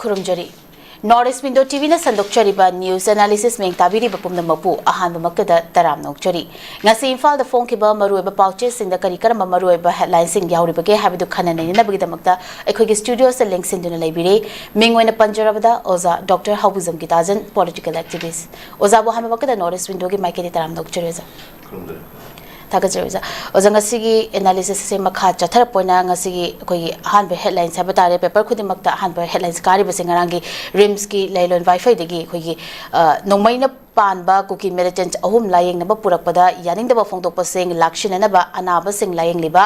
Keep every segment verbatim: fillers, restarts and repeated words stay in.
ꯈꯨꯔꯨꯝꯖꯔꯤ꯫ North East Window ꯇꯤꯚꯤꯅ ꯁꯟꯗꯣꯛꯆꯔꯤꯕ news analysis ꯃꯤꯌꯦꯡ ꯇꯥꯕꯤꯔꯤꯕ ꯄꯨꯝꯅꯃꯛꯄꯨ ꯑꯍꯥꯟꯕꯃꯛꯇꯗ ꯇꯔꯥꯝꯅ ꯑꯣꯛꯆꯔꯤ꯫ ꯉꯁꯤ ꯏꯝꯐꯥꯜꯗ ꯐꯣꯡꯈꯤꯕ ꯃꯔꯨꯑꯣꯏꯕ ꯄꯥꯎꯆꯦꯁꯤꯡꯗ ꯀꯔꯤ ꯀꯔꯝꯕ ꯃꯔꯨꯑꯣꯏꯕ headlineꯁꯤꯡ ꯌꯥꯎꯔꯤꯕꯒꯦ ꯍꯥꯏꯕꯗꯨ ꯈꯟꯅ ꯅꯩꯅꯅꯕꯒꯤꯗꯃꯛꯇ ꯑꯩꯈꯣꯏꯒꯤ studioꯁꯤꯗ ꯂꯦꯡꯁꯤꯟꯗꯨꯅ ꯂꯩꯕꯤꯔꯦ꯫ ꯃꯤꯡ ꯑꯣꯏꯅ ꯄꯟꯖꯔꯕꯗ ꯑꯣꯖꯥ doctor Haobijam Gitajan, political activist꯫ ꯑꯣꯖꯥꯕꯨ ꯑꯍꯥꯟꯕꯃꯛꯇꯗ North East Windowꯒꯤ ꯃꯥꯏꯀꯩꯗꯒꯤ ꯇꯔꯥꯝꯅ ꯑꯣꯛꯆꯔꯤ ꯑꯣꯖꯥ꯫ ꯊꯥꯒꯠꯆꯔꯤ ꯑꯣꯖꯥ꯫ ꯑꯣꯖꯥ, ꯉꯁꯤꯒꯤ analysis ꯑꯁꯦ ꯃꯈꯥ ꯆꯠꯊꯔꯛꯄ ꯑꯣꯏꯅ ꯉꯁꯤꯒꯤ ꯑꯩꯈꯣꯏꯒꯤ ꯑꯍꯥꯟꯕ headlines ꯍꯥꯏꯕ ꯇꯥꯔꯦ, paper ꯈꯨꯗꯤꯡꯃꯛꯇ ꯑꯍꯥꯟꯕ headlines ꯀꯥꯔꯤꯕꯁꯦ ꯉꯔꯥꯡꯒꯤ RIMSꯀꯤ ꯂꯩꯂꯣꯟ ꯋꯥꯏꯐꯩꯗꯒꯤ ꯑꯩꯈꯣꯏꯒꯤ, ꯑ, ꯅꯣꯡꯃꯩꯅ ꯄꯥꯟꯕ ꯀꯨꯀꯤ militant ꯑꯍꯨꯝ ꯂꯥꯌꯦꯡꯅꯕ ꯄꯨꯔꯛꯄꯗ ꯌꯥꯅꯤꯡꯗꯕ ꯐꯣꯡꯗꯣꯛꯄꯁꯤꯡ ꯂꯥꯛꯁꯤꯟꯅꯅꯕ ꯑꯅꯥꯕꯁꯤꯡ ꯂꯥꯌꯦꯡꯂꯤꯕ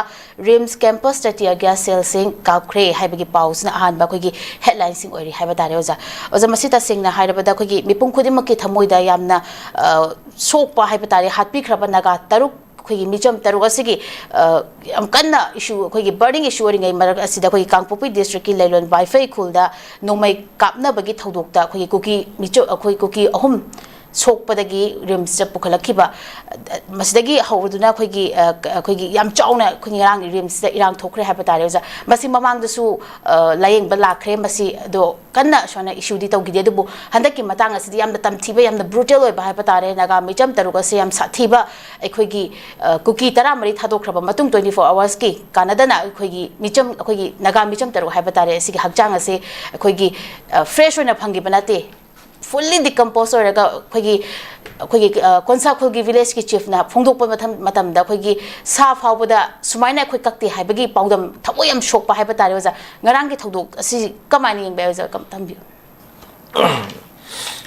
RIMS campusꯇ tear gas shellꯁꯤꯡ ꯀꯥꯞꯈ꯭ꯔꯦ ꯍꯥꯏꯕꯒꯤ ꯄꯥꯎꯁꯤꯅ ꯑꯍꯥꯟꯕ ꯑꯩꯈꯣꯏꯒꯤ headlineꯁꯤꯡ ꯑꯣꯏꯔꯤ ꯍꯥꯏꯕ ꯇꯥꯔꯦ ꯑꯣꯖꯥ꯫ ꯑꯣꯖꯥ, ꯃꯁꯤ ꯇꯁꯦꯡꯅ ꯍꯥꯏꯔꯕꯗ ꯑꯩꯈꯣꯏꯒꯤ ꯃꯤꯄꯨꯝ ꯈꯨꯗꯤꯡꯃꯛꯀꯤ ꯊꯃꯣꯏꯗ ꯌꯥꯝꯅ, ꯑ, ꯁꯣꯛꯄ ꯍꯥꯏꯕ ꯇꯥꯔꯦ, ꯍꯥꯠꯄꯤꯈ꯭ꯔꯕ ꯅꯥꯒꯥ ꯇꯔꯨꯛ, ꯑꯩꯈꯣꯏꯒꯤ ꯃꯤꯆꯝ ꯇꯔꯨꯛ ꯑꯁꯤꯒꯤ, ꯑ, ꯌꯥꯝ ꯀꯟꯅ issue, ꯑꯩꯈꯣꯏꯒꯤ burning issue ꯑꯣꯏꯔꯤꯉꯩ ꯃꯔꯛ ꯑꯁꯤꯗ ꯑꯩꯈꯣꯏꯒꯤ ꯀꯥꯡꯄꯣꯛꯄꯤ districtꯀꯤ ꯂꯩꯂꯣꯟ ꯋꯥꯏꯐꯩ ꯈꯨꯜꯗ ꯅꯣꯡꯃꯩ ꯀꯥꯞꯅꯕꯒꯤ ꯊꯧꯗꯣꯛꯇ ꯑꯩꯈꯣꯏꯒꯤ ꯀꯨꯀꯤ ꯃꯤꯆꯝ, ꯑꯩꯈꯣꯏ ꯀꯨꯀꯤ ꯑꯍꯨꯝ ꯁꯣꯛꯄꯗꯒꯤ RIMSꯇ ꯄꯨꯈꯠꯂꯛꯈꯤꯕ, ꯑ, ꯃꯁꯤꯗꯒꯤ ꯍꯧꯔꯗꯨꯅ ꯑꯩꯈꯣꯏꯒꯤ, ꯑ, ꯑꯩꯈꯣꯏꯒꯤ ꯌꯥꯝ ꯆꯥꯎꯅ ꯑꯩꯈꯣꯏꯒꯤ ꯉꯔꯥꯡ RIMSꯇ ꯏꯔꯥꯡ ꯊꯣꯛꯈ꯭ꯔꯦ ꯍꯥꯏꯕ ꯇꯥꯔꯦ ꯑꯣꯖꯥ꯫ ꯃꯁꯤ ꯃꯃꯥꯡꯗꯁꯨ, ꯑ, ꯂꯥꯌꯦꯡꯕ ꯂꯥꯛꯈ꯭ꯔꯦ, ꯃꯁꯤ ꯑꯗꯣ ꯀꯟꯅ ꯁꯨꯃꯥꯏꯅ issueꯗꯤ ꯇꯧꯈꯤꯗꯦ꯫ ꯑꯗꯨꯕꯨ ꯍꯟꯗꯛꯀꯤ ꯃꯇꯥꯡ ꯑꯁꯤꯗꯤ ꯌꯥꯝꯅ ꯇꯝꯊꯤꯕ, ꯌꯥꯝꯅ brutal ꯑꯣꯏꯕ ꯍꯥꯏꯕ ꯇꯥꯔꯦ꯫ ꯅꯥꯒꯥ ꯃꯤꯆꯝ ꯇꯔꯨꯛ ꯑꯁꯤ ꯌꯥꯝ ꯁꯥꯊꯤꯕ, ꯑꯩꯈꯣꯏꯒꯤ, ꯑ, ꯀꯨꯀꯤ ꯇꯔꯥꯃꯔꯤ ꯊꯥꯗꯣꯛꯈ꯭ꯔꯕ ꯃꯇꯨꯡ twenty four hoursꯀꯤ ꯀꯥꯟꯅꯗꯅ ꯑꯩꯈꯣꯏꯒꯤ ꯃꯤꯆꯝ, ꯑꯩꯈꯣꯏꯒꯤ ꯅꯥꯒꯥ ꯃꯤꯆꯝ ꯇꯔꯨꯛ ꯍꯥꯏꯕ ꯇꯥꯔꯦ, ꯑꯁꯤꯒꯤ ꯍꯛꯆꯥꯡ ꯑꯁꯤ ꯑꯩꯈꯣꯏꯒꯤ, ꯑ, fresh ꯑꯣꯏꯅ ꯐꯪꯈꯤꯕ ꯅꯠꯇꯦ꯫ Fully decompose ꯑꯣꯏꯔꯒ ꯑꯩꯈꯣꯏꯒꯤ, ꯑꯩꯈꯣꯏꯒꯤ, ꯑ, ꯀꯣꯟꯁꯥꯈꯨꯜꯒꯤ villageꯀꯤ chiefꯅ ꯐꯣꯡꯗꯣꯛꯄ ꯃꯇꯝ-, ꯃꯇꯝꯗ ꯑꯩꯈꯣꯏꯒꯤ ꯁꯥ ꯐꯥꯎꯕꯗ ꯁꯨꯃꯥꯏꯅ ꯑꯩꯈꯣꯏ ꯀꯛꯇꯦ ꯍꯥꯏꯕꯒꯤ ꯄꯥꯎꯗꯝ, ꯊꯃꯣꯏ ꯌꯥꯝ ꯁꯣꯛꯄ ꯍꯥꯏꯕ ꯇꯥꯔꯦ ꯑꯣꯖꯥ꯫ ꯉꯔꯥꯡꯒꯤ ꯊꯧꯗꯣꯛ ꯑꯁꯤ ꯀꯃꯥꯏꯅ ꯌꯦꯡꯕ ꯌꯥꯏ ꯑꯣꯖꯥ? ꯀꯝ-, ꯊꯝꯕꯤꯌꯨ꯫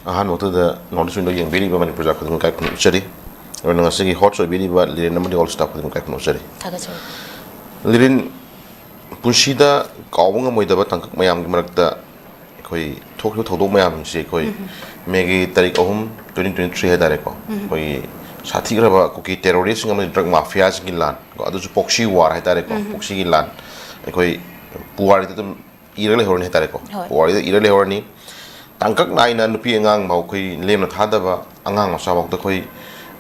ꯑꯍꯥꯟꯕ ꯃꯛꯇꯗ North East Window ꯌꯦꯡꯕꯤꯔꯤꯕ ꯃꯅꯤꯄꯨꯔ ꯄ꯭ꯔꯖꯥ ꯈꯨꯗꯤꯡꯃꯛ ꯏꯀꯥꯏ ꯈꯨꯝꯅꯖꯔꯤ꯫ ꯑꯗꯨꯅ ꯉꯁꯤꯒꯤ host ꯑꯣꯏꯕꯤꯔꯤꯕ ꯂꯤꯔꯦꯟ ꯑꯃꯗꯤ all staff ꯈꯨꯗꯤꯡꯃꯛ ꯏꯀꯥꯏ ꯈꯨꯝꯅꯖꯔꯤ꯫ ꯊꯥꯒꯠꯆꯔꯤ꯫ ꯂꯤꯔꯦꯟ, ꯄꯨꯟꯁꯤꯗ ꯀꯥꯎꯕ ꯉꯝꯃꯣꯏꯗꯕ ꯇꯥꯡꯀꯛ ꯃꯌꯥꯝꯒꯤ ꯃꯔꯛꯇ ꯑꯩꯈꯣꯏ ꯊꯣꯛꯈꯤꯕ ꯊꯧꯗꯣꯛ ꯃꯌꯥꯝꯁꯦ ꯑꯩꯈꯣꯏ ꯃꯦꯒꯤ ꯇꯥꯔꯤꯛ ꯑꯍꯨꯝ, twenty twenty three ꯍꯥꯏꯇꯥꯔꯦꯀꯣ, ꯑꯩꯈꯣꯏꯒꯤ ꯁꯥꯊꯤꯈ꯭ꯔꯕ ꯀꯨꯀꯤ terroristꯁꯤꯡ ꯑꯃꯗꯤ drug mafiaꯁꯤꯡꯒꯤ ꯂꯥꯟ ꯀꯣ, ꯑꯗꯨꯁꯨ proxy war ꯍꯥꯏꯇꯥꯔꯦꯀꯣ, proxyꯒꯤ ꯂꯥꯟ ꯑꯩꯈꯣꯏ ꯄꯨꯋꯥꯔꯤꯗ ꯑꯗꯨꯝ ꯏꯔ ꯂꯩꯍꯧꯔꯅꯤ ꯍꯥꯏꯇꯥꯔꯦꯀꯣ꯫ ꯍꯣꯏ꯫ ꯄꯨꯋꯥꯔꯤꯗ ꯏꯔ ꯂꯩꯍꯧꯔꯅꯤ꯫ ꯇꯥꯡꯀꯛ ꯅꯥꯏꯅ ꯅꯨꯄꯤ ꯑꯉꯥꯡ ꯐꯥꯎ ꯑꯩꯈꯣꯏ ꯂꯦꯝꯅ ꯊꯥꯗꯕ, ꯑꯉꯥꯡ ꯃꯆꯥ ꯐꯥꯎꯗ ꯑꯩꯈꯣꯏ,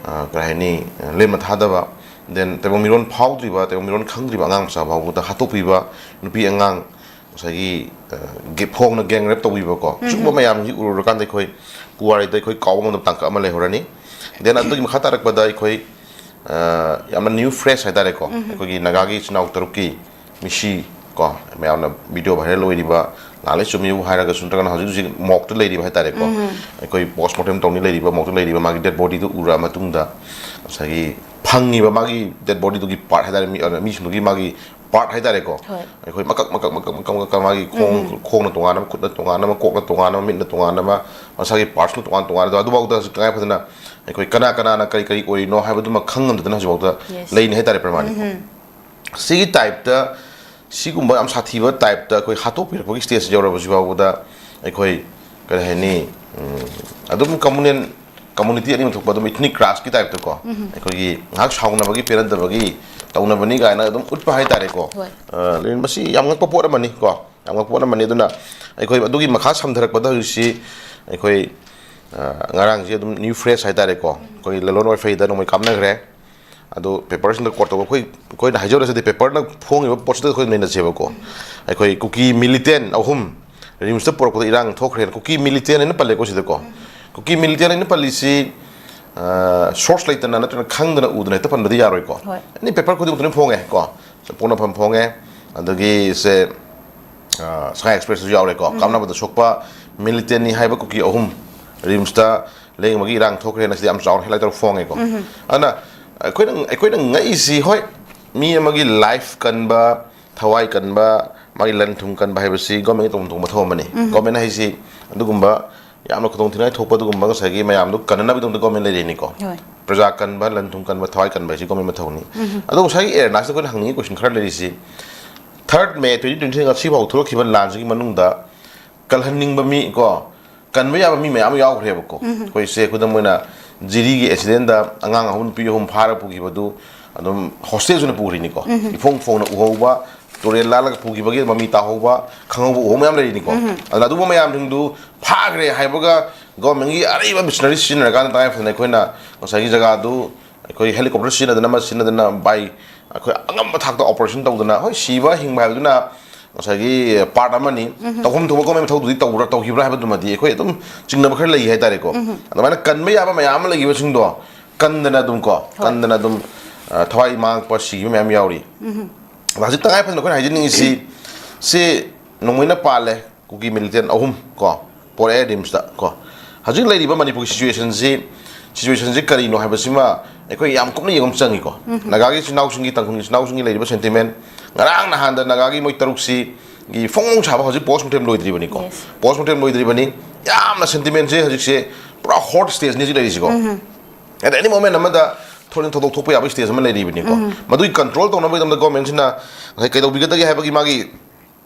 ꯑ, ꯀꯔꯤ ꯍꯥꯏꯅꯤ, ꯂꯦꯝꯅ ꯊꯥꯗꯕ, then ꯇꯥꯏꯕꯪ ꯃꯤꯔꯣꯟ ꯐꯥꯎꯗ꯭ꯔꯤꯕ, ꯇꯥꯏꯕꯪ ꯃꯤꯔꯣꯟ ꯈꯪꯗ꯭ꯔꯤꯕ ꯑꯉꯥꯡ ꯃꯆꯥ ꯐꯥꯎꯕꯗ ꯍꯥꯠꯇꯣꯛꯄꯤꯕ, ꯅꯨꯄꯤ ꯑꯉꯥꯡ ꯉꯁꯥꯏꯒꯤ ꯐꯣꯡꯅ ꯒꯦꯡ ꯔꯦꯞ ꯇꯧꯕꯤꯕꯀꯣ, ꯁꯤꯒꯨꯝꯕ ꯃꯌꯥꯝꯁꯤ ꯎꯔꯨꯔꯀꯥꯟꯗ ꯑꯩꯈꯣꯏ ꯄꯨꯋꯥꯔꯤꯗ ꯑꯩꯈꯣꯏ ꯀꯥꯎꯕ ꯉꯝꯗꯕ ꯇꯥꯡꯀꯛ ꯑꯃ ꯂꯩꯍꯧꯔꯅꯤ꯫ Then ꯑꯗꯨꯒꯤ ꯃꯈꯥ ꯇꯥꯔꯛꯄꯗ ꯑꯩꯈꯣꯏ ꯌꯥꯝꯅ new fresh ꯍꯥꯏꯇꯥꯔꯦꯀꯣ, ꯑꯩꯈꯣꯏꯒꯤ ꯅꯥꯒꯥꯒꯤ ꯏꯆꯤꯟ ꯏꯅꯥꯎ ꯇꯔꯨꯛꯀꯤ ꯃꯤꯁꯤ ꯀꯣ, ꯃꯌꯥꯝꯅ video viral ꯑꯣꯏꯔꯤꯕ, ꯂꯥꯜꯂꯦ ꯆꯨꯝꯃꯤꯕꯨ ꯍꯥꯏꯔꯒꯁꯨ, ꯅꯠꯇ꯭ꯔꯒꯅ ꯍꯧꯖꯤꯛ ꯍꯧꯖꯤꯛ ꯃꯣꯛꯇ ꯂꯩꯔꯤꯕ ꯍꯥꯏꯇꯥꯔꯦꯀꯣ, ꯑꯩꯈꯣꯏ post mortem ꯇꯧꯅꯤ ꯂꯩꯔꯤꯕ, ꯃꯣꯛꯇ ꯂꯩꯔꯤꯕ ꯃꯥꯒꯤ dead bodyꯗꯨ ꯎꯔꯛꯑ ꯃꯇꯨꯡꯗ ꯉꯁꯥꯏꯒꯤ ꯐꯪꯉꯤꯕ ꯃꯥꯒꯤ dead bodyꯗꯨꯒꯤ part ꯍꯥꯏꯇꯥꯔꯦ, ꯃꯤ, ꯑ, ꯃꯤꯁꯤꯡꯗꯨꯒꯤ ꯃꯥꯒꯤ part ꯍꯥꯏꯇꯥꯔꯦꯀꯣ, ꯑꯩꯈꯣꯏ ꯃꯀꯛ ꯃꯀꯛ ꯃꯀꯛ ꯃꯀꯛ ꯃꯀꯛ ꯃꯥꯒꯤ ꯈꯣꯡ, ꯈꯣꯡꯅ ꯇꯣꯉꯥꯟꯅ ꯑꯃ, ꯈꯨꯠꯅ ꯇꯣꯉꯥꯟꯅ ꯑꯃ, ꯀꯣꯛꯅ ꯇꯣꯉꯥꯟꯅ ꯑꯃ, ꯃꯤꯠꯅ ꯇꯣꯉꯥꯟꯅ ꯑꯃ, ꯃꯁꯥꯒꯤ partsꯅ ꯇꯣꯉꯥꯟ ꯇꯣꯉꯥꯟꯅ, ꯑꯗꯨꯐꯥꯎꯗ ꯍꯧꯖꯤꯛ ꯇꯉꯥꯏ ꯐꯗꯅ ꯑꯩꯈꯣꯏ ꯀꯅꯥ ꯀꯅꯥꯅ ꯀꯔꯤ ꯀꯔꯤ ꯑꯣꯏꯔꯤꯅꯣ ꯍꯥꯏꯕꯗꯨꯃ ꯈꯪꯉꯝꯗꯗꯅ ꯍꯧꯖꯤꯛꯐꯥꯎꯗ ꯂꯩꯅꯤ ꯍꯥꯏꯇꯥꯔꯦ ꯄ꯭ꯔꯃꯥꯟꯅꯤꯀꯣ꯫ ꯁꯤꯒꯤ typeꯇ, ꯁꯤꯒꯨꯝꯕ ꯌꯥꯝ ꯁꯥꯊꯤꯕ typeꯇ ꯑꯩꯈꯣꯏ ꯍꯥꯠꯇꯣꯛꯄꯤꯔꯛꯄꯒꯤ stage ꯌꯧꯔꯕꯁꯤ ꯐꯥꯎꯕꯗ ꯑꯩꯈꯣꯏ, ꯀꯔꯤ ꯍꯥꯏꯅꯤ, ꯑꯗꯨꯝ communal, community ꯑꯅꯤꯃꯛ ꯊꯣꯛꯄ ꯑꯗꯨꯝ ethnic clashꯀꯤ typeꯇꯀꯣ, ꯑꯩꯈꯣꯏꯒꯤ ꯉꯥꯏꯍꯥꯛ ꯁꯥꯎꯅꯕꯒꯤ, ꯄꯦꯟꯅꯗꯕꯒꯤ ꯇꯧꯅꯕꯅꯤ ꯀꯥꯏꯅ ꯑꯗꯨꯝ ꯎꯠꯄ ꯍꯥꯏꯇꯥꯔꯦꯀꯣ꯫ ꯂꯦꯅꯤꯟ, ꯃꯁꯤ ꯌꯥꯝ ꯉꯛꯄ ꯄꯣꯠ ꯑꯃꯅꯤ ꯀꯣ, ꯌꯥꯝ ꯉꯛꯄ ꯄꯣꯠ ꯑꯃꯅꯤ꯫ ꯑꯗꯨꯅ ꯑꯩꯈꯣꯏ ꯑꯗꯨꯒꯤ ꯃꯈꯥ ꯁꯝꯊꯔꯛꯄꯗ ꯍꯧꯖꯤꯛꯁꯤ ꯑꯩꯈꯣꯏ, ꯑ, ꯉꯔꯥꯡꯁꯦ ꯑꯗꯨꯝ new fresh ꯍꯥꯏꯇꯥꯔꯦꯀꯣ, ꯑꯩꯈꯣꯏ ꯂꯂꯣꯟ ꯋꯥꯏꯐꯩꯗ ꯅꯣꯡꯃꯩ ꯀꯥꯞꯅꯈ꯭ꯔꯦ꯫ ꯑꯗꯨ paperꯁꯤꯡꯗ court ꯇꯧꯕ, ꯑꯩꯈꯣꯏ, ꯑꯩꯈꯣꯏꯅ ꯍꯥꯏꯖꯧꯔꯁꯤꯗꯤ paperꯅ ꯐꯣꯡꯉꯤꯕ ꯄꯣꯠꯁꯤꯗ ꯑꯩꯈꯣꯏ ꯅꯩꯅꯁꯦꯕꯀꯣ꯫ ꯑꯩꯈꯣꯏ ꯀꯨꯀꯤ militant ꯑꯍꯨꯝ RIMSꯇ ꯄꯨꯔꯛꯄꯗ ꯏꯔꯥꯡ ꯊꯣꯛꯈ꯭ꯔꯦꯅ, ꯀꯨꯀꯤ militant ꯍꯥꯏꯅ ꯄꯜꯂꯦꯀꯣ ꯁꯤꯗꯀꯣ꯫ ꯀꯨꯀꯤ militant ꯍꯥꯏꯅ ꯄꯜꯂꯤꯁꯤ, ꯑ, source ꯂꯩꯇꯅ ꯅꯠꯇ꯭ꯔꯒ ꯈꯪꯗꯅ ꯎꯗꯅ ꯍꯦꯛꯇ ꯄꯟꯕꯗꯤ ꯌꯥꯔꯣꯏꯀꯣ꯫ ꯑꯦꯅꯤ paper ꯈꯨꯗꯤꯡꯃꯛꯇ ꯂꯣꯏ ꯐꯣꯡꯉꯦ ꯀꯣ꯫ ꯄꯣꯛꯅꯐꯝ ꯐꯣꯡꯉꯦ, ꯑꯗꯒꯤ ꯁꯦ, ꯑ, ꯁꯉꯥꯏ Expressꯇꯁꯨ ꯌꯥꯎꯔꯦꯀꯣ꯫ ꯀꯥꯞꯅꯕꯗ ꯁꯣꯛꯄ militantꯅꯤ ꯍꯥꯏꯕ ꯀꯨꯀꯤ ꯑꯍꯨꯝ RIMSꯇ ꯂꯦꯡꯕꯒꯤ ꯏꯔꯥꯡ ꯊꯣꯛꯈ꯭ꯔꯦꯅ ꯁꯤꯗꯤ ꯌꯥꯝ ꯆꯥꯎꯅ headline ꯇꯧꯔ ꯐꯣꯡꯉꯦꯀꯣ꯫ ꯑꯗꯨꯅ ꯑꯩꯈꯣꯏꯅ, ꯑꯩꯈꯣꯏꯅ ꯉꯛꯏꯁꯤ, ꯍꯣꯏ, ꯃꯤ ꯑꯃꯒꯤ life ꯀꯟꯕ, ꯊꯋꯥꯏ ꯀꯟꯕ, ꯃꯥꯒꯤ ꯂꯟ ꯊꯨꯝ ꯀꯟꯕ ꯍꯥꯏꯕꯁꯤ governmentꯀꯤ ꯇꯧꯐꯝ ꯊꯣꯛꯄ ꯃꯊꯧ ꯑꯃꯅꯤ꯫ Government ꯍꯥꯏꯁꯤ ꯑꯗꯨꯒꯨꯝꯕ ꯌꯥꯝꯅ ꯈꯨꯗꯣꯡ ꯊꯤꯅꯤꯡꯉꯥꯏ ꯊꯣꯛꯄ ꯑꯗꯨꯒꯨꯝꯕ ꯉꯁꯥꯏꯒꯤ ꯃꯌꯥꯝꯗꯣ ꯀꯟꯅꯅꯕꯒꯤꯗꯃꯛꯇ government ꯂꯩꯔꯤꯅꯤꯀꯣ꯫ ꯄ꯭ꯔꯖꯥ ꯀꯟꯕ, ꯂꯟ ꯊꯨꯝ ꯀꯟꯕ, ꯊꯋꯥꯏ ꯀꯟꯕ ꯍꯥꯏꯁꯤ government ꯃꯊꯧꯅꯤ꯫ ꯑꯗꯣ ꯉꯁꯥꯏꯒꯤ ꯑꯦꯔꯅꯥꯁꯇ ꯑꯩꯈꯣꯏꯅ ꯍꯪꯅꯤꯡꯉꯤ question ꯈꯔ ꯂꯩꯔꯤꯁꯤ, third May twenty twenty ꯉꯁꯤ ꯐꯥꯎ ꯊꯣꯛꯂꯛꯈꯤꯕ ꯂꯥꯟꯁꯤꯒꯤ ꯃꯅꯨꯡꯗ ꯀꯜꯍꯟꯅꯤꯡꯕ ꯃꯤ ꯀꯣ, ꯀꯟꯕ ꯌꯥꯕ ꯃꯤ ꯃꯌꯥꯝ ꯑꯃ ꯌꯥꯎꯈ꯭ꯔꯦꯕꯀꯣ꯫ ꯑꯩꯈꯣꯏꯁꯦ ꯈꯨꯗꯝ ꯑꯣꯏꯅ ꯖꯤꯔꯤꯒꯤ accidentꯗ ꯑꯉꯥꯡ ꯑꯍꯨꯝ ꯅꯨꯄꯤ ꯑꯍꯨꯝ ꯐꯥꯔ ꯄꯨꯈꯤꯕꯗꯨ ꯑꯗꯨꯝ hostage ꯑꯣꯏꯅ ꯄꯨꯈ꯭ꯔꯤꯅꯤꯀꯣ꯫ ꯏꯐꯣꯡ ꯐꯣꯡꯅ ꯎꯍꯧꯕ, ꯇꯨꯔꯦꯜ ꯂꯥꯜꯂꯒ ꯄꯨꯈꯤꯕꯒꯤ ꯃꯃꯤ ꯇꯥꯍꯧꯕ, ꯈꯪꯍꯧꯕ, ꯎꯍꯧꯕ ꯃꯌꯥꯝ ꯂꯩꯔꯤꯅꯤꯀꯣ꯫ ꯑꯗꯨꯅ ꯑꯗꯨꯒꯨꯝꯕ ꯃꯌꯥꯝꯁꯤꯡꯗꯨ ꯐꯥꯈ꯭ꯔꯦ ꯍꯥꯏꯕꯒ governmentꯀꯤ ꯑꯔꯩꯕ machinery ꯁꯤꯖꯤꯟꯅꯔꯀꯥꯟꯗ ꯇꯉꯥꯏ ꯐꯗꯅ ꯑꯩꯈꯣꯏꯅ ꯉꯁꯥꯏꯒꯤ ꯖꯒꯥꯗꯨ ꯑꯩꯈꯣꯏ helicopter ꯁꯤꯖꯤꯟꯅꯗꯅ, ꯑꯃ ꯁꯤꯖꯤꯟꯅꯗꯅ, by ꯑꯩꯈꯣꯏ ꯑꯉꯝꯕ ꯊꯥꯛꯇ operation ꯇꯧꯗꯅ, ꯍꯣꯏ, ꯁꯤꯕ ꯍꯤꯡꯕ ꯍꯥꯏꯕꯗꯨꯅ ꯉꯁꯥꯏꯒꯤ ꯄꯥꯔꯠ ꯑꯃꯅꯤ꯫ ꯇꯧꯐꯝ ꯊꯣꯛꯄ ꯒꯣꯔꯃꯦꯟ ꯃꯊꯧꯗꯨꯗꯤ ꯇꯧꯕ꯭ꯔꯥ ꯇꯧꯈꯤꯕ꯭ꯔꯥ ꯍꯥꯏꯕꯗꯨꯃꯗꯤ ꯑꯩꯈꯣꯏ ꯑꯗꯨꯝ ꯆꯤꯡꯅꯕ ꯈꯔ ꯂꯩ ꯍꯥꯏꯇꯥꯔꯦꯀꯣ꯫ ꯑꯗꯨꯃꯥꯏꯅ ꯀꯟꯕ ꯌꯥꯕ ꯃꯌꯥꯝ ꯑꯃ ꯂꯩꯈꯤꯕꯁꯤꯡꯗꯣ ꯀꯟꯗꯅ ꯑꯗꯨꯝ ꯀꯣ, ꯀꯟꯗꯅ ꯑꯗꯨꯝ, ꯑ, ꯊꯋꯥꯏ ꯃꯥꯡꯉꯛꯄ, ꯁꯤꯈꯤꯕ ꯃꯌꯥꯝ ꯌꯥꯎꯔꯤ꯫ ꯑꯗ ꯍꯧꯖꯤꯛ ꯇꯉꯥꯏ ꯐꯗꯅ ꯑꯩꯈꯣꯏꯅ ꯍꯥꯏꯖꯅꯤꯡꯉꯤꯁꯤ, ꯁꯤ ꯅꯣꯡꯃꯩꯅ ꯄꯥꯜꯂꯦ, ꯀꯨꯀꯤ ꯃꯤꯂꯤꯇꯦꯟ ꯑꯍꯨꯝ ꯀꯣ ꯄꯣꯔꯛꯑꯦ ꯔꯤꯝꯁꯇ ꯀꯣ꯫ ꯍꯧꯖꯤꯛ ꯂꯩꯔꯤꯕ ꯃꯅꯤꯄꯨꯔꯒꯤ ꯁꯤꯆꯨꯋꯦꯁꯟꯁꯤ, ꯁꯤꯆꯨꯋꯦꯁꯟꯁꯤ ꯀꯔꯤꯅꯣ ꯍꯥꯏꯕꯁꯤꯃ ꯑꯩꯈꯣꯏ ꯌꯥꯝ ꯀꯨꯞꯅ ꯌꯦꯡꯕ ꯑꯃ ꯆꯪꯉꯤꯀꯣ꯫ ꯅꯥꯒꯥꯒꯤ ꯏꯆꯤꯟ ꯏꯅꯥꯎꯁꯤꯡꯒꯤ, ꯇꯥꯡꯈꯨꯜꯒꯤ ꯏꯆꯤꯟ ꯏꯅꯥꯎꯁꯤꯡꯒꯤ ꯂꯩꯔꯤꯕ ꯁꯦꯟꯇꯤꯃꯦꯟ, ꯉꯔꯥꯡ ꯅꯍꯥꯟꯗ ꯅꯥꯒꯥꯒꯤ ꯃꯣꯏ ꯇꯔꯨꯛꯁꯤꯒꯤ ꯐꯣꯡ ꯐꯣꯡ ꯁꯥꯕ ꯍꯧꯖꯤꯛ ꯄꯣꯁ ꯃꯣꯔꯇꯦꯝ ꯂꯣꯏꯗ꯭ꯔꯤꯕꯅꯤꯀꯣ꯫ ꯄꯣꯁ ꯃꯣꯔꯇꯦꯝ ꯂꯣꯏꯗ꯭ꯔꯤꯕꯅꯤ꯫ ꯌꯥꯝꯅ ꯁꯦꯟꯇꯤꯃꯦꯟꯁꯦ ꯍꯧꯖꯤꯛꯁꯦ ꯄꯨꯔꯥ ꯍꯣꯠ ꯁ꯭ꯇꯦꯖꯅꯤ ꯍꯧꯖꯤꯛ ꯂꯩꯔꯤꯁꯤꯀꯣ꯫ ꯑꯦꯠ ꯑꯦꯅꯤ ꯃꯣꯃꯦꯟ ꯑꯃꯗ ꯊꯣꯏꯅ ꯊꯧꯗꯣꯛ ꯊꯣꯛꯄ ꯌꯥꯕꯒꯤ ꯁ꯭ꯇꯦꯖ ꯑꯃ ꯂꯩꯔꯤꯕꯅꯤꯀꯣ꯫ ꯃꯗꯨꯒꯤ ꯀꯟꯇ꯭ꯔꯣꯜ ꯇꯧꯅꯕꯒꯤꯗꯃꯛꯇ ꯒꯣꯔꯃꯦꯟꯁꯤꯅ ꯉꯁꯥꯏ ꯀꯩꯗꯧꯕꯤꯒꯗꯒꯦ ꯍꯥꯏꯕꯒꯤ ꯃꯥꯒꯤ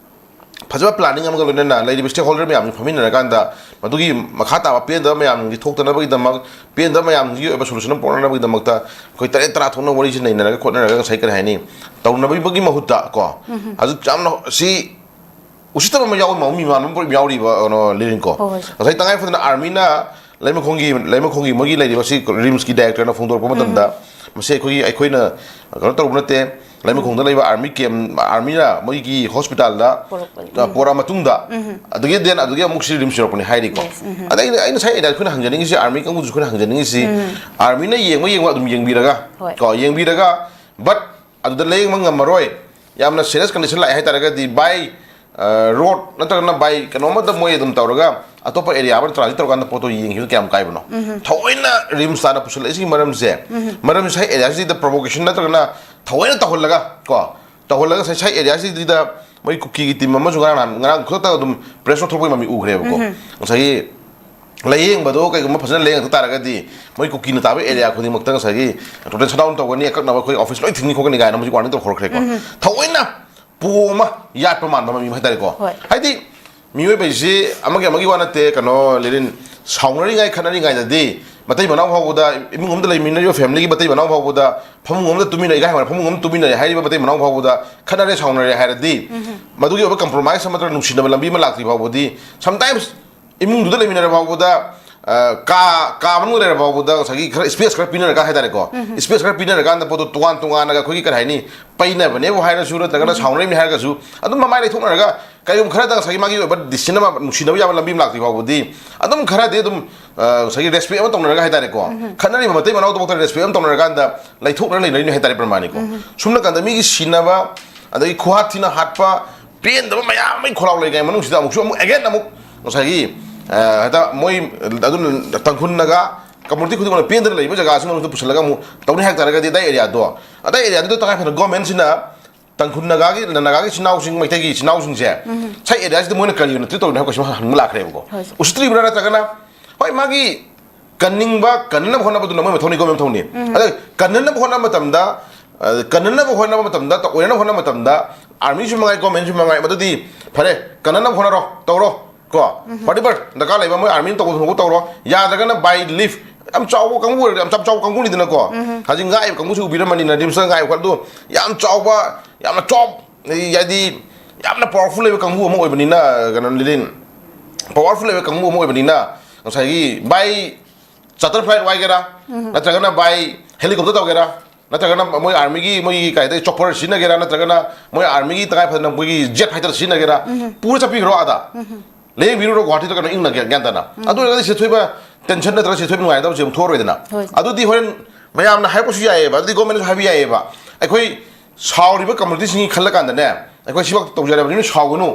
ꯐꯖꯕ ꯄ꯭ꯂꯥꯅꯤꯡ ꯑꯃꯒ ꯂꯣꯏꯅꯅ ꯂꯩꯔꯤꯕ ꯁ꯭ꯇꯦꯛ ꯍꯣꯜꯗꯔ ꯃꯌꯥꯝꯁꯤ ꯐꯝꯃꯤꯟꯅꯔꯀꯥꯟꯗ ꯃꯗꯨꯒꯤ ꯃꯈꯥ ꯇꯥꯕ ꯄꯦꯟꯗꯕ ꯃꯌꯥꯝꯒꯤ ꯊꯣꯛꯇꯅꯕꯒꯤꯗꯃꯛ, ꯄꯦꯟꯗꯕ ꯃꯌꯥꯝꯒꯤ ꯑꯣꯏꯕ ꯁꯣꯂꯨꯁꯟ ꯑꯃ ꯄꯨꯔꯛꯅꯕꯒꯤꯗꯃꯛꯇ ꯑꯩꯈꯣꯏ ꯇꯔꯦꯠ ꯇꯔꯥ ꯊꯣꯛꯅ ꯋꯥꯔꯤꯁꯤ ꯅꯩꯅꯔꯒ ꯈꯣꯠꯅꯔꯒ ꯉꯁꯥꯏ ꯀꯔꯤ ꯍꯥꯏꯅꯤ, ꯇꯧꯅꯕꯒꯤ ꯃꯍꯨꯠꯇ ꯀꯣ, ꯍꯧꯖꯤꯛ ꯌꯥꯝꯅ ꯁꯤ ꯎꯁꯤꯠꯇꯕ ꯑꯃ ꯌꯥꯎꯕ ꯃꯤ ꯃꯥꯟꯕ ꯑꯃ ꯌꯥꯎꯔꯤꯕ, ꯀꯩꯅꯣ, ꯂꯤꯔꯤꯡꯀꯣ꯫ ꯍꯣꯏ, ꯍꯣꯏ꯫ ꯉꯁꯥꯏ ꯇꯉꯥꯏ ꯐꯗꯅ ꯑꯥꯔꯃꯤꯅ ꯂꯩꯃꯈꯣꯡꯒꯤ, ꯂꯩꯃꯈꯣꯡꯒꯤ ꯃꯣꯏꯒꯤ ꯂꯩꯔꯤꯕ ꯁꯤ ꯔꯤꯝꯁꯀꯤ ꯗꯥꯏꯔꯦꯛꯇꯔꯅ ꯐꯣꯡꯗꯣꯔꯛꯄ ꯃꯇꯝꯗ, ꯃꯁꯤ ꯑꯩꯈꯣꯏꯒꯤ, ꯑꯩꯈꯣꯏꯅ ꯀꯩꯅꯣ ꯇꯧꯕ ꯅꯠꯇꯦ, ꯂꯩꯃꯈꯣꯡꯗ ꯂꯩꯕ ꯑꯥꯔꯃꯤ ꯀꯦꯝ, ꯑꯥꯔꯃꯤꯅ ꯃꯣꯏꯒꯤ ꯍꯣꯁꯄꯤꯇꯥꯜꯗ ꯄꯣꯔꯛꯄꯅꯤ꯫ ꯄꯣꯔꯛꯑ ꯃꯇꯨꯡꯗ, ꯑꯗꯨꯗꯒꯤ then ꯑꯗꯨꯗꯒꯤ ꯑꯃꯨꯛ ꯁꯤ ꯔꯤꯝꯁ ꯌꯧꯔꯛꯄꯅꯤ ꯍꯥꯏꯔꯤꯀꯣ꯫ Yes, ꯑꯗ ꯑꯩꯅ, ꯑꯩꯅ ꯉꯁꯥꯏ ꯑꯩꯅ ꯑꯩꯈꯣꯏꯅ ꯍꯪꯖꯅꯤꯡꯉꯤꯁꯤ, ꯑꯥꯔꯃꯤ ꯀꯥꯡꯕꯨꯁꯨ ꯑꯩꯈꯣꯏꯅ ꯍꯪꯖꯅꯤꯡꯉꯤꯁꯤ, ꯑꯥꯔꯃꯤꯅ ꯌꯦꯡꯕ ꯌꯦꯡꯕ ꯑꯗꯨꯝ ꯌꯦꯡꯕꯤꯔꯒ, ꯍꯣꯏ꯫ ꯀꯣ, ꯌꯦꯡꯕꯤꯔꯒ, but ꯑꯗꯨꯗ ꯂꯥꯌꯦꯡꯕ ꯉꯝꯃꯔꯣꯏ, ꯌꯥꯝꯅ ꯁꯤꯔꯤꯌꯁ ꯀꯟꯗꯤꯁꯟ ꯂꯥꯛꯑꯦ ꯍꯥꯏꯇꯥꯔꯒꯗꯤ, by, ꯑ, road ꯅꯠꯇ꯭ꯔꯒꯅ by ꯀꯩꯅꯣ ꯑꯃꯗ ꯃꯣꯏ ꯑꯗꯨꯝ ꯇꯧꯔꯒ ꯑꯇꯣꯞꯄ ꯑꯦꯔꯤꯌꯥ ꯑꯃꯗ ꯇ꯭ꯔꯥꯟꯖꯤꯠ ꯇꯧꯔꯀꯥꯟꯗ ꯄꯣꯠꯇꯣ ꯌꯦꯡꯈꯤꯕ ꯀꯌꯥꯝ ꯀꯥꯏꯕꯅꯣ? ꯊꯑꯣꯏꯅ ꯔꯤꯝꯁ ꯇꯥꯟꯅ ꯄꯨꯁꯜꯂꯛꯏꯁꯤꯒꯤ ꯃꯔꯝꯁꯦ, ꯃꯔꯝꯁꯦ ꯉꯁꯥꯏ ꯑꯦꯔꯤꯌꯥꯁꯤꯗ ꯄ꯭ꯔꯣꯚꯣꯀꯦꯁꯟ ꯅꯠꯇ꯭ꯔꯒꯅ ꯊꯑꯣꯏꯅ ꯇꯧꯍꯜꯂꯒ ꯀꯣ, ꯇꯧꯍꯜꯂꯒ ꯉꯁꯥꯏ, ꯉꯁꯥꯏ ꯑꯦꯔꯤꯌꯥꯁꯤꯗ ꯃꯣꯏ ꯀꯨꯀꯤꯒꯤ ꯇꯤꯝ ꯑꯃꯁꯨ ꯉꯔꯥꯡ ꯅꯍꯥꯟ, ꯉꯔꯥꯡ ꯈꯨꯗꯛꯇ ꯑꯗꯨꯝ ꯄ꯭ꯔꯦꯁ ꯅꯣꯠ ꯊꯣꯛꯄꯒꯤ ꯃꯃꯤ ꯎꯈ꯭ꯔꯦꯕꯀꯣ꯫ ꯉꯁꯥꯏꯒꯤ ꯂꯥꯌꯦꯡꯕꯗꯣ ꯀꯩꯒꯨꯝꯕ ꯐꯖꯅ ꯂꯥꯌꯦꯡꯉꯛꯇ ꯇꯥꯔꯒꯗꯤ ꯃꯣꯏ ꯀꯨꯀꯤꯅ ꯇꯥꯕ ꯑꯦꯔꯤꯌꯥ ꯈꯨꯗꯤꯡꯃꯛꯇ ꯉꯁꯥꯏꯒꯤ ꯇꯣꯇꯦꯜ ꯁꯠ ꯗꯥꯎꯟ ꯇꯧꯒꯅꯤ, ꯑꯀꯛꯅꯕ ꯑꯩꯈꯣꯏ ꯑꯣꯐꯤꯁ ꯂꯣꯏ ꯊꯤꯡꯅꯤ ꯈꯣꯠꯀꯅꯤ ꯀꯥꯏꯅ ꯍꯧꯖꯤꯛ ꯋꯥꯔꯅꯤꯡ ꯇꯧꯈꯠꯈ꯭ꯔꯦꯀꯣ꯫ ꯊꯑꯣꯏꯅ ꯄꯣ ꯑꯃ ꯌꯥꯠꯄ ꯃꯥꯟꯕ ꯑꯃ ꯃꯤ ꯍꯥꯏꯇꯥꯔꯦꯀꯣ꯫ ꯍꯣꯏ꯫ ꯍꯥꯏꯗꯤ ꯃꯤꯑꯣꯏꯕ ꯍꯥꯏꯁꯤ ꯑꯃꯒꯤ ꯑꯃꯒꯤ ꯋꯥ ꯅꯠꯇꯦ, ꯀꯩꯅꯣ, ꯂꯦꯔꯤꯟ, ꯁꯥꯎꯅꯔꯤꯉꯩ ꯈꯠꯅꯔꯤꯉꯩꯗꯗꯤ ꯃꯇꯩ ꯃꯅꯥꯎ ꯐꯥꯎꯕꯗ, ꯏꯃꯨꯡ ꯑꯃꯗ ꯂꯩꯃꯤꯟꯅꯔꯤꯕ ꯐꯦꯃꯤꯂꯤꯒꯤ ꯃꯇꯩ ꯃꯅꯥꯎ ꯐꯥꯎꯕꯗ, ꯐꯃꯨꯡ ꯑꯃꯗ ꯇꯨꯃꯤꯟꯅꯩ ꯀꯥꯏ ꯍꯥꯏꯕ, ꯐꯃꯨꯡ ꯑꯃꯗ ꯇꯨꯃꯤꯟꯅꯩ ꯍꯥꯏꯔꯤꯕ ꯃꯇꯩ ꯃꯅꯥꯎ ꯐꯥꯎꯕꯗ ꯈꯠꯅꯔꯦ ꯁꯥꯎꯅꯔꯦ ꯍꯥꯏꯔꯗꯤ, ꯃꯗꯨꯒꯤ ꯑꯣꯏꯕ ꯀꯝꯄ꯭ꯔꯣꯃꯥꯏꯁ ꯑꯃ ꯅꯠꯇ꯭ꯔꯒ ꯅꯨꯡꯁꯤꯅꯕ ꯂꯝꯕꯤ ꯑꯃ ꯂꯥꯛꯇ꯭ꯔꯤ ꯐꯥꯎꯕꯗꯤ, ꯁꯝꯇꯥꯏꯝꯁ ꯏꯃꯨꯡꯗꯨꯗ ꯂꯩꯃꯤꯟꯅꯔ ꯐꯥꯎꯕꯗ ꯑ, ꯀꯥ ꯀꯥ ꯃꯅꯨꯡꯗ ꯂꯩꯔ ꯐꯥꯎꯕꯗ ꯉꯁꯥꯏꯒꯤ ꯈꯔ ꯁ꯭ꯄꯦꯁ ꯈꯔ ꯄꯤꯅꯔꯀꯥꯟꯗ ꯍꯥꯏꯇꯥꯔꯦꯀꯣ, ꯁ꯭ꯄꯦꯁ ꯈꯔ ꯄꯤꯅꯔꯀꯥꯟꯗ ꯄꯣꯠꯇꯣ ꯇꯣꯉꯥꯟ ꯇꯣꯉꯥꯟꯅꯒ ꯑꯩꯈꯣꯏꯒꯤ ꯀꯔꯤ ꯍꯥꯏꯅꯤ, ꯄꯩꯅꯕꯅꯦꯕꯨ ꯍꯥꯏꯔꯁꯨ ꯅꯠꯇ꯭ꯔꯒꯅ ꯁꯥꯎꯅꯔꯤꯕꯅꯤ ꯍꯥꯏꯔꯒꯁꯨ ꯑꯗꯨꯝ ꯃꯃꯥꯏ ꯂꯩꯊꯣꯛꯅꯔꯒ ꯀꯔꯤꯒꯨꯝꯕ ꯈꯔꯗ ꯉꯁꯥꯏꯒꯤ ꯃꯥꯒꯤ ꯑꯣꯏꯕ ꯗꯤꯁꯤꯁꯟ ꯑꯃ, ꯅꯨꯡꯁꯤꯅꯕ ꯌꯥꯕ ꯂꯝꯕꯤ ꯑꯃ ꯂꯥꯛꯇ꯭ꯔꯤ ꯐꯥꯎꯕꯗꯤ ꯑꯗꯨꯝ ꯈꯔꯗꯤ ꯑꯗꯨꯝ, ꯑ, ꯉꯁꯥꯏꯒꯤ ꯔꯦꯁꯄꯦꯛ ꯑꯃ ꯇꯧꯅꯔꯒ ꯍꯥꯏꯇꯥꯔꯦꯀꯣ, ꯈꯠꯅꯔꯤꯕ ꯃꯇꯩ ꯃꯅꯥꯎꯗꯨꯐꯥꯎꯗ ꯔꯦꯁꯄꯦꯛ ꯑꯃ ꯇꯧꯅꯔꯀꯥꯟꯗ ꯂꯩꯊꯣꯛꯅꯔ ꯂꯩꯅꯔꯤꯅꯤ ꯍꯥꯏꯇꯥꯔꯦ ꯄ꯭ꯔꯃꯥꯅꯤꯀꯣ꯫ ꯁꯨꯝ ꯅꯥꯀꯟꯗ ꯃꯤꯒꯤ ꯁꯤꯅꯕ, ꯑꯗꯒꯤ ꯈꯨꯍꯥꯠ ꯊꯤꯅ ꯍꯥꯠꯄ, ꯄꯦꯟꯗꯕ ꯃꯌꯥꯝ ꯑꯃꯒꯤ ꯈꯣꯜꯂꯥꯎ ꯂꯩꯔꯤꯉꯩ ꯃꯅꯨꯡꯁꯤꯗ ꯑꯃꯨꯛꯁꯨ ꯑꯃꯨꯛ ꯑꯦꯒꯦꯟ ꯑꯃꯨꯛ ꯉꯁꯥꯏꯒꯤ, ꯑ, ꯍꯦꯛꯇ ꯃꯣꯏ ꯑꯗꯨꯝ ꯇꯥꯡꯈꯨꯜ ꯅꯥꯒꯥ ꯀꯝꯃꯨꯅꯤꯇꯤ ꯈꯨꯗꯤꯡꯃꯛꯅ ꯄꯦꯟꯗꯅ ꯂꯩꯕ ꯖꯒꯥꯁꯤꯡ ꯃꯅꯨꯡꯗ ꯄꯨꯁꯤꯜꯂꯒ ꯑꯃꯨꯛ ꯇꯧꯅꯤ ꯍꯥꯏ ꯇꯥꯔꯒꯗꯤ ꯑꯗꯥꯏ ꯑꯦꯔꯤꯌꯥꯗꯣ, ꯑꯗꯥꯏ ꯑꯦꯔꯤꯌꯥꯗꯨꯗ ꯇꯉꯥꯏ ꯐꯗꯅ ꯒꯣꯔꯃꯦꯟꯁꯤꯅ ꯇꯥꯡꯈꯨꯜ ꯅꯥꯒꯥꯒꯤ, ꯅꯥꯒꯥꯒꯤ ꯏꯆꯤꯟ ꯏꯅꯥꯎꯁꯤꯡ, ꯃꯩꯇꯩꯒꯤ ꯏꯆꯤꯟ ꯏꯅꯥꯎꯁꯤꯡꯁꯦ ꯁꯥꯏ ꯑꯦꯔꯤꯌꯥꯁꯤꯗ ꯃꯣꯏꯅ ꯀꯔꯤ ꯑꯣꯏꯅ ꯇ꯭ꯔꯤꯠ ꯇꯧꯔꯤꯅꯣ ꯍꯥꯏꯕ ꯀꯣꯏꯁꯟ ꯍꯪꯕ ꯂꯥꯛꯈ꯭ꯔꯦꯕꯀꯣ꯫ ꯍꯣꯏ꯫ ꯎꯁꯤꯠꯇ꯭ꯔꯤꯕ꯭ꯔꯥ ꯅꯠꯇ꯭ꯔꯒꯅ ꯍꯣꯏ ꯃꯥꯒꯤ ꯀꯟꯅꯤꯡꯕ, ꯀꯟꯅꯅꯕ ꯍꯣꯠꯅꯕꯗꯨꯅ ꯃꯣꯏ ꯃꯊꯧꯅꯤ, ꯒꯣꯔꯃꯦꯟ ꯃꯊꯧꯅꯤ꯫ ꯑꯗ ꯀꯟꯅꯅꯕ ꯍꯣꯠꯅꯕ ꯃꯇꯝꯗ, ꯑ, ꯀꯟꯅꯅꯕ ꯍꯣꯠꯅꯕ ꯃꯇꯝꯗ, ꯑꯣꯏꯅꯅꯕ ꯍꯣꯠꯅꯕ ꯃꯇꯝꯗ ꯑꯥꯔꯃꯤꯁꯨ ꯃꯉꯥꯏ, ꯒꯣꯔꯃꯦꯟꯁꯨ ꯃꯉꯥꯏ, ꯃꯗꯨꯗꯤ ꯐꯔꯦ, ꯀꯟꯅꯅꯕ ꯍꯣꯠꯅꯔꯣ, ꯇꯧꯔꯣ ꯀꯣ꯫ ꯋꯥꯠ ꯑꯦꯚꯔ ꯗꯔꯀꯥꯔ ꯂꯩꯕ ꯃꯣꯏ ꯑꯥꯔꯃꯤꯅ ꯇꯧꯕ ꯊꯕꯛ ꯇꯧꯔꯣ, ꯌꯥꯗ꯭ꯔꯒꯅ ꯕꯥꯏ ꯂꯤꯐ꯫ ꯌꯥꯝ ꯆꯥꯎꯕ ꯀꯥꯡꯕꯨ ꯑꯣꯏꯔꯗꯤ, ꯌꯥꯝ ꯆꯥꯎꯕ ꯀꯥꯡꯕꯨꯅꯤꯗꯅꯀꯣ꯫ ꯍꯧꯖꯤꯛ ꯉꯥꯛꯏꯕ ꯀꯥꯡꯕꯨꯁꯤ ꯎꯕꯤꯔꯝꯃꯅꯤꯅ, ꯔꯤꯝꯁꯇ ꯉꯥꯛꯏꯕ ꯈꯣꯠꯂꯤꯗꯣ ꯌꯥꯝ ꯆꯥꯎꯕ, ꯌꯥꯝꯅ ꯆꯥꯎ-, ꯍꯥꯏꯗꯤ ꯌꯥꯝꯅ ꯄꯋꯥꯔꯐꯨꯜ ꯂꯩꯕ ꯀꯥꯡꯕꯨ ꯑꯃ ꯑꯣꯏꯕꯅꯤꯅ, ꯀꯩꯅꯣ, ꯂꯤꯂꯤꯟ, ꯄꯋꯥꯔꯐꯨꯜ ꯂꯩꯕ ꯀꯥꯡꯕꯨ ꯑꯃ ꯑꯣꯏꯕꯅꯤꯅ ꯉꯁꯥꯏꯒꯤ ꯕꯥꯏ ꯆꯥꯔꯇꯔ ꯐ꯭ꯂꯥꯏꯠ ꯋꯥꯏꯒꯦꯔꯥ, ꯅꯠꯇ꯭ꯔꯒꯅ ꯕꯥꯏ ꯍꯦꯂꯤꯀꯣꯞꯇꯔ ꯇꯧꯒꯦꯔꯥ, ꯅꯠꯇ꯭ꯔꯒꯅ ꯃꯣꯏ ꯑꯥꯔꯃꯤꯒꯤ ꯃꯣꯏꯒꯤ ꯀꯩ ꯍꯥꯏꯇꯥꯔꯦ ꯆꯣꯄꯔ ꯁꯤꯖꯤꯟꯅꯒꯦꯔꯥ, ꯅꯠꯇ꯭ꯔꯒꯅ ꯃꯣꯏ ꯑꯥꯔꯃꯤꯒꯤ ꯇꯉꯥꯏ ꯐꯗꯅ ꯃꯣꯏꯒꯤ ꯖꯦꯠ ꯐꯥꯏꯇꯔ ꯁꯤꯖꯤꯟꯅꯒꯦꯔꯥ, ꯄꯨꯔ ꯆꯠꯄꯤꯈ꯭ꯔꯣ ꯑꯥꯗ꯫ ꯂꯥꯌꯦꯡꯕꯤꯔꯨꯔꯣ ꯒꯨꯍꯥꯇꯤꯗ ꯀꯩꯅꯣ ꯏꯪꯅ ꯒ꯭ꯌꯥꯟ ꯒ꯭ꯌꯥꯟ ꯇꯥꯅ꯫ ꯑꯗꯨ ꯑꯣꯏꯔꯒꯗꯤ ꯁꯤꯊꯣꯏꯕ ꯇꯦꯟꯁꯟ ꯅꯠꯇ꯭ꯔꯒ ꯁꯤꯊꯣꯏꯕ ꯅꯨꯡꯉꯥꯏꯅꯗꯕꯁꯦ ꯑꯃꯨꯛ ꯊꯣꯛꯑꯔꯣꯏꯗꯅ꯫ ꯍꯣꯏ꯫ ꯑꯗꯨꯗꯤ ꯍꯣꯔꯦꯟ ꯃꯌꯥꯝꯅ ꯍꯥꯏꯔꯛꯄꯁꯨ ꯌꯥꯏꯑꯕ, ꯑꯗꯨꯗꯤ ꯒꯣꯔꯃꯦꯟꯅꯁꯨ ꯍꯥꯏꯕ ꯌꯥꯏꯑꯕ꯫ ꯑꯩꯈꯣꯏ ꯁꯥꯎꯔꯤꯕ ꯀꯝꯃꯨꯅꯤꯇꯤꯁꯤꯡꯒꯤ ꯈꯜꯂ ꯀꯥꯟꯗꯅꯦ, ꯑꯩꯈꯣꯏ ꯁꯤꯃꯛ ꯇꯧꯖꯔꯕꯅꯤꯅ ꯁꯥꯎꯒꯅꯨ,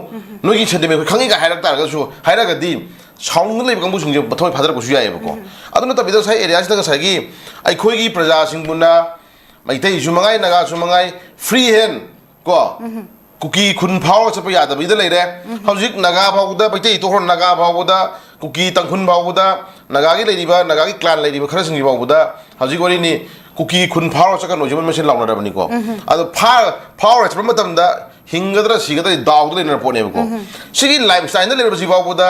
ꯅꯣꯏꯒꯤ ꯁꯦꯟꯇꯤꯃꯦꯟ ꯑꯩꯈꯣꯏ ꯈꯪꯉꯤꯒ ꯍꯥꯏꯔꯛ ꯇꯥꯔꯒꯁꯨ, ꯍꯥꯏꯔꯒꯗꯤ ꯁꯥꯎꯅꯤꯡꯗ ꯂꯩꯕ ꯀꯥꯡꯕꯨꯁꯤꯡꯁꯦ ꯃꯊꯃꯣꯏ ꯐꯥꯗꯔꯛꯄꯁꯨ ꯌꯥꯏꯑꯕꯀꯣ꯫ ꯑꯗꯨ ꯅꯠꯇꯕꯤꯗ ꯉꯁꯥꯏ ꯑꯦꯔꯤꯌꯥꯁꯤꯗ ꯉꯁꯥꯏꯒꯤ ꯑꯩꯈꯣꯏꯒꯤ ꯄ꯭ꯔꯖꯥꯁꯤꯡꯕꯨꯅ, ꯃꯩꯇꯩꯁꯨ ꯃꯉꯥꯏ, ꯅꯥꯒꯥꯁꯨ ꯃꯉꯥꯏ, ꯐ꯭ꯔꯤ ꯍꯦꯟ ꯀꯣ, ꯀꯨꯀꯤ ꯈꯨꯟ ꯐꯥꯎꯔꯒ ꯆꯠꯄ ꯌꯥꯗꯕꯤꯗ ꯂꯩꯔꯦ꯫ ꯍꯧꯖꯤꯛ ꯅꯥꯒꯥ ꯐꯥꯎꯕꯗ, ꯃꯩꯇꯩ ꯇꯣꯛꯈ꯭ꯔꯣ, ꯅꯥꯒꯥ ꯐꯥꯎꯕꯗ, ꯀꯨꯀꯤ ꯇꯥꯡꯈꯨꯜ ꯐꯥꯎꯕꯗ, ꯅꯥꯒꯥꯒꯤ ꯂꯩꯔꯤꯕ, ꯅꯥꯒꯥꯒꯤ ꯀ꯭ꯂꯥꯟ ꯂꯩꯔꯤꯕ ꯈꯔꯁꯤꯡꯁꯤ ꯐꯥꯎꯕꯗ ꯍꯧꯖꯤꯛ ꯋꯥꯔꯤꯅꯤ, ꯀꯨꯀꯤ ꯈꯨꯟ ꯐꯥꯎꯔ ꯆꯠꯀꯅꯨ ꯍꯥꯏꯕ ꯃꯁꯦꯟ ꯂꯥꯎꯅꯔꯕꯅꯤꯀꯣ꯫ ꯑꯗꯣ ꯐꯥ-, ꯐꯥꯎꯔ ꯆꯠꯄ ꯃꯇꯝꯗ ꯍꯤꯡꯒꯗ꯭ꯔꯥ ꯁꯤꯒꯗ꯭ꯔꯥ ꯗꯥꯎꯗ ꯂꯩꯅꯔ ꯄꯣꯠꯅꯦꯕꯀꯣ꯫ ꯁꯤꯒꯤ ꯂꯥꯏꯐ ꯁ꯭ꯇꯥꯏꯜꯗ ꯂꯩꯔꯤꯕꯁꯤ ꯐꯥꯎꯕꯗ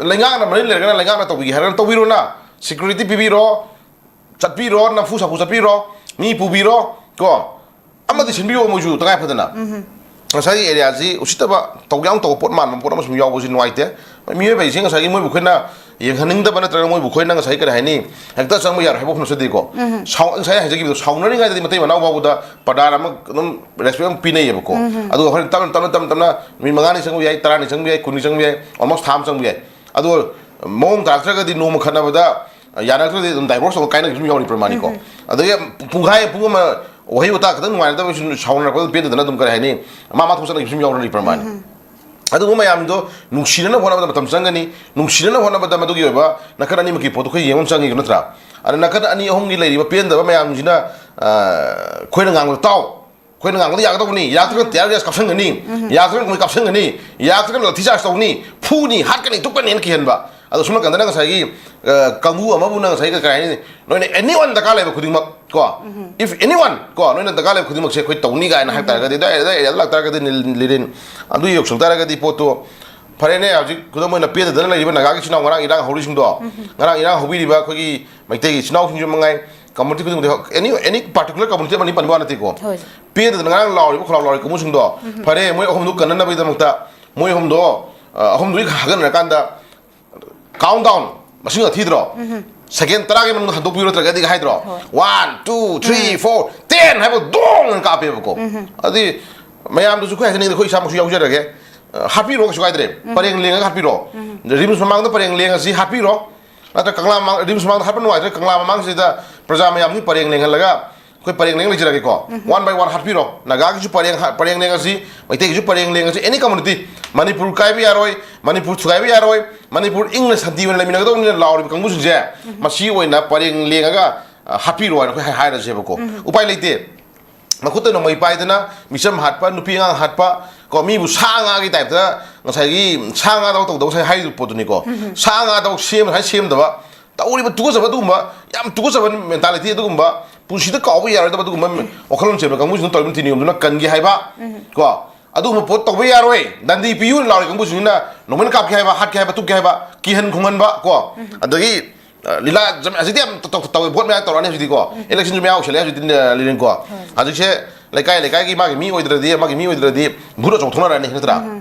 ꯂꯩꯉꯥꯛꯅ ꯃꯔꯤ ꯂꯩꯔꯒꯅ ꯂꯩꯉꯥꯛꯅ ꯇꯧꯕꯤꯒꯦ ꯍꯥꯏꯔꯒꯅ ꯇꯧꯕꯤꯔꯣꯅ, ꯁꯦꯀ꯭ꯌꯨꯔꯤꯇꯤ ꯄꯤꯕꯤꯔꯣ, ꯆꯠꯄꯤꯔꯣ, ꯅꯝꯐꯨ ꯁꯥꯐꯨ ꯆꯠꯄꯤꯔꯣ, ꯃꯤ ꯄꯨꯕꯤꯔꯣ ꯀꯣ, ꯑꯃꯗꯤ ꯁꯤꯟꯕꯤꯌꯣ ꯃꯣꯏꯁꯨ ꯇꯉꯥꯏ ꯐꯗꯅ꯫ ꯉꯁꯥꯏꯒꯤ ꯑꯦꯔꯤꯌꯥꯁꯤ ꯎꯁꯤꯠꯇꯕ ꯇꯧꯒꯦ ꯌꯥꯎꯅ ꯇꯧꯕ ꯄꯣꯠ ꯃꯥꯟꯕ ꯄꯣꯠ ꯑꯃ ꯁꯨꯝ ꯌꯥꯎꯕꯁꯤ ꯅꯨꯡꯉꯥꯏꯇꯦ꯫ ꯃꯤꯑꯣꯏꯕ ꯍꯥꯏꯁꯦ ꯉꯁꯥꯏꯒꯤ ꯃꯣꯏꯕꯨ ꯑꯩꯈꯣꯏꯅ ꯌꯦꯡꯍꯟꯅꯤꯡꯗꯕ ꯅꯠꯇ꯭ꯔꯒ ꯃꯣꯏꯕꯨ ꯑꯩꯈꯣꯏꯅ ꯉꯁꯥꯏ ꯀꯔꯤ ꯍꯥꯏꯅꯤ, ꯍꯦꯛꯇ ꯆꯪꯕ ꯌꯥꯔꯣꯏ ꯍꯥꯏꯕ ꯋꯥꯈꯜ ꯅꯠꯆꯗꯦꯀꯣ꯫ ꯁꯥꯎ-, ꯉꯁꯥꯏ ꯍꯥꯏꯖꯈꯤꯕꯗꯣ, ꯁꯥꯎꯅꯔꯤꯉꯩꯗꯗꯤ ꯃꯇꯩ ꯃꯅꯥꯎ ꯐꯥꯎꯕꯗ ꯄ꯭ꯔꯗꯥꯟ ꯑꯃ ꯑꯗꯨꯝ ꯔꯦꯁꯄꯦꯛ ꯑꯃ ꯄꯤꯅꯩꯌꯦꯕꯀꯣ꯫ ꯑꯗꯨꯒ ꯍꯣꯔꯦꯟ ꯇꯞꯅ ꯇꯞꯅ ꯇꯞꯅ ꯅꯨꯃꯤꯠ ꯃꯉꯥꯅꯤ ꯆꯪꯕ ꯌꯥꯏ, ꯇꯔꯥꯅꯤ ꯆꯪꯕ ꯌꯥꯏ, ꯀꯨꯟꯅꯤ ꯆꯪꯕ ꯌꯥꯏ, ꯑꯣꯜꯃꯣꯁ ꯊꯥ ꯑꯃ ꯆꯪꯕ ꯌꯥꯏ꯫ ꯑꯗꯣ ꯃꯑꯣꯡ ꯇꯥꯔꯛꯇ꯭ꯔꯒꯗꯤ ꯅꯣꯡꯃ ꯈꯠꯅꯕꯗ ꯌꯥꯅꯔꯛꯇ꯭ꯔꯒꯗꯤ ꯑꯗꯨꯝ ꯗꯥꯏꯚꯣꯔꯁ ꯇꯧꯔꯒ ꯀꯥꯏꯅꯈꯤꯕꯁꯨ ꯌꯥꯎꯔꯤ ꯄ꯭ꯔꯃꯥꯅꯤꯀꯣ꯫ ꯑꯗꯒꯤ ꯄꯨꯡꯈꯥꯏ ꯄꯨꯡ ꯑꯃ ꯋꯥꯍꯩ ꯋꯥꯇꯥ ꯈꯤꯇꯪ ꯅꯨꯡꯉꯥꯏꯅꯗꯕ ꯁꯨꯝ ꯁꯥꯎꯅꯔꯛꯄꯗ ꯄꯦꯟꯗꯗꯅ ꯑꯗꯨꯝ ꯀꯔꯤ ꯍꯥꯏꯅꯤ, ꯃꯥ ꯃꯥ ꯊꯣꯛꯆꯠꯅꯈꯤꯕꯁꯨ ꯌꯥꯎꯅꯔꯤ ꯄ꯭ꯔꯃꯥꯅꯤ꯫ ꯑꯗꯨꯒꯨꯝꯕ ꯃꯌꯥꯝꯗꯣ ꯅꯨꯡꯁꯤꯅꯅꯕ ꯍꯣꯠꯅꯕꯗ ꯃꯇꯝ ꯆꯪꯒꯅꯤ꯫ ꯅꯨꯡꯁꯤꯅꯅꯕ ꯍꯣꯠꯅꯕꯗ ꯃꯗꯨꯒꯤ ꯑꯣꯏꯕ ꯅꯥꯀꯟ ꯑꯅꯤꯃꯛꯀꯤ ꯄꯣꯠꯇꯣ ꯑꯩꯈꯣꯏ ꯌꯦꯡꯕ ꯑꯃ ꯆꯪꯉꯤ ꯅꯠꯇ꯭ꯔꯥ? ꯑꯗ ꯅꯥꯀꯟ ꯑꯅꯤ ꯑꯍꯨꯝꯒꯤ ꯂꯩꯔꯤꯕ ꯄꯦꯟꯗꯕ ꯃꯌꯥꯝꯁꯤꯅ, ꯑ, ꯑꯩꯈꯣꯏꯅ ꯉꯥꯡꯕꯗ ꯇꯥꯎ, ꯑꯩꯈꯣꯏꯅ ꯉꯥꯡꯕꯗ ꯌꯥꯒꯗꯧꯕꯅꯤ, ꯌꯥꯔꯛꯇ꯭ꯔꯒ ꯇꯤꯌꯥꯔ ꯒ꯭ꯌꯥꯁ ꯀꯥꯞꯁꯟꯒꯅꯤ, ꯌꯥꯔꯛꯇ꯭ꯔꯒ ꯃꯣꯏ ꯀꯥꯞꯁꯟꯒꯅꯤ, ꯌꯥꯔꯛꯇ꯭ꯔꯒ ꯂꯥꯊꯤ ꯆꯥꯔꯖ ꯇꯧꯅꯤ, ꯐꯨꯅꯤ, ꯍꯥꯠꯀꯅꯤ, ꯇꯨꯞꯀꯅꯤꯅ ꯀꯤꯍꯟꯕ꯫ ꯑꯗꯣ ꯁꯣꯝ ꯅꯥꯀꯟꯗꯅ ꯉꯁꯥꯏꯒꯤ, ꯑ, ꯀꯥꯡꯕꯨ ꯑꯃꯕꯨꯅ ꯉꯁꯥꯏꯒꯤ ꯀꯔꯤ ꯍꯥꯏꯅꯤ, ꯅꯣꯏꯅ ꯑꯦꯅꯤ ꯋꯥꯟ ꯗꯔꯀꯥꯔ ꯂꯩꯕ ꯈꯨꯗꯤꯡꯃꯛ ꯀꯣ, if anyone ꯀꯣ, ꯅꯣꯏꯅ ꯗꯔꯀꯥꯔ ꯂꯩꯕ ꯈꯨꯗꯤꯡꯃꯛꯁꯦ ꯑꯩꯈꯣꯏ ꯇꯧꯅꯤ ꯀꯥꯏꯅ ꯍꯥꯏꯕ ꯇꯥꯔꯒꯗꯤ, ꯑꯗꯨ ꯑꯦꯔꯤꯌꯥꯗ ꯂꯥꯛꯇꯥꯔꯒꯗꯤ ꯂꯤꯔꯤꯟ ꯑꯗꯨ ꯌꯧꯁꯤꯜꯂꯛ ꯇꯥꯔꯒꯗꯤ ꯄꯣꯠꯇꯣ ꯐꯔꯦꯅꯦ꯫ ꯍꯧꯖꯤꯛ ꯈꯨꯗꯝ ꯑꯣꯏꯅ ꯄꯦꯟꯗꯗꯅ ꯂꯩꯔꯤꯕ ꯅꯥꯒꯥꯒꯤ ꯏꯆꯤꯟ ꯏꯅꯥꯎ ꯉꯔꯥꯡ ꯏꯔꯥꯡ ꯍꯧꯔꯤꯁꯤꯡꯗꯣ, ꯉꯔꯥꯡ ꯏꯔꯥꯡ ꯍꯧꯕꯤꯔꯤꯕ ꯑꯩꯈꯣꯏꯒꯤ ꯃꯩꯇꯩꯒꯤ ꯏꯆꯤꯟ ꯏꯅꯥꯎꯁꯤꯡꯁꯨ ꯃꯉꯥꯏ, ꯀꯝꯃꯨꯅꯤꯇꯤ ꯈꯨꯗꯤꯡꯃꯛꯇ ꯑꯦꯅꯤ ꯑꯦꯅꯤ ꯄꯥꯔꯇꯤꯀꯨꯂꯔ ꯀꯝꯃꯨꯅꯤꯇꯤ ꯑꯃꯅꯤ ꯄꯟꯕ ꯋꯥ ꯅꯠꯇꯦꯀꯣ꯫ ꯍꯣꯏ꯫ ꯄꯦꯟꯗꯗꯅ ꯉꯔꯥꯡ ꯂꯥꯎꯔꯤꯕ ꯈꯣꯂꯥꯎ ꯂꯥꯎꯔꯤꯕ ꯀꯥꯡꯕꯨꯁꯤꯡꯗꯣ, ꯐꯔꯦ, ꯃꯣꯏ ꯑꯍꯨꯝꯗꯨ ꯀꯟꯅꯅꯕꯒꯤꯗꯃꯛꯇ ꯃꯣꯏ ꯑꯍꯨꯝꯗꯣ, ꯑ, ꯑꯍꯨꯝꯗꯨꯒꯤ ꯍꯥꯒꯠꯅꯔꯀꯥꯟꯗ ꯀꯥꯎꯟ ꯗꯥꯎꯟ ꯃꯁꯤꯡ ꯊꯤꯗ꯭ꯔꯣ? ꯁꯦꯀꯦꯟ ꯇꯔꯥꯒꯤ ꯃꯅꯨꯡꯗ ꯍꯟꯗꯣꯛꯄꯤꯔꯣ ꯅꯠꯇ꯭ꯔꯒꯗꯤ ꯍꯥꯏꯗ꯭ꯔꯣ? ꯍꯣꯏ꯫ One, two, three, four, ten ꯍꯥꯏꯕ ꯗꯣꯡ ꯑꯅ ꯀꯥꯞꯄꯦꯕꯀꯣ꯫ ꯑꯗꯨꯗꯤ ꯃꯌꯥꯝꯗꯨꯁꯨ ꯑꯩꯈꯣꯏ ꯍꯥꯏꯖꯅꯤꯡꯉꯤꯗ ꯑꯩꯈꯣꯏ ꯏꯁꯥꯃꯛꯁꯨ ꯌꯥꯎꯖꯔꯒꯦ꯫ ꯑ, ꯍꯥꯠꯄꯤꯔꯣ, ꯀꯩꯁꯨ ꯀꯥꯏꯗ꯭ꯔꯦ꯫ ꯄꯔꯦꯡ ꯂꯦꯡꯉꯒ ꯍꯥꯠꯄꯤꯔꯣ꯫ ꯔꯤꯝꯁ ꯃꯃꯥꯡꯗ ꯄꯔꯦꯡ ꯂꯦꯡꯉꯁꯤ ꯍꯥꯠꯄꯤꯔꯣ꯫ ꯅꯠꯇ꯭ꯔ ꯀꯪꯂꯥ ꯃꯃꯥꯡ, ꯔꯤꯝꯁ ꯃꯃꯥꯡꯗ ꯍꯥꯠꯄ ꯅꯨꯡꯉꯥꯏꯇ꯭ꯔꯦ, ꯀꯪꯂꯥ ꯃꯃꯥꯡꯁꯤꯗ ꯄ꯭ꯔꯖꯥ ꯃꯌꯥꯝꯁꯤ ꯄꯔꯦꯡ ꯂꯦꯡꯍꯜꯂꯒ ꯑꯩꯈꯣꯏ ꯄꯔꯦꯡ ꯂꯦꯡ ꯂꯩꯖꯔꯒꯦꯀꯣ꯫ One by one ꯍꯥꯠꯄꯤꯔꯣ꯫ ꯅꯥꯒꯥꯒꯤꯁꯨ ꯄꯔꯦꯡ ꯍꯥ-, ꯄꯔꯦꯡ ꯂꯦꯡꯉꯁꯤ, ꯃꯩꯇꯩꯒꯤꯁꯨ ꯄꯔꯦꯡ ꯂꯦꯡꯉꯁꯤ, ꯑꯦꯅꯤ ꯀꯝꯃꯨꯅꯤꯇꯤ꯫ ꯃꯅꯤꯄꯨꯔ ꯀꯥꯏꯕ ꯌꯥꯔꯣꯏ, ꯃꯅꯤꯄꯨꯔ ꯊꯨꯒꯥꯏꯕ ꯌꯥꯔꯣꯏ, ꯃꯅꯤꯄꯨꯔ ꯏꯪꯅ ꯁꯥꯟꯇꯤ ꯑꯣꯏꯅ ꯂꯩꯃꯤꯟꯅꯒꯗꯧꯕꯅꯤꯅ ꯂꯥꯎꯔꯤꯕ ꯀꯥꯡꯕꯨꯁꯤꯡꯁꯦ, ꯃꯁꯤ ꯑꯣꯏꯅ ꯄꯔꯦꯡ ꯂꯦꯡꯉꯒ, ꯑ, ꯍꯥꯠꯄꯤꯔꯣ ꯍꯥꯏꯅ ꯑꯩꯈꯣꯏ ꯍꯥꯏ-, ꯍꯥꯏꯔꯁꯦꯕꯀꯣ꯫ ꯎꯄꯥꯏ ꯂꯩꯇꯦ꯫ ꯃꯈꯨꯠꯇ ꯅꯣꯡꯃꯩ ꯄꯥꯏꯗꯅ ꯃꯤꯆꯝ ꯍꯥꯠꯄ, ꯅꯨꯄꯤ ꯑꯉꯥꯡ ꯍꯥꯠꯄ, ꯀꯣ, ꯃꯤꯕꯨ ꯁꯥ ꯉꯥꯒꯤ ꯇꯥꯏꯞꯇ ꯉꯁꯥꯏꯒꯤ ꯁꯥ ꯉꯥ ꯊꯕꯛ ꯇꯧꯗꯧ ꯉꯁꯥꯏ ꯍꯥꯏꯔꯤꯕ ꯄꯣꯠꯇꯨꯅꯤꯀꯣ꯫ ꯁꯥ ꯉꯥ ꯊꯕꯛ ꯁꯦꯝ-, ꯉꯁꯥꯏ ꯁꯦꯝꯗꯕ, ꯇꯧꯔꯤꯕ ꯇꯨꯀꯠꯆꯕ ꯑꯗꯨꯒꯨꯝꯕ, ꯌꯥꯝ ꯇꯨꯀꯠꯆꯕ ꯃꯦꯟꯇꯥꯂꯤꯇꯤ ꯑꯗꯨꯒꯨꯝꯕ, ꯄꯨꯟꯁꯤꯗ ꯀꯥꯎꯕ ꯌꯥꯔꯣꯏꯗꯕ ꯑꯗꯨꯒꯨꯝꯕ ꯋꯥꯈꯜꯂꯣꯟ ꯆꯦꯟꯕ ꯀꯥꯡꯕꯨꯁꯤꯡꯗꯨꯅ ꯇꯧꯔꯤꯕ ꯅꯤꯇꯤ ꯅꯤꯌꯣꯝꯗꯨꯅ ꯀꯟꯒꯦ ꯍꯥꯏꯕ, ꯀꯣ, ꯑꯗꯨꯒꯨꯝꯕ ꯄꯣꯠ ꯇꯧꯕ ꯌꯥꯔꯣꯏ, ꯗꯟꯗꯤ ꯄꯤꯌꯨ ꯂꯥꯎꯔꯤ ꯀꯥꯡꯕꯨꯁꯤꯡꯁꯤꯅ ꯅꯣꯡꯃꯩꯅ ꯀꯥꯞꯀꯦ ꯍꯥꯏꯕ, ꯍꯥꯠꯀꯦ ꯍꯥꯏꯕ, ꯇꯨꯞꯀꯦ ꯍꯥꯏꯕ, ꯀꯤꯍꯟ ꯈꯣꯡꯍꯟꯕ, ꯀꯣ, ꯑꯗꯒꯤ ꯑ, ꯂꯤꯂꯥ ꯖꯝ-, ꯍꯧꯖꯤꯛꯇꯤ ꯌꯥꯝ ꯇꯧ-, ꯇꯧ-, ꯇꯧꯋꯦ, ꯚꯣꯠ ꯃꯌꯥ ꯇꯧꯔꯛꯑꯅꯤ ꯍꯧꯖꯤꯛꯇꯤꯀꯣ꯫ ꯎꯝ꯫ ꯏꯂꯦꯛꯁꯟꯁꯨ ꯃꯌꯥ ꯑꯣꯏꯁꯜꯂꯛꯑꯦ ꯍꯧꯖꯤꯛꯇꯤ, ꯑ, ꯂꯤꯂꯤꯡꯀꯣ꯫ ꯍꯣꯏ꯫ ꯍꯧꯖꯤꯛꯁꯦ ꯂꯩꯀꯥꯏ ꯂꯩꯀꯥꯏꯒꯤ ꯃꯥꯒꯤ ꯃꯤ ꯑꯣꯏꯗ꯭ꯔꯗꯤ, ꯃꯥꯒꯤ ꯃꯤ ꯑꯣꯏꯗ꯭ꯔꯗꯤ ꯚꯣꯠ ꯑꯆꯧꯕ ꯊꯣꯛꯅꯔꯛꯑꯅꯤ ꯅꯠꯇ꯭ꯔꯥ? ꯎꯝ꯫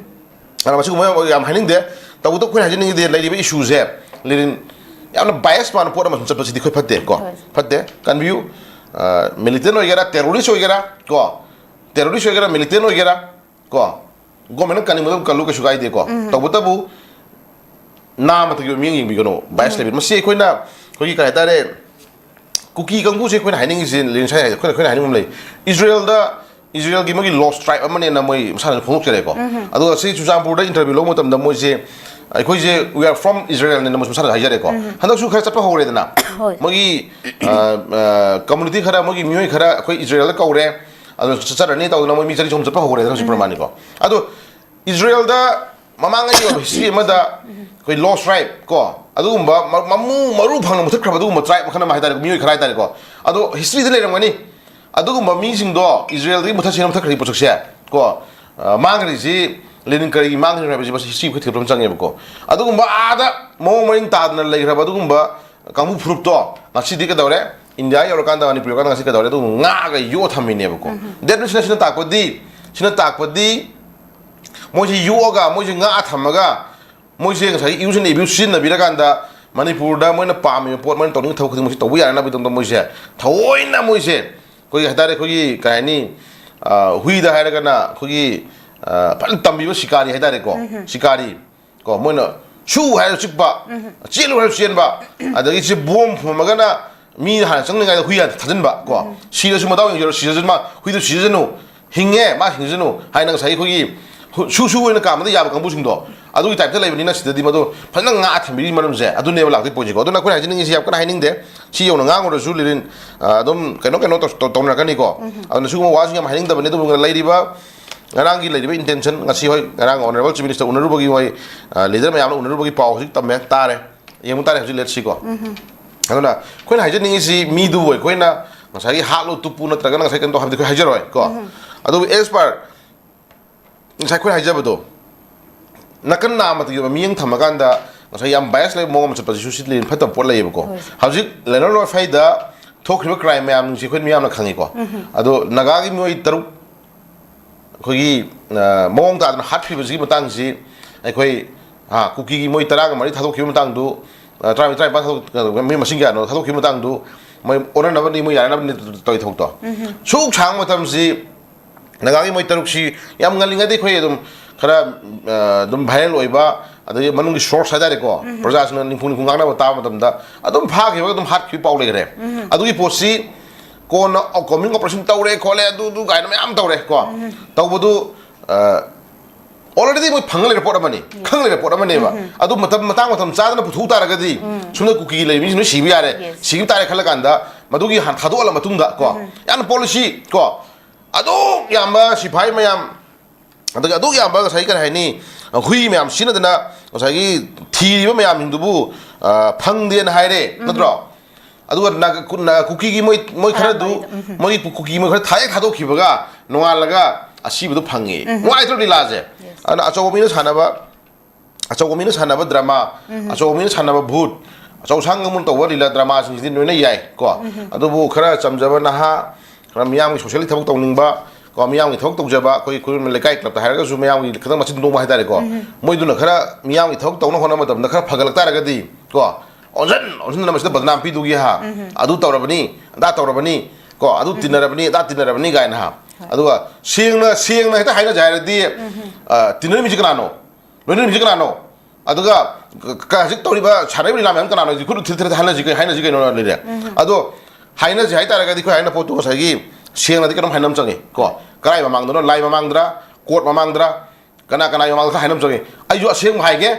ꯑꯗꯨꯅ ꯃꯁꯤꯒꯨꯝꯕ ꯌꯥꯝ ꯍꯥꯏꯅꯤꯡꯗꯦ꯫ ꯇꯧꯕꯇꯕꯨ ꯑꯩꯈꯣꯏꯅ ꯍꯥꯏꯖꯅꯤꯡꯉꯤꯗꯤ ꯂꯩꯔꯤꯕ ꯏꯁꯨꯁꯦ ꯂꯤꯔꯤꯟ, ꯌꯥꯝꯅ ꯕꯥꯏꯁ ꯃꯥꯟꯕ ꯄꯣꯠ ꯑꯃ ꯁꯨꯝ ꯆꯠꯄꯁꯤꯗꯤ ꯑꯩꯈꯣꯏ ꯐꯠꯇꯦ ꯀꯣ꯫ ꯍꯣꯏ꯫ ꯐꯠꯇꯦ꯫ ꯀꯟꯕꯤꯌꯨ꯫ ꯃꯤꯂꯤꯇꯦꯟ ꯑꯣꯏꯒꯦꯔꯥ, ꯇꯦꯔꯣꯔꯤꯁ ꯑꯣꯏꯒꯦꯔꯥ ꯀꯣ, ꯇꯦꯔꯣꯔꯤꯁ ꯑꯣꯏꯒꯦꯔꯥ, ꯃꯤꯂꯤꯇꯦꯟ ꯑꯣꯏꯒꯦꯔꯥ ꯀꯣ, ꯒꯣꯔꯃꯦꯟꯅ ꯀꯟꯅꯤꯡꯕ ꯑꯗꯨꯝ ꯀꯜꯂꯨ, ꯀꯩꯁꯨ ꯀꯥꯏꯗꯦꯀꯣ꯫ ꯎꯝ꯫ ꯇꯧꯕꯇꯕꯨ ꯅꯥ ꯃꯊꯛꯀꯤ ꯃꯤꯠꯌꯦꯡ ꯌꯦꯡꯕꯤꯒꯅꯨ, ꯕꯥꯏꯁ ꯎꯝ꯫ ꯂꯩꯕꯤꯒꯅꯨ꯫ ꯃꯁꯤ ꯑꯩꯈꯣꯏꯅ, ꯑꯩꯈꯣꯏꯒꯤ ꯀꯩ ꯍꯥꯏꯇꯥꯔꯦ, ꯀꯨꯀꯤ ꯀꯥꯡꯕꯨꯁꯦ ꯑꯩꯈꯣꯏꯅ ꯍꯥꯏꯅꯤꯡꯉꯤꯁꯦ, ꯂꯤꯔꯤꯟ ꯁꯥꯏ ꯍꯥꯏꯁꯦ ꯑꯩꯈꯣꯏꯅ, ꯑꯩꯈꯣꯏꯅ ꯍꯥꯏꯅꯤꯡꯕ ꯑꯃ ꯂꯩ꯫ ꯏꯖꯔꯦꯜꯗ, ꯏꯖꯔꯦꯜꯒꯤ ꯃꯣꯏꯒꯤ ꯂꯣꯁ ꯇ꯭ꯔꯥꯏꯕ ꯑꯃꯅꯦꯅ ꯃꯣꯏ ꯃꯁꯥꯅ ꯐꯣꯡꯗꯣꯛꯆꯔꯦꯀꯣ꯫ ꯎꯝ꯫ ꯑꯗꯨꯒ ꯁꯤ ꯆꯨꯔꯆꯥꯟꯄꯨꯔꯗ ꯏꯟꯇꯔꯚ꯭ꯌꯨ ꯂꯧꯕ ꯃꯇꯝꯗ ꯃꯣꯏꯁꯦ, "ꯑꯩꯈꯣꯏꯁꯦ we are from Israelꯅꯦꯅ" ꯃꯣꯏꯁꯨ ꯃꯁꯥꯅ ꯍꯥꯏꯖꯔꯦꯀꯣ꯫ ꯎꯝ꯫ ꯍꯟꯗꯛꯁꯨ ꯈꯔ ꯆꯠꯄ ꯍꯧꯔꯦꯗꯅ꯫ ꯍꯣꯏ꯫ ꯃꯣꯏꯒꯤ, ꯑ, ꯑ, ꯀꯝꯃꯨꯅꯤꯇꯤ ꯈꯔ, ꯃꯣꯏꯒꯤ ꯃꯤꯑꯣꯏ ꯈꯔ ꯑꯩꯈꯣꯏ ꯏꯖꯔꯦꯜꯗ ꯀꯧꯔꯦ, ꯑꯗꯨ ꯆꯠꯆꯔꯅꯤ ꯇꯧꯗꯅ ꯃꯣꯏ ꯃꯤ ꯆꯅꯤ ꯆꯍꯨꯝ ꯆꯠꯄ ꯍꯧꯔꯦꯗꯅ ꯍꯧꯖꯤꯛ ꯎꯝ꯫ ꯄ꯭ꯔꯃꯥꯅꯤꯀꯣ꯫ ꯑꯗꯣ ꯏꯖꯔꯦꯜꯗ ꯃꯃꯥꯡꯉꯩꯒꯤ ꯑꯣꯏꯕ ꯍꯤꯁꯇ꯭ꯔꯤ ꯑꯃꯗ ꯑꯩꯈꯣꯏ ꯂꯣꯁ ꯇ꯭ꯔꯥꯏꯕ ꯀꯣ, ꯑꯗꯨꯒꯨꯝꯕ ꯃ-, ꯃꯃꯨ ꯃꯔꯨ ꯐꯪꯅ ꯃꯨꯊꯠꯈ꯭ꯔꯕ ꯑꯗꯨꯒꯨꯝꯕ ꯇ꯭ꯔꯥꯏꯕ ꯃꯈꯜ ꯑꯃ ꯍꯥꯏꯇꯥꯔꯦ, ꯃꯤꯑꯣꯏ ꯈꯔ ꯍꯥꯏꯇꯥꯔꯦꯀꯣ꯫ ꯑꯗꯣ ꯍꯤꯁꯇ꯭ꯔꯤꯗ ꯂꯩꯔꯝꯒꯅꯤ꯫ ꯑꯗꯨꯒꯨꯝꯕ ꯃꯤꯁꯤꯡꯗꯣ ꯏꯖꯔꯦꯜꯗꯒꯤ ꯃꯨꯊꯠꯁꯦꯅ ꯃꯨꯊꯠꯈ꯭ꯔꯤ ꯄꯣꯠꯁꯛꯁꯦ ꯀꯣ, ꯑ, ꯃꯥꯡꯈ꯭ꯔꯤꯁꯤ, ꯂꯦꯅꯤꯟ ꯀꯔꯤꯒꯤ ꯃꯥꯡꯈ꯭ꯔꯤꯅꯣ ꯍꯥꯏꯕꯁꯤ ꯃꯁꯤ ꯍꯤꯁꯇ꯭ꯔꯤ ꯑꯩꯈꯣꯏ ꯊꯤꯒꯠꯄ ꯑꯃ ꯆꯪꯉꯦꯕꯀꯣ꯫ ꯑꯗꯨꯒꯨꯝꯕ ꯑꯥꯗ ꯃꯑꯣꯡ ꯃꯔꯤꯟ ꯇꯥꯗꯅ ꯂꯩꯈ꯭ꯔꯕ ꯑꯗꯨꯒꯨꯝꯕ ꯀꯥꯡꯕꯨ ꯐꯨꯔꯨꯞꯇꯣ ꯉꯁꯤꯗꯤ ꯀꯩꯗꯧꯔꯦ? ꯏꯟꯗꯤꯌꯥ ꯌꯧꯔꯀꯥꯟꯗ, ꯃꯅꯤꯄꯨꯔ ꯌꯧꯔꯀꯥꯟꯗ ꯉꯁꯤ ꯀꯩꯗꯧꯔꯦ? ꯑꯗꯨꯒꯨꯝꯕ ꯉꯥꯛꯑꯒ ꯌꯣꯛꯑ ꯊꯝꯃꯤꯅꯦꯕꯀꯣ꯫ ꯎꯝ꯫ That means ꯁꯤꯅ, ꯁꯤꯅ ꯇꯥꯛꯄꯗꯤ, ꯁꯤꯅ ꯇꯥꯛꯄꯗꯤ ꯃꯣꯏꯁꯤ ꯌꯣꯛꯑꯒ, ꯃꯣꯏꯁꯤ ꯉꯥꯛꯑ ꯊꯝꯃꯒ, ꯃꯣꯏꯁꯦ ꯉꯁꯥꯏꯒꯤ use and abuse ꯁꯤꯖꯤꯟꯅꯕꯤꯔꯀꯥꯟꯗ ꯃꯅꯤꯄꯨꯔꯗ ꯃꯣꯏꯅ ꯄꯥꯝꯃꯤꯕ ꯄꯣꯠ, ꯃꯣꯏꯅ ꯇꯧꯅꯤꯡꯕ ꯊꯕꯛ ꯈꯨꯗꯤꯡꯃꯛꯁꯦ ꯇꯧꯕ ꯌꯥꯅꯅꯕꯒꯤꯗꯃꯛꯇ ꯃꯣꯏꯁꯦ ꯊꯑꯣꯏꯅ ꯃꯣꯏꯁꯦ ꯑꯩꯈꯣꯏꯒꯤ ꯍꯥꯏꯇꯥꯔꯦ, ꯑꯩꯈꯣꯏꯒꯤ ꯀꯩ ꯍꯥꯏꯅꯤ, ꯑ, ꯍꯨꯏꯗ ꯍꯥꯏꯔꯒꯅ ꯑꯩꯈꯣꯏꯒꯤ, ꯑ, ꯐꯖꯅ ꯇꯝꯕꯤꯕ ꯁꯤꯀꯥꯔꯤ ꯍꯥꯏꯇꯥꯔꯦꯀꯣ꯫ ꯎꯝ꯫ ꯁꯤꯀꯥꯔꯤ ꯀꯣ, ꯃꯣꯏꯅ ꯁꯨ ꯍꯥꯏꯔ ꯆꯤꯛꯄ, ꯎꯝ꯫ ꯆꯦꯜꯂꯨ ꯍꯥꯏꯔ ꯆꯦꯟꯕ, ꯑꯗꯒꯤ ꯁꯤ ꯕꯣꯝ ꯐꯨꯝꯃꯒꯅ ꯃꯤ ꯍꯥꯟꯅ ꯆꯪꯗ꯭ꯔꯤꯉꯩꯗ ꯍꯨꯏ ꯍꯥꯟꯅ ꯊꯥꯖꯤꯟꯕ ꯀꯣ꯫ ꯎꯝ꯫ ꯁꯤꯔꯁꯨ ꯃꯗꯥꯎ ꯌꯦꯡꯖꯔꯣ, ꯁꯤꯔꯁꯨ ꯃꯥ, ꯍꯨꯏꯗꯨ ꯁꯤꯖꯁꯅꯨ, ꯍꯤꯡꯉꯦ ꯃꯥ ꯍꯤꯡꯖꯁꯅꯨ ꯍꯥꯏꯅ ꯉꯁꯥꯏꯒꯤ ꯑꯩꯈꯣꯏꯒꯤ ꯍꯨ-, ꯁꯨ ꯁꯨ ꯑꯣꯏꯅ ꯀꯥꯝꯕꯗ ꯌꯥꯕ ꯀꯥꯡꯕꯨꯁꯤꯡꯗꯣ ꯑꯗꯨꯒꯤ ꯇꯥꯏꯞꯇ ꯂꯩꯕꯅꯤꯅ ꯁꯤꯗꯗꯤ ꯃꯗꯨ ꯐꯖꯅ ꯉꯥꯛꯑ ꯊꯝꯕꯤꯔꯤ ꯃꯔꯝꯁꯦ ꯑꯗꯨꯅꯦꯕ ꯂꯥꯛꯇꯣꯏ ꯄꯣꯠꯁꯦꯀꯣ꯫ ꯑꯗꯨꯅ ꯑꯩꯈꯣꯏꯅ ꯍꯥꯏꯖꯅꯤꯡꯉꯤꯁꯤ ꯌꯥꯝ ꯀꯟꯅ ꯍꯥꯏꯅꯤꯡꯗꯦ꯫ ꯁꯤ ꯌꯧꯅ ꯉꯥꯡꯉꯨꯔꯁꯨ ꯂꯤꯔꯤꯟ, ꯑ, ꯑꯗꯨꯝ ꯀꯩꯅꯣ ꯀꯩꯅꯣ ꯇꯧ-, ꯇꯧ-, ꯇꯧꯅꯔꯛꯀꯅꯤꯀꯣ꯫ ꯎꯝ꯫ ꯑꯗꯨꯅ ꯁꯤꯒꯨꯝꯕ ꯋꯥꯁꯤꯡ ꯌꯥꯝ ꯍꯥꯏꯅꯤꯡꯗꯕꯅꯤ꯫ ꯑꯗꯨꯕꯨ ꯂꯩꯔꯤꯕ ꯉꯔꯥꯡꯒꯤ ꯂꯩꯔꯤꯕ intention, ꯉꯁꯤ ꯍꯣꯏ, ꯉꯔꯥꯡ Honourable Chief Minister ꯎꯅꯔꯨꯕꯒꯤ ꯃꯣꯏ, ꯑ, leader ꯃꯌꯥꯝꯅ ꯎꯅꯔꯨꯕꯒꯤ ꯄꯥꯎ ꯍꯧꯖꯤꯛ ꯇꯝꯃꯦ, ꯇꯥꯔꯦ꯫ ꯌꯦꯡꯕ ꯇꯥꯔꯦ ꯍꯧꯖꯤꯛ, let's see ꯀꯣ꯫ ꯎꯝ꯫ ꯑꯗꯨꯅ ꯑꯩꯈꯣꯏꯅ ꯍꯥꯏꯖꯅꯤꯡꯉꯤꯁꯤ ꯃꯤꯗꯨꯕꯨ ꯑꯩꯈꯣꯏꯅ ꯉꯁꯥꯏꯒꯤ ꯍꯥꯠꯂꯨ ꯇꯨꯞꯄꯨ ꯅꯠꯇ꯭ꯔꯒꯅ ꯉꯁꯥꯏ ꯀꯩꯅꯣ ꯇꯧ ꯍꯥꯏꯕꯗꯤ ꯑꯩꯈꯣꯏ ꯍꯥꯏꯖꯔꯣꯏ ꯀꯣ꯫ ꯎꯝ꯫ ꯑꯗꯨꯕꯨ as per ꯉꯁꯥꯏ ꯑꯩꯈꯣꯏꯅ ꯍꯥꯏꯖꯕꯗꯣ, ꯅꯥꯀꯟ ꯅꯥꯝꯃꯇꯒꯤ ꯑꯣꯏꯕ ꯃꯤꯠꯌꯦꯡ ꯊꯝꯃꯀꯥꯟꯗ ꯉꯁꯥꯏ ꯌꯥꯝ bias ꯂꯩꯕ ꯃꯑꯣꯡ ꯑꯃ ꯆꯠꯄꯁꯤꯁꯨ ꯁꯤ ꯂꯩ ꯐꯠꯇꯕ ꯄꯣꯠ ꯂꯩꯌꯦꯕꯀꯣ꯫ ꯍꯣꯏ꯫ ꯍꯧꯖꯤꯛ ꯂꯦꯅꯣꯟ ꯋꯥꯏꯐꯥꯏꯗ ꯊꯣꯛꯈ꯭ꯔꯤꯕ crime ꯃꯌꯥꯝꯁꯤ ꯑꯩꯈꯣꯏ ꯃꯤꯌꯥꯝꯅ ꯈꯪꯉꯤꯀꯣ꯫ ꯎꯝ꯫ ꯑꯗꯣ ꯅꯥꯒꯥꯒꯤ ꯃꯤꯑꯣꯏ ꯇꯔꯨꯛ ꯑꯩꯈꯣꯏꯒꯤ, ꯑ, ꯃꯑꯣꯡ ꯇꯥꯗꯅ ꯍꯥꯠꯈ꯭ꯔꯤꯕꯁꯤꯒꯤ ꯃꯇꯥꯡꯁꯤ ꯑꯩꯈꯣꯏ, ꯀꯨꯀꯤꯒꯤ ꯃꯣꯏ ꯇꯔꯥꯒ ꯃꯔꯤ ꯊꯥꯗꯣꯛꯈꯤꯕ ꯃꯇꯥꯡꯗꯨ, ꯇꯔꯥꯃꯔꯤ ꯇꯔꯥꯅꯤꯄꯥꯜ ꯊꯥꯗꯣꯛ, ꯃꯤ ꯃꯁꯤꯡ ꯀꯌꯥꯅꯣ ꯊꯥꯗꯣꯛꯈꯤꯕ ꯃꯇꯥꯡꯗꯨ, ꯃꯣꯏ ꯑꯣꯟꯅꯅꯕꯅꯤ, ꯃꯣꯏ ꯌꯥꯅꯅꯕꯅꯤ ꯇꯧꯔꯤ ꯊꯕꯛꯇꯣ꯫ ꯁꯨꯛ ꯁꯥꯡꯕ ꯃꯇꯝꯁꯤ ꯅꯥꯒꯥꯒꯤ ꯃꯣꯏ ꯇꯔꯨꯛꯁꯤ ꯌꯥꯝ ꯉꯜꯂꯤꯉꯩꯗ ꯑꯩꯈꯣꯏ ꯑꯗꯨꯝ ꯈꯔ ꯑꯗꯨꯝ ꯚꯥꯏꯔꯦꯜ ꯑꯣꯏꯕ, ꯑꯗꯒꯤ ꯃꯅꯨꯡꯒꯤ ꯁꯣꯔꯁ ꯍꯥꯏꯇꯥꯔꯦꯀꯣ, ꯄ꯭ꯔꯖꯥꯁꯤꯡꯅ ꯅꯤꯡꯐꯨ ꯅꯤꯡꯐꯨ ꯉꯥꯡꯅꯕ ꯇꯥꯕ ꯃꯇꯝꯗ ꯑꯗꯨꯝ ꯐꯥꯈꯤꯕ, ꯑꯗꯨꯝ ꯍꯥꯠꯈꯤꯕ ꯄꯥꯎ ꯂꯩꯈ꯭ꯔꯦ꯫ ꯑꯗꯨꯒꯤ ꯄꯣꯠꯁꯤ ꯀꯣꯟꯅ ꯀꯣꯃꯤꯡ ꯑꯣꯄꯔꯦꯁꯟ ꯇꯧꯔꯦ ꯈꯣꯠꯂꯦ, ꯑꯗꯨ ꯑꯗꯨ ꯀꯥꯏꯅ ꯃꯌꯥꯝ ꯇꯧꯔꯦ ꯀꯣ꯫ ꯇꯧꯕꯗꯨ ꯑꯣꯜꯔꯦꯗꯤ ꯃꯣꯏ ꯐꯪꯉ ꯂꯩꯔ ꯄꯣꯠ ꯑꯃꯅꯤ, ꯈꯪ ꯂꯩꯔ ꯄꯣꯠ ꯑꯃꯅꯦꯕ꯫ ꯑꯗꯨ ꯃꯇꯝ, ꯃꯇꯥꯡ ꯃꯇꯝ ꯆꯥꯗꯅ ꯄꯨꯊꯣꯛ ꯇꯥꯔꯒꯗꯤ ꯁꯣꯝꯗ ꯀꯨꯀꯤ ꯂꯩꯕ ꯃꯤꯁꯤꯡ ꯂꯣꯏ ꯁꯤꯕ ꯌꯥꯔꯦ꯫ ꯁꯤꯕ ꯇꯥꯔꯦ ꯈꯜꯂ ꯀꯥꯟꯗ ꯃꯗꯨꯒꯤ ꯍꯥꯟꯅ ꯊꯥꯗꯣꯛꯍꯜꯂ ꯃꯇꯨꯡꯗ ꯀꯣ, ꯌꯥꯝꯅ ꯄꯣꯂꯤꯁꯤ ꯀꯣ, ꯑꯗꯨꯛ ꯌꯥꯝꯕ ꯁꯤꯐꯥꯏ ꯃꯌꯥꯝ, ꯑꯗꯒꯤ ꯑꯗꯨꯛ ꯌꯥꯝꯕ ꯉꯁꯥꯏ ꯀꯔꯤ ꯍꯥꯏꯅꯤ, ꯍꯨꯏ ꯃꯌꯥꯝ ꯁꯤꯖꯤꯟꯅꯗꯅ ꯉꯁꯥꯏꯒꯤ ꯊꯤꯔꯤꯕ ꯃꯌꯥꯝꯁꯤꯡꯗꯨꯕꯨ ꯐꯪꯗꯦꯅ ꯍꯥꯏꯔꯦ, ꯅꯠꯇ꯭ꯔꯣ? ꯑꯗꯨꯒ ꯀꯨꯀꯤꯒꯤ ꯃꯣꯏ ꯃꯣꯏ ꯈꯔꯗꯨ, ꯃꯣꯏꯒꯤ ꯀꯨꯀꯤ ꯃꯣꯏ ꯈꯔ ꯊꯥꯏ ꯊꯥꯗꯣꯛꯈꯤꯕꯒ ꯅꯣꯡꯉꯥꯜꯂꯒ ꯑꯁꯤꯕꯗꯨ ꯐꯪꯉꯤ꯫ ꯅꯨꯡꯉꯥꯏꯇ꯭ꯔꯣ ꯂꯤꯂꯥꯁꯦ? ꯑꯗꯨꯅ ꯑꯆꯧꯕ ꯃꯤꯅ ꯁꯥꯟꯅꯕ, ꯑꯆꯧꯕ ꯃꯤꯅ ꯁꯥꯟꯅꯕ ꯗ꯭ꯔꯃꯥ, ꯑꯆꯧꯕ ꯃꯤꯅ ꯁꯥꯟꯅꯕ ꯚꯨꯠ, ꯑꯆꯧ ꯑꯁꯥꯡ ꯑꯃꯅ ꯇꯧꯕ ꯂꯤꯂꯥ ꯗ꯭ꯔꯃꯥꯁꯤꯡꯁꯤꯗꯤ ꯂꯣꯏꯅ ꯌꯥꯏ ꯀꯣ꯫ ꯑꯗꯨꯕꯨ ꯈꯔ ꯆꯝꯖꯕ ꯅꯍꯥ, ꯈꯔ ꯃꯤꯌꯥꯝꯒꯤ ꯁꯣꯁꯤꯌꯦꯜꯒꯤ ꯊꯕꯛ ꯇꯧꯅꯤꯡꯕ ꯀꯣ, ꯃꯤꯌꯥꯝꯒꯤ ꯊꯕꯛ ꯇꯧꯖꯕ ꯑꯩꯈꯣꯏ ꯈꯨꯔꯨꯝ ꯂꯩꯀꯥꯏ ꯀ꯭ꯂꯕꯇ ꯍꯥꯏꯔꯒꯁꯨ ꯃꯌꯥꯝꯒꯤ ꯈꯤꯇꯪ ꯃꯆꯤꯟ ꯇꯣꯡꯕ ꯍꯥꯏꯇꯥꯔꯦꯀꯣ꯫ ꯃꯣꯏꯗꯨꯅ ꯈꯔ ꯃꯤꯌꯥꯝꯒꯤ ꯊꯕꯛ ꯇꯧꯅꯕ ꯍꯣꯠꯅꯕ ꯃꯇꯝꯗ ꯈꯔ ꯐꯒꯠꯂꯛ ꯇꯥꯔꯒꯗꯤ ꯀꯣ, ꯑꯣꯟꯁꯤꯟ ꯑꯣꯟꯁꯤꯟꯗꯅ ꯃꯁꯤꯗ ꯕꯗꯅꯥꯝ ꯄꯤꯗꯨꯒꯤ ꯍꯥ, ꯑꯗꯨ ꯇꯧꯔꯕꯅꯤ, ꯑꯗꯥ ꯇꯧꯔꯕꯅꯤ ꯀꯣ, ꯑꯗꯨ ꯇꯤꯟꯅꯔꯕꯅꯤ, ꯑꯗꯥ ꯇꯤꯟꯅꯔꯕꯅꯤ ꯀꯥꯏꯅ ꯍꯥ꯫ ꯑꯗꯨꯒ ꯁꯦꯡꯅ ꯁꯦꯡꯅ ꯍꯦꯛꯇ ꯍꯥꯏꯅꯖꯦ ꯍꯥꯏꯔꯗꯤ, ꯇꯤꯟꯅꯔꯤꯃꯤꯁꯤ ꯀꯅꯥꯅꯣ? ꯂꯣꯏꯅꯔꯤꯃꯤꯁꯤ ꯀꯅꯥꯅꯣ? ꯑꯗꯨꯒ ꯍꯧꯖꯤꯛ ꯇꯧꯔꯤꯕ, ꯁꯥꯟꯅꯔꯤꯕ ꯂꯤꯂꯥ ꯃꯌꯥꯝ ꯀꯅꯥꯅꯣ? ꯍꯧꯖꯤꯛ ꯈꯨꯠ ꯊꯤꯜ ꯊꯤꯜ ꯍꯥꯏꯅꯁꯤ ꯀꯩ-, ꯍꯥꯏꯅꯁꯤ ꯀꯩꯅꯣ ꯂꯩꯔꯦ꯫ ꯑꯗꯣ ꯍꯥꯏꯅꯁꯤ ꯍꯥꯏꯇꯥꯔꯒꯗꯤ ꯑꯩꯈꯣꯏ ꯍꯥꯏꯅ ꯄꯣꯠꯇꯨ ꯉꯁꯥꯏꯒꯤ ꯁꯦꯡꯅꯗꯤ ꯀꯩꯅꯣꯝ ꯍꯥꯏꯅ ꯑꯃ ꯆꯪꯉꯤ ꯀꯣ꯫ ꯀꯔꯥꯏ ꯃꯃꯥꯡꯗꯅꯣ? ꯂꯥꯏ ꯃꯃꯥꯡꯗ꯭ꯔꯥ? ꯀꯣꯔꯠ ꯃꯃꯥꯡꯗ꯭ꯔꯥ? ꯀꯅꯥ ꯀꯅꯥꯒꯤ ꯃꯃꯥꯡꯗ ꯈꯔ ꯍꯥꯏꯅꯕ ꯆꯪꯉꯤ꯫ ꯑꯩꯁꯨ ꯑꯁꯦꯡꯕ ꯍꯥꯏꯒꯦ,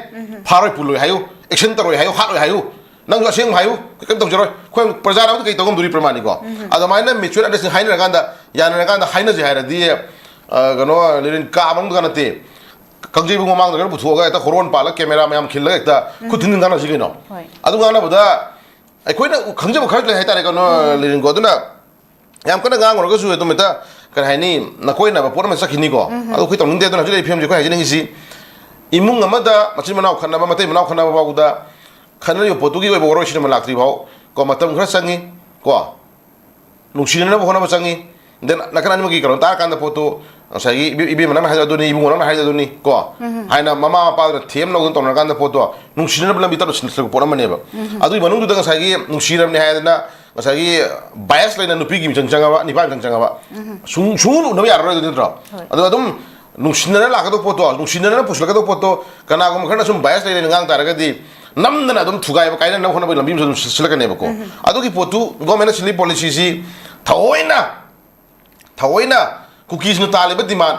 ꯐꯥꯔꯣꯏ ꯄꯨꯜꯂꯣꯏ ꯍꯥꯏꯌꯨ, ꯑꯦꯛꯁꯟ ꯇꯧꯔꯣꯏ ꯍꯥꯏꯌꯨ, ꯍꯥꯠꯂꯣꯏ ꯍꯥꯏꯌꯨ, ꯅꯪꯁꯨ ꯑꯁꯦꯡꯕ ꯍꯥꯏꯌꯨ, ꯀꯩꯝ ꯇꯧꯖꯔꯣꯏ, ꯑꯩꯈꯣꯏ ꯄ꯭ꯔꯖꯥꯅ ꯑꯃꯨꯛ ꯀꯩ ꯇꯧ ꯉꯝꯗꯣꯔꯤ ꯄ꯭ꯔꯃꯥꯅꯤꯀꯣ꯫ ꯑꯗꯨꯃꯥꯏꯅ ꯃꯦꯆꯨꯋꯔ ꯑꯟꯗꯔꯁ꯭ꯇꯦꯟꯗꯤꯡ ꯍꯥꯏꯅꯔꯀꯥꯟꯗ, ꯌꯥꯅꯔꯀꯥꯟꯗ ꯍꯥꯏꯅꯁꯦ ꯍꯥꯏꯔꯗꯤ, ꯑ, ꯀꯩꯅꯣ, ꯂꯤꯔꯤꯟ ꯀꯥ ꯃꯅꯨꯡꯗ ꯅꯠꯇꯦ, ꯀꯥꯡꯖꯩꯕꯨꯡ ꯃꯃꯥꯡꯗ ꯀꯩꯅꯣ ꯄꯨꯊꯣꯛꯑꯒ ꯍꯦꯛꯇ ꯍꯣꯔꯣꯟ ꯄꯥꯜꯂꯒ ꯀꯦꯃꯦꯔꯥ ꯃꯌꯥꯝ ꯈꯤꯜꯂꯒ ꯍꯦꯛꯇ ꯈꯨꯠ ꯊꯤꯟ ꯊꯤꯟ ꯉꯥꯡꯅꯁꯤ ꯀꯩꯅꯣ꯫ ꯑꯗꯨ ꯉꯥꯡꯅꯕꯗ ꯑꯩꯈꯣꯏꯅ ꯈꯪꯖꯕ ꯈꯔ ꯂꯩ ꯍꯥꯏꯇꯥꯔꯦ ꯀꯩꯅꯣ, ꯂꯤꯔꯤꯟꯀꯣ꯫ ꯑꯗꯨꯅ ꯌꯥꯝ ꯀꯟꯅ ꯉꯥꯡꯉꯨꯔꯒꯁꯨ ꯑꯗꯨꯝ ꯍꯦꯛꯇ, ꯀꯔꯤ ꯍꯥꯏꯅꯤ, ꯅꯀꯣꯏꯅꯕ ꯄꯣꯠ ꯑꯃ ꯆꯠꯈꯤꯅꯤꯀꯣ꯫ ꯑꯗꯣ ꯑꯩꯈꯣꯏ ꯇꯧꯅꯤꯡꯗꯦ꯫ ꯑꯗꯨꯅ ꯍꯧꯖꯤꯛ ꯂꯩꯔꯤꯕ ꯐꯤꯕꯝꯁꯦ ꯑꯩꯈꯣꯏ ꯍꯥꯏꯖꯅꯤꯡꯉꯤꯁꯤ, ꯏꯃꯨꯡ ꯑꯃꯗ ꯃꯆꯤꯟ ꯃꯅꯥꯎ ꯈꯠꯅꯕ, ꯃꯇꯩ ꯃꯅꯥꯎ ꯈꯠꯅꯕ ꯐꯥꯎꯕꯗ ꯈꯠꯅꯔꯤꯕ ꯄꯣꯠꯇꯨꯒꯤ ꯑꯣꯏꯕ ꯋꯥꯔꯣꯏꯁꯤꯟ ꯑꯃ ꯂꯥꯛꯇ꯭ꯔꯤ ꯐꯥꯎ ꯀꯣ, ꯃꯇꯝ ꯈꯔ ꯆꯪꯉꯤ ꯀꯣ, ꯅꯨꯡꯁꯤꯅꯅꯕ ꯍꯣꯠꯅꯕ ꯆꯪꯉꯤ꯫ Then ꯅꯥꯀꯟ ꯑꯅꯤꯃꯛꯀꯤ ꯀꯩꯅꯣ ꯇꯥꯔꯀꯥꯟꯗ ꯄꯣꯠꯇꯨ, ꯉꯁꯥꯏꯒꯤ ꯏꯕꯦ- ꯏꯕꯦꯝꯃ ꯅꯪꯅ ꯍꯥꯏꯗꯣ ꯑꯗꯨꯅꯤ, ꯏꯕꯨꯡꯉꯣ ꯅꯪꯅ ꯍꯥꯏꯗꯣ ꯑꯗꯨꯅꯤ ꯀꯣ, ꯍꯥꯏꯅ ꯃꯃꯥ ꯃꯄꯥꯗꯨꯅ ꯊꯦꯝ ꯂꯧꯗꯅ ꯇꯧꯅꯔꯀꯥꯟꯗ ꯄꯣꯠꯇꯣ ꯅꯨꯡꯁꯤꯅꯅꯕ ꯂꯝꯕꯤ ꯇꯞꯅ ꯁꯤꯟꯅꯕ ꯄꯣꯠ ꯑꯃꯅꯦꯕ꯫ ꯑꯗꯨꯒꯤ ꯃꯅꯨꯡꯗꯨꯗ ꯉꯁꯥꯏꯒꯤ ꯅꯨꯡꯁꯤꯔꯕꯅꯤ ꯍꯥꯏꯗꯅ ꯉꯁꯥꯏꯒꯤ ꯕꯥꯏꯁ ꯂꯩꯅ ꯅꯨꯄꯤꯒꯤ ꯃꯤꯆꯪ ꯆꯪꯉꯕ, ꯅꯨꯄꯥ ꯃꯤꯆꯪ ꯆꯪꯉꯕ, ꯁꯨꯡ ꯁꯨꯡꯎ ꯎꯅꯕ ꯌꯥꯔꯔꯣꯏ ꯑꯗꯨ ꯅꯠꯇ꯭ꯔꯣ? ꯑꯗꯣ ꯑꯗꯨꯝ ꯅꯨꯡꯁꯤꯅꯅ ꯂꯥꯛꯀꯗꯧꯕ ꯄꯣꯠꯇꯣ, ꯅꯨꯡꯁꯤꯅꯅ ꯄꯨꯁꯤꯜꯂꯛꯀꯗꯧꯕ ꯄꯣꯠꯇꯣ, ꯀꯅꯥꯒꯨꯝꯕ ꯈꯔꯅ ꯁꯨꯝ ꯕꯥꯏꯁ ꯂꯩꯅ ꯉꯥꯡ ꯇꯥꯔꯒꯗꯤ ꯅꯝꯗꯅ ꯑꯗꯨꯝ ꯊꯨꯒꯥꯏꯕ ꯀꯥꯏꯅꯅꯕ ꯍꯣꯠꯅꯕꯒꯤ ꯂꯝꯕꯤ ꯑꯃꯁꯨ ꯑꯗꯨꯝ ꯁꯤꯜꯂꯛꯀꯅꯦꯕꯀꯣ꯫ ꯑꯗꯨꯒꯤ ꯄꯣꯠꯇꯨ ꯒꯣꯔꯃꯦꯟꯅ ꯁꯤꯜꯂꯤ ꯄꯣꯂꯤꯁꯤꯁꯤ ꯊꯑꯣꯏꯅ ꯊꯑꯣꯏꯅ ꯀꯨꯀꯤꯁꯤꯡꯅ ꯇꯥꯜꯂꯤꯕ ꯗꯤꯃꯥꯟ,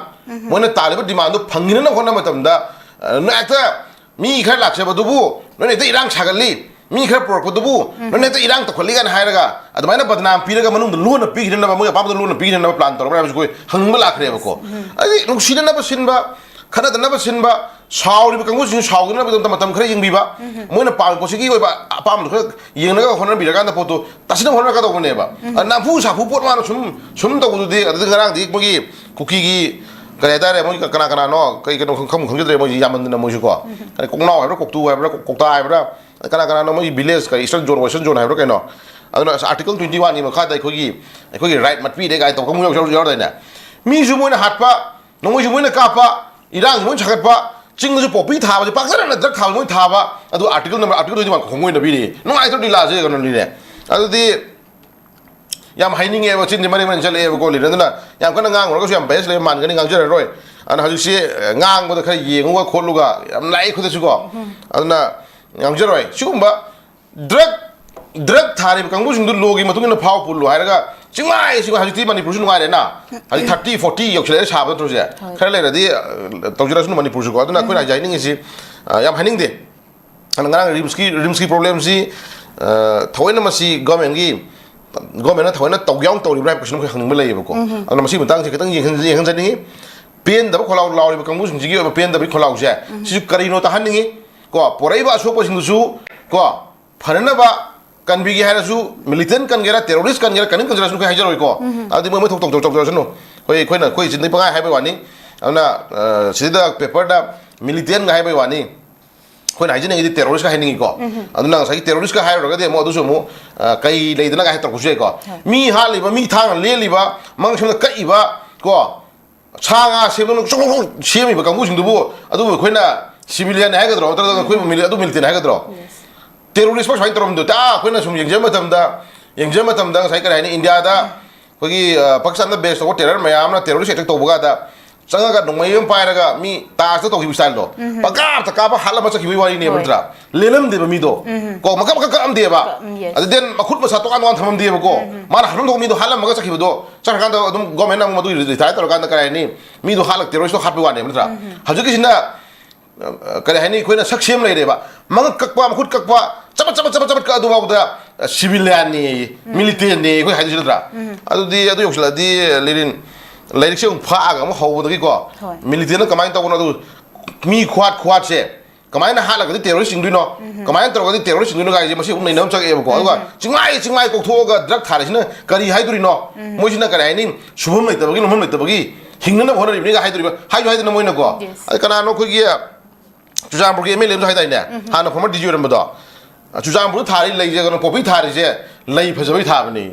ꯃꯣꯏꯅ ꯇꯥꯜꯂꯤꯕ ꯗꯤꯃꯥꯟꯗꯨ ꯐꯪꯅꯅꯕ ꯍꯣꯠꯅꯕ ꯃꯇꯝꯗ, ꯑ, ꯅꯣꯏ ꯍꯦꯛꯇ ꯃꯤ ꯈꯔ ꯂꯥꯛꯆꯕꯗꯨꯕꯨ ꯅꯣꯏꯅ ꯍꯦꯛꯇ ꯏꯔꯥꯡ ꯁꯥꯒꯠꯂꯤ, ꯃꯤ ꯈꯔ ꯄꯨꯔꯛꯄꯗꯨꯕꯨ ꯅꯣꯏꯅ ꯍꯦꯛꯇ ꯏꯔꯥꯡ ꯇꯧꯈꯠꯂꯤ ꯀꯥꯏꯅ ꯍꯥꯏꯔꯒ ꯑꯗꯨꯃꯥꯏꯅ ꯕꯗꯅꯥꯝ ꯄꯤꯔꯒ ꯃꯅꯨꯡꯗ ꯂꯣꯟꯅ ꯄꯤꯈꯤꯗꯅꯕ, ꯃꯣꯏ ꯑꯄꯥꯝꯕꯗ ꯂꯣꯟꯅ ꯄꯤꯈꯤꯗꯅꯕ ꯄ꯭ꯂꯥꯟ ꯇꯧꯔꯕ꯭ꯔꯥ ꯍꯥꯏꯕꯁꯤ ꯑꯩꯈꯣꯏ ꯍꯪꯅꯤꯡꯕ ꯂꯥꯛꯈ꯭ꯔꯦꯕꯀꯣ꯫ ꯍꯥꯏꯗꯤ ꯅꯨꯡꯁꯤꯅꯅꯕ ꯁꯤꯟꯕ, ꯈꯠꯅꯗꯅꯕ ꯁꯤꯟꯕ, ꯁꯥꯎꯔꯤꯕ ꯀꯥꯡꯕꯨꯁꯤꯡ ꯁꯥꯎꯗꯅꯕꯒꯤꯗꯃꯛꯇ ꯃꯇꯝ ꯈꯔ ꯌꯦꯡꯕꯤꯕ, ꯃꯣꯏꯅ ꯄꯥꯝꯃꯤ ꯄꯣꯠꯁꯤꯒꯤ ꯑꯣꯏꯕ ꯑꯄꯥꯝꯕꯗꯨ ꯈꯔ ꯌꯦꯡꯉꯒ ꯍꯣꯠꯅꯕꯤꯔꯀꯥꯟꯗ ꯄꯣꯠꯇꯨ ꯇꯥꯁꯤꯟꯅꯕ ꯍꯣꯠꯅꯔꯛꯀꯗꯧꯕꯅꯦꯕ꯫ ꯑ, ꯅꯝꯐꯨ ꯁꯥꯐꯨ ꯄꯣꯠ ꯃꯥꯅ ꯁꯨꯝ ꯁꯨꯝ ꯇꯧꯕꯗꯨꯗꯤ, ꯑꯗꯨꯗꯤ ꯉꯔꯥꯡꯗꯤ ꯃꯣꯏꯒꯤ ꯀꯨꯀꯤꯒꯤ ꯀꯔꯤ ꯍꯥꯏꯇꯥꯔꯦ, ꯃꯣꯏ ꯀꯅꯥ ꯀꯅꯥꯅꯣ, ꯀꯩ ꯀꯩꯅꯣ ꯈꯪ- ꯈꯪ- ꯈꯪꯖꯗ꯭ꯔꯦ ꯃꯣꯏꯁꯤ ꯌꯥꯝꯃꯟꯗꯅ ꯃꯣꯏꯁꯨ ꯀꯣ꯫ ꯀꯔꯤ ꯀꯣꯛꯅꯥꯎ ꯍꯥꯏꯕ꯭ꯔꯥ, ꯀꯣꯛꯇꯨ ꯍꯥꯏꯕ꯭ꯔꯥ, ꯀꯣꯛ- ꯀꯣꯛꯇꯥ ꯍꯥꯏꯕ꯭ꯔꯥ, ꯀꯅꯥ ꯀꯅꯥꯅꯣ ꯃꯣꯏꯒꯤ ꯚꯤꯂꯦꯖ ꯀꯔꯤ ꯏꯁꯇꯔꯟ ꯖꯣꯟ, ꯋꯦꯁꯇꯔꯟ ꯖꯣꯟ ꯍꯥꯏꯕ꯭ꯔꯥ ꯀꯩꯅꯣ, ꯑꯗꯨꯅ ꯑꯁ, ꯑꯥꯔꯇꯤꯀꯜ ꯇ꯭ꯋꯦꯟꯇꯤ ꯋꯥꯟꯒꯤ ꯃꯈꯥꯗ ꯑꯩꯈꯣꯏꯒꯤ ꯑꯩꯈꯣꯏꯒꯤ ꯔꯥꯏꯠ ꯃꯠꯄꯤꯔꯦ ꯀꯥꯏꯅ ꯇꯧꯕ ꯀꯥꯡꯕꯨ ꯌꯥꯎ- ꯌꯥꯎ- ꯌꯥꯎꯔꯗꯥꯏꯅꯦ? ꯃꯤꯁꯨ ꯃꯣꯏꯅ ꯍꯥꯠꯄ, ꯅꯣꯡꯃꯩꯁꯨ ꯃꯣꯏꯅ ꯀꯥꯞꯄ, ꯏꯔꯥꯡꯁꯨ ꯃꯣꯏꯅ ꯁꯥꯒꯠꯄ, ꯆꯤꯡꯗꯁꯨ ꯄꯣꯄꯤ ꯊꯥꯕꯁꯦ ꯄꯥꯛꯇꯛꯅꯅ ꯗ꯭ꯔꯒ ꯊꯥꯕ ꯃꯣꯏꯅ ꯊꯥꯕ, ꯑꯗꯨ article number article twenty one ꯈꯣꯡ ꯑꯣꯏꯅ ꯄꯤꯔꯤ꯫ ꯅꯨꯡꯉꯥꯏꯇ꯭ꯔꯣ ꯂꯤꯂꯥꯁꯦ ꯀꯩꯅꯣꯅꯤꯅꯦ? ꯑꯗꯨꯗꯤ ꯌꯥꯝ ꯍꯥꯏꯅꯤꯡꯉꯦꯕ, ꯆꯤꯟꯁꯦ ꯃꯔꯦꯡ ꯃꯔꯦꯡ ꯆꯠꯂꯛꯑꯦꯕꯀꯣ ꯂꯤꯗꯔ꯫ ꯑꯗꯨꯅ ꯌꯥꯝ ꯀꯟꯅ ꯉꯥꯡꯉꯨꯔꯒꯁꯨ ꯌꯥꯝ ꯕꯦꯁ ꯂꯩꯕ ꯃꯥꯟꯒꯅꯤ, ꯉꯥꯡꯖꯔꯔꯣꯏ꯫ ꯑꯗꯨꯅ ꯍꯧꯖꯤꯛꯁꯦ, ꯑ, ꯉꯥꯡꯕꯗ ꯈꯔ ꯌꯦꯡꯉꯨꯒ ꯈꯣꯠꯂꯨꯒ ꯌꯥꯝ ꯂꯥꯛꯏ ꯈꯨꯗꯛꯁꯤꯀꯣ꯫ ꯑꯗꯨꯅ ꯉꯥꯡꯖꯔꯣꯏ꯫ ꯁꯤꯒꯨꯝꯕ ꯗ꯭ꯔꯒ ꯗ꯭ꯔꯒ ꯊꯥꯔꯤꯕ ꯀꯥꯡꯕꯨꯁꯤꯡꯗꯨ ꯂꯣꯒꯤ ꯃꯇꯨꯡ ꯏꯟꯅ ꯐꯥꯎ ꯄꯨꯜꯂꯨ ꯍꯥꯏꯔꯒ ꯆꯤꯡꯃꯥꯏ ꯆꯤꯡꯃꯥꯏ ꯍꯧꯖꯤꯛꯇꯤ ꯃꯅꯤꯄꯨꯔꯁꯨ ꯅꯨꯡꯉꯥꯏꯔꯦꯅ꯫ ꯍꯧꯖꯤꯛ ꯊꯥꯔꯇꯤ ꯐꯣꯔꯇꯤ ꯌꯧꯁꯤꯜꯂꯛꯑꯦ ꯁꯥꯕ ꯅꯠꯇ꯭ꯔꯣꯁꯦ? ꯍꯣꯏ꯫ ꯈꯔ ꯂꯩꯔꯗꯤ, ꯑ, ꯇꯧꯖꯔꯁꯅꯨ ꯃꯅꯤꯄꯨꯔꯁꯨꯀꯣ꯫ ꯑꯗꯨꯅ ꯑꯩꯈꯣꯏꯅ ꯍꯥꯏꯖ- ꯍꯥꯏꯅꯤꯡꯉꯤꯁꯤ, ꯑ, ꯌꯥꯝ ꯍꯥꯏꯅꯤꯡꯗꯦ꯫ ꯑꯗꯨꯅ ꯉꯔꯥꯡ ꯔꯤꯝꯁꯀꯤ ꯔꯤꯝꯁꯀꯤ ꯄ꯭ꯔꯣꯕ꯭ꯂꯦꯝꯁꯤ, ꯑ, ꯊꯑꯣꯏꯅ ꯃꯁꯤ ꯒꯣꯔꯃꯦꯟꯒꯤ ꯒꯣꯔꯃꯦꯟꯅ ꯊꯑꯣꯏꯅ ꯇꯧꯒꯦ ꯌꯥꯎꯅ ꯇꯧꯔꯤꯕ꯭ꯔꯥ ꯍꯥꯏꯕ ꯀꯣꯏꯁꯟ ꯑꯃꯈꯛ ꯍꯪꯅꯤꯡꯕ ꯂꯩꯌꯦꯕꯀꯣ꯫ ꯑꯗꯨꯅ ꯃꯁꯤꯒꯤ ꯃꯇꯥꯡꯁꯦ ꯈꯤꯇꯪ ꯌꯦꯡꯍꯟ- ꯌꯦꯡꯍꯟꯖꯅꯤꯡꯉꯤ꯫ ꯄꯦꯟꯗꯕ ꯈꯣꯜꯂꯥꯎ ꯂꯥꯎꯔꯤꯕ ꯀꯥꯡꯕꯨꯁꯤꯡꯁꯤꯒꯤ ꯑꯣꯏꯕ ꯄꯦꯟꯗꯕꯒꯤ ꯈꯣꯜꯂꯥꯎꯁꯦ ꯁꯤꯁꯨ ꯀꯔꯤꯅꯣ ꯇꯥꯍꯟꯅꯤꯡꯉꯤ꯫ ꯀꯣ, ꯄꯣꯔꯛꯏꯕ ꯑꯁꯣꯛꯄꯁꯤꯡꯗꯨꯁꯨ ꯀꯣ ꯐꯅꯅꯕ ꯀꯟꯕꯤꯒꯦ ꯍꯥꯏꯔꯁꯨ, ꯃꯤꯂꯤꯇꯦꯟ ꯀꯟꯒꯦꯔꯥ, ꯇꯦꯔꯣꯔꯤꯁ ꯀꯟꯒꯦꯔꯥ, ꯀꯟꯅꯤꯡ ꯀꯟꯖꯔꯁꯨ ꯑꯩꯈꯣꯏ ꯍꯥꯏꯖꯔꯣꯏꯀꯣ꯫ ꯑꯗꯨꯗꯤ ꯃꯣꯏ ꯃꯣꯏ ꯊꯣꯛ ꯇꯧ- ꯇꯧ- ꯇꯧꯖꯔꯁꯅꯨ꯫ ꯑꯩꯈꯣꯏ ꯑꯩꯈꯣꯏꯅ ꯑꯩꯈꯣꯏ ꯆꯤꯟꯗꯩ ꯄꯪꯍꯥꯏ ꯍꯥꯏꯕꯩ ꯋꯥꯅꯤ꯫ ꯑꯗꯨꯅ, ꯑ, ꯁꯤꯗ ꯄꯦꯄꯔꯗ ꯃꯤꯂꯤꯇꯦꯟꯒ ꯍꯥꯏꯕꯩ ꯋꯥꯅꯤ꯫ ꯑꯩꯈꯣꯏꯅ ꯍꯥꯏꯖꯅꯤꯡꯉꯤꯗꯤ ꯇꯦꯔꯣꯔꯤꯁꯀ ꯍꯥꯏꯅꯤꯡꯉꯤꯀꯣ꯫ ꯑꯗꯨꯅ ꯉꯁꯥꯏꯒꯤ ꯇꯦꯔꯣꯔꯤꯁꯀ ꯍꯥꯏꯔꯨꯔꯒꯗꯤ ꯑꯃꯨꯛ ꯑꯗꯨꯁꯨ ꯑꯃꯨꯛ, ꯑ, ꯀꯩ ꯂꯩꯗꯅꯒ ꯍꯥꯏ ꯇꯧꯔꯛꯄꯁꯨ ꯌꯥꯏꯀꯣ꯫ ꯃꯤ ꯍꯥꯠꯂꯤꯕ, ꯃꯤ ꯊꯥꯡꯅ ꯂꯦꯜꯂꯤꯕ, ꯃꯉꯛ ꯁꯝꯗ ꯀꯛꯏꯕ ꯀꯣ, ꯁꯥ ꯉꯥ ꯁꯦꯝꯗꯅ ꯆꯣꯛ ꯆꯣꯛ ꯆꯣꯛ ꯁꯦꯝꯃꯤꯕ ꯀꯥꯡꯕꯨꯁꯤꯡꯗꯨꯕꯨ, ꯑꯗꯨꯕꯨ ꯑꯩꯈꯣꯏꯅ civilian ꯍꯥꯏꯒꯗ꯭ꯔꯣ, ꯅꯠꯇ꯭ꯔꯒ ꯑꯩꯈꯣꯏꯕꯨ mili-, ꯑꯗꯨ militant ꯍꯥꯏꯒꯗ꯭ꯔꯣ? Terrorist ꯃꯛ ꯁꯨꯃꯥꯏꯅ ꯇꯧꯔꯝꯗꯣꯏ ꯇꯥ ꯑꯩꯈꯣꯏꯅ ꯁꯨꯝ ꯌꯦꯡꯖꯕ ꯃꯇꯝꯗ, ꯌꯦꯡꯖꯕ ꯃꯇꯝꯗ ꯉꯁꯥꯏ ꯀꯔꯤ ꯍꯥꯏꯅꯤ, ꯏꯟꯗꯤꯌꯥꯗ ꯑꯩꯈꯣꯏꯒꯤ, ꯑ, ꯄꯥꯀꯤꯁꯇꯥꯟꯗ base ꯇꯧꯕ terror ꯃꯌꯥꯝ ꯑꯃꯅ terrorist attack ꯇꯧꯕ ꯀꯥꯟꯗ ꯆꯪꯉꯒ ꯅꯣꯡꯃꯩ ꯑꯃ ꯄꯥꯏꯔꯒ ꯃꯤ ꯇꯥꯖꯇ ꯇꯧꯈꯤꯕ styleꯗꯣ, ꯄꯪꯀꯥꯞꯇ ꯀꯥꯞꯄ ꯍꯥꯠꯂꯝꯃ ꯆꯠꯈꯤꯕꯒꯤ ꯋꯥꯔꯤꯅꯦꯕ, ꯍꯣꯏ꯫ ꯅꯠꯇ꯭ꯔꯥ? ꯂꯦꯜꯂꯝꯗꯦꯕ ꯃꯤꯗꯣ꯫ ꯀꯣ, ꯃꯀꯛ ꯃꯀꯛ ꯀꯛꯑꯝꯗꯦꯕ꯫ ꯎꯝ, yes꯫ ꯑꯗꯨ then ꯃꯈꯨꯠ ꯃꯁꯥ ꯇꯣꯉꯥꯟ ꯇꯣꯉꯥꯟ ꯊꯝꯃꯝꯗꯦꯕꯀꯣ꯫ ꯃꯥꯅ ꯍꯥꯠꯐꯝ ꯊꯣꯛꯄ ꯃꯤꯗꯣ ꯍꯥꯠꯂꯝꯃꯒ ꯆꯠꯈꯤꯕꯗꯣ, ꯆꯠꯈ꯭ꯔꯀꯥꯟꯗ ꯑꯗꯨꯝ governmentꯅ ꯑꯃꯨꯛ ꯃꯗꯨꯒꯤ retire ꯇꯧꯔꯀꯥꯟꯗ ꯀꯔꯤ ꯍꯥꯏꯅꯤ, ꯃꯤꯗꯣ ꯍꯥꯠꯂꯒ terroristꯇꯣ ꯍꯥꯠꯄꯩ ꯋꯥꯅꯦꯕ, ꯅꯠꯇ꯭ꯔꯥ? ꯍꯧꯖꯤꯛꯀꯤꯁꯤꯅ ꯑ, ꯀꯔꯤ ꯍꯥꯏꯅꯤ, ꯑꯩꯈꯣꯏꯅ ꯁꯛ ꯁꯦꯝ ꯂꯩꯔꯦꯕ꯫ ꯃꯉꯛ ꯀꯛꯄ, ꯃꯈꯨꯠ ꯀꯛꯄ, ꯆꯄꯠ ꯆꯄꯠ ꯆꯄꯠ ꯆꯄꯠ ꯀꯛ ꯑꯗꯨꯐꯥꯎꯗ, ꯑ, civilianꯅꯦ, militantꯅꯦ ꯑꯩꯈꯣꯏ ꯍꯥꯏꯗꯣꯏꯁꯤ, ꯅꯠꯇ꯭ꯔꯥ? ꯑꯗꯨꯗꯤ, ꯑꯗꯨ ꯌꯧꯁꯤꯜꯂꯛꯑꯗꯤ, ꯂꯤꯔꯤꯟ, ꯂꯥꯏꯔꯤꯛꯁꯦ ꯑꯃꯨꯛ ꯐꯥꯛꯑꯒ ꯑꯃꯨꯛ ꯍꯧꯕꯗꯒꯤꯀꯣ, ꯍꯣꯏ꯫ Militantꯅ ꯀꯃꯥꯏꯅ ꯇꯧꯕꯅꯣ, ꯑꯗꯨ ꯃꯤ ꯈꯨꯍꯥꯠ ꯈꯨꯍꯥꯠꯁꯦ ꯀꯃꯥꯏꯅ ꯍꯥꯠꯂꯒꯗꯤ terrorist ꯆꯤꯡꯗꯣꯏꯅꯣ, ꯀꯃꯥꯏꯅ ꯇꯧꯔꯒꯗꯤ terrorist ꯆꯤꯡꯗꯣꯏꯅꯣ ꯍꯥꯏꯁꯦ ꯃꯁꯤ ꯑꯃꯨꯛ ꯅꯩꯅꯕ ꯑꯃ ꯆꯪꯉꯛꯑꯦꯕꯀꯣ꯫ ꯑꯗꯨꯒ ꯆꯤꯡꯃꯥꯏ ꯆꯤꯡꯃꯥꯏ ꯀꯣꯛꯊꯣꯛꯑꯒ drug ꯊꯥꯔꯤꯁꯤꯅ ꯀꯔꯤ ꯍꯥꯏꯗꯣꯔꯤꯅꯣ? ꯃꯣꯏꯁꯤꯅ ꯀꯔꯤ ꯍꯥꯏꯅꯤ, ꯁꯨꯐꯝ ꯂꯩꯇꯕꯒꯤ, ꯅꯣꯝꯐꯝ ꯂꯩꯇꯕꯒꯤ, ꯍꯤꯡꯅꯅꯕ ꯍꯣꯠꯅꯔꯤꯕꯅꯤꯒ ꯍꯥꯏꯗꯣꯔꯤꯕ, ꯍꯥꯏꯁꯨ ꯍꯥꯏꯗꯅ ꯃꯣꯏꯅꯀꯣ꯫ Yes꯫ ꯑꯗ ꯀꯅꯥꯅꯣ ꯑꯩꯈꯣꯏꯒꯤ ꯆꯨꯔꯆꯥꯟꯄꯨꯔꯒꯤ MLA ꯑꯃꯁꯨ ꯍꯥꯏꯗꯥꯏꯅꯦ? ꯍꯥꯟꯅ former DG ꯑꯣꯏꯔꯝꯕꯗꯣ꯫ ꯆꯨꯔꯆꯥꯟꯄꯨꯔꯗ ꯊꯥꯔꯤ ꯂꯩꯁꯦ, ꯀꯩꯅꯣ, poppy ꯊꯥꯔꯤꯁꯦ ꯂꯩ ꯐꯖꯕꯩ ꯊꯥꯕꯅꯤ꯫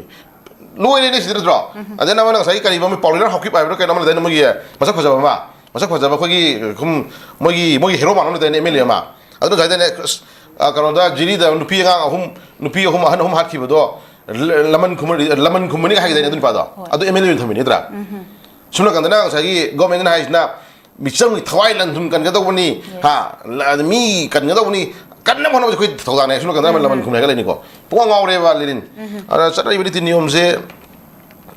ꯂꯣꯏꯔꯦꯅꯦ ꯁꯤꯗ, ꯅꯠꯇ꯭ꯔꯣ? ꯑꯗꯩ ꯑꯃꯅ ꯉꯁꯥꯏꯒꯤ ꯀꯔꯤꯕ, ꯃꯣꯏ ꯄꯥꯎꯂꯤꯅꯔ ꯍꯥꯎꯀꯤꯞ ꯍꯥꯏꯕ꯭ꯔꯥ ꯀꯩꯅꯣ ꯑꯃ ꯂꯩꯗꯥꯏꯅꯦ, ꯃꯣꯏꯒꯤ ꯃꯁꯛ ꯐꯖꯕ ꯑꯃ, ꯃꯁꯛ ꯐꯖꯕ ꯑꯩꯈꯣꯏꯒꯤ ꯁꯨꯝ ꯃꯣꯏꯒꯤ, ꯃꯣꯏꯒꯤ hero ꯃꯥꯟꯕ ꯑꯃ ꯂꯩꯗꯥꯏꯅꯦ, MLA ꯑꯃ꯫ ꯑꯗꯨꯅ ꯉꯁꯥꯏꯗꯅꯦ, ꯑꯁ, ꯑ, ꯀꯩꯅꯣꯗ ꯖꯤꯔꯤꯗ ꯅꯨꯄꯤ ꯑꯉꯥꯡ ꯑꯍꯨꯝ, ꯅꯨꯄꯤ ꯑꯍꯨꯝ, ꯑꯍꯟ ꯑꯍꯨꯝ ꯍꯥꯠꯈꯤꯕꯗꯣ, ꯂ-, ꯂꯃꯟ ꯈꯨꯝꯕꯅꯤ, ꯂꯃꯟ ꯈꯨꯝꯕꯅꯤꯒ ꯍꯥꯏꯈꯤꯗꯥꯏꯅꯦ ꯑꯗꯨ ꯅꯨꯄꯥꯗꯣ? ꯍꯣꯏ꯫ ꯑꯗꯨ MLA ꯑꯣꯏꯅ ꯊꯝꯃꯤꯅꯦ, ꯅꯠꯇ꯭ꯔꯥ? ꯁꯣꯝ ꯅꯥꯀꯟꯗꯅ ꯉꯁꯥꯏꯒꯤ governmentꯅ ꯍꯥꯏꯁꯤꯅ ꯃꯤꯆꯝꯒꯤ ꯊꯋꯥꯏ ꯂꯟ-ꯊꯨꯝ ꯀꯟꯒꯗꯧꯕꯅꯤ, ꯍꯥ, ꯂ-, ꯃꯤ ꯀꯟꯒꯗꯧꯕꯅꯤ, ꯀꯟꯅꯕ ꯍꯣꯠꯅꯕꯁꯦ ꯑꯩꯈꯣꯏ ꯊꯧꯗꯥꯡꯅꯦ꯫ ꯁꯣꯝ ꯅꯥꯀꯟꯗꯅ ꯑꯃ ꯂꯃꯟ ꯈꯨꯝꯃꯦ ꯍꯥꯏꯒꯠꯂꯛꯏꯅꯤꯀꯣ꯫ ꯄꯨꯡꯉꯥꯎ ꯉꯥꯎꯔꯦꯕ ꯂꯤꯂꯤꯟ꯫ ꯑꯗ ꯆꯠꯅꯔꯤꯕ ꯅꯤꯇꯤ ꯅꯤꯌꯣꯝꯁꯦ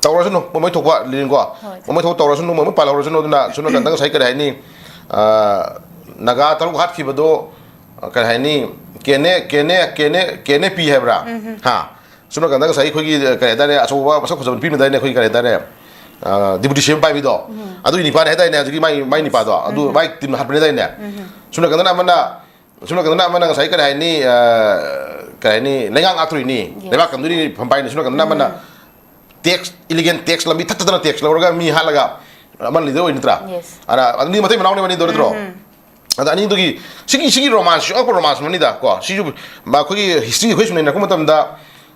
ꯇꯧꯔꯁꯅꯨ, ꯃꯣꯏ ꯊꯣꯛꯄ ꯂꯤꯂꯤꯟꯀꯣ꯫ ꯍꯣꯏ꯫ ꯃꯣꯏ ꯊꯣꯛꯄ ꯇꯧꯔꯁꯅꯨ, ꯃꯣꯏ ꯄꯥꯜꯍꯧꯔꯁꯅꯨ꯫ ꯑꯗꯨꯅ ꯁꯣꯝ ꯅꯥꯀꯟꯗ ꯉꯁꯥꯏ ꯀꯔꯤ ꯍꯥꯏꯅꯤ, ꯑ, ꯅꯥꯒꯥ ꯇꯔꯨꯛ ꯍꯥꯠꯈꯤꯕꯗꯣ, ꯑ, ꯀꯔꯤ ꯍꯥꯏꯅꯤ, ꯀꯦꯅꯦ, ꯀꯦꯅꯦ, ꯀꯦꯅꯦ, ꯀꯦꯅꯦ ꯄꯤ ꯍꯥꯏꯕ꯭ꯔꯥ? ꯍꯥ? ꯁꯣꯝ ꯅꯥꯀꯟꯗ ꯉꯁꯥꯏ ꯑꯩꯈꯣꯏꯒꯤ, ꯀꯔꯤ ꯍꯥꯏꯇꯥꯔꯦ, ꯑꯆꯧꯕ ꯃꯁꯛ ꯐꯖꯕ ꯅꯨꯄꯤ ꯑꯃ ꯂꯩꯗꯥꯏꯅꯦ, ꯑꯩꯈꯣꯏꯒꯤ, ꯀꯔꯤ ꯍꯥꯏꯇꯥꯔꯦ, ꯑ, deputy CM ꯄꯥꯏꯕꯤꯗꯣ, ꯑꯗꯨꯒꯤ ꯅꯤꯄꯥꯅꯦ ꯍꯥꯏꯗꯥꯏꯅꯦ, ꯍꯧꯖꯤꯛꯀꯤ ꯃꯥꯏ, ꯃꯥꯏ ꯅꯤꯄꯥꯗꯣ, ꯑꯗꯨ ꯃꯥꯏ teamꯅ ꯍꯥꯠꯄꯅꯦ ꯍꯥꯏꯗꯥꯏꯅꯦ? ꯁꯣꯝ ꯅꯥꯀꯟꯗꯅ ꯑꯃꯅ, ꯁꯣꯝ ꯅꯥꯀꯟꯗꯅ ꯑꯃꯅ ꯉꯁꯥꯏ ꯀꯔꯤ ꯍꯥꯏꯅꯤ, ꯑ, ꯀꯔꯤ ꯍꯥꯏꯅꯤ, ꯂꯩꯉꯥꯛ ꯉꯥꯛꯇꯣꯔꯤꯅꯤ, ꯂꯩꯕꯥꯛ ꯀꯟꯗꯣꯔꯤꯅꯤ, ꯐꯝ ꯄꯥꯏꯔꯤꯅꯤ꯫ ꯁꯣꯝ ꯅꯥꯀꯟꯗꯅ ꯑꯃꯅ tax, illegal tax ꯂꯝꯕꯤ ꯊꯠꯇꯗꯅ tax ꯂꯧꯔꯒ ꯃꯤ ꯍꯥꯠꯂꯒ ꯑꯃꯅ leader ꯑꯣꯏ, ꯅꯠꯇ꯭ꯔꯥ? Yes꯫ ꯑꯗ ꯑꯅꯤ ꯃꯇꯩ ꯃꯅꯥꯎꯅꯦꯕ ꯑꯅꯤꯗꯣ, ꯅꯠꯇ꯭ꯔꯣ? ꯑꯗ ꯑꯅꯤꯗꯨꯒꯤ ꯁꯤꯒꯤ, ꯁꯤꯒꯤ romance, ꯑꯉꯛꯄ romance ꯑꯃꯅꯤꯗ ꯀꯣ꯫ ꯁꯤꯁꯨ ꯃ-, ꯑꯩꯈꯣꯏꯒꯤ history ꯑꯩꯈꯣꯏ ꯁꯨꯝ ꯅꯩꯅꯔꯛꯄ ꯃꯇꯝꯗ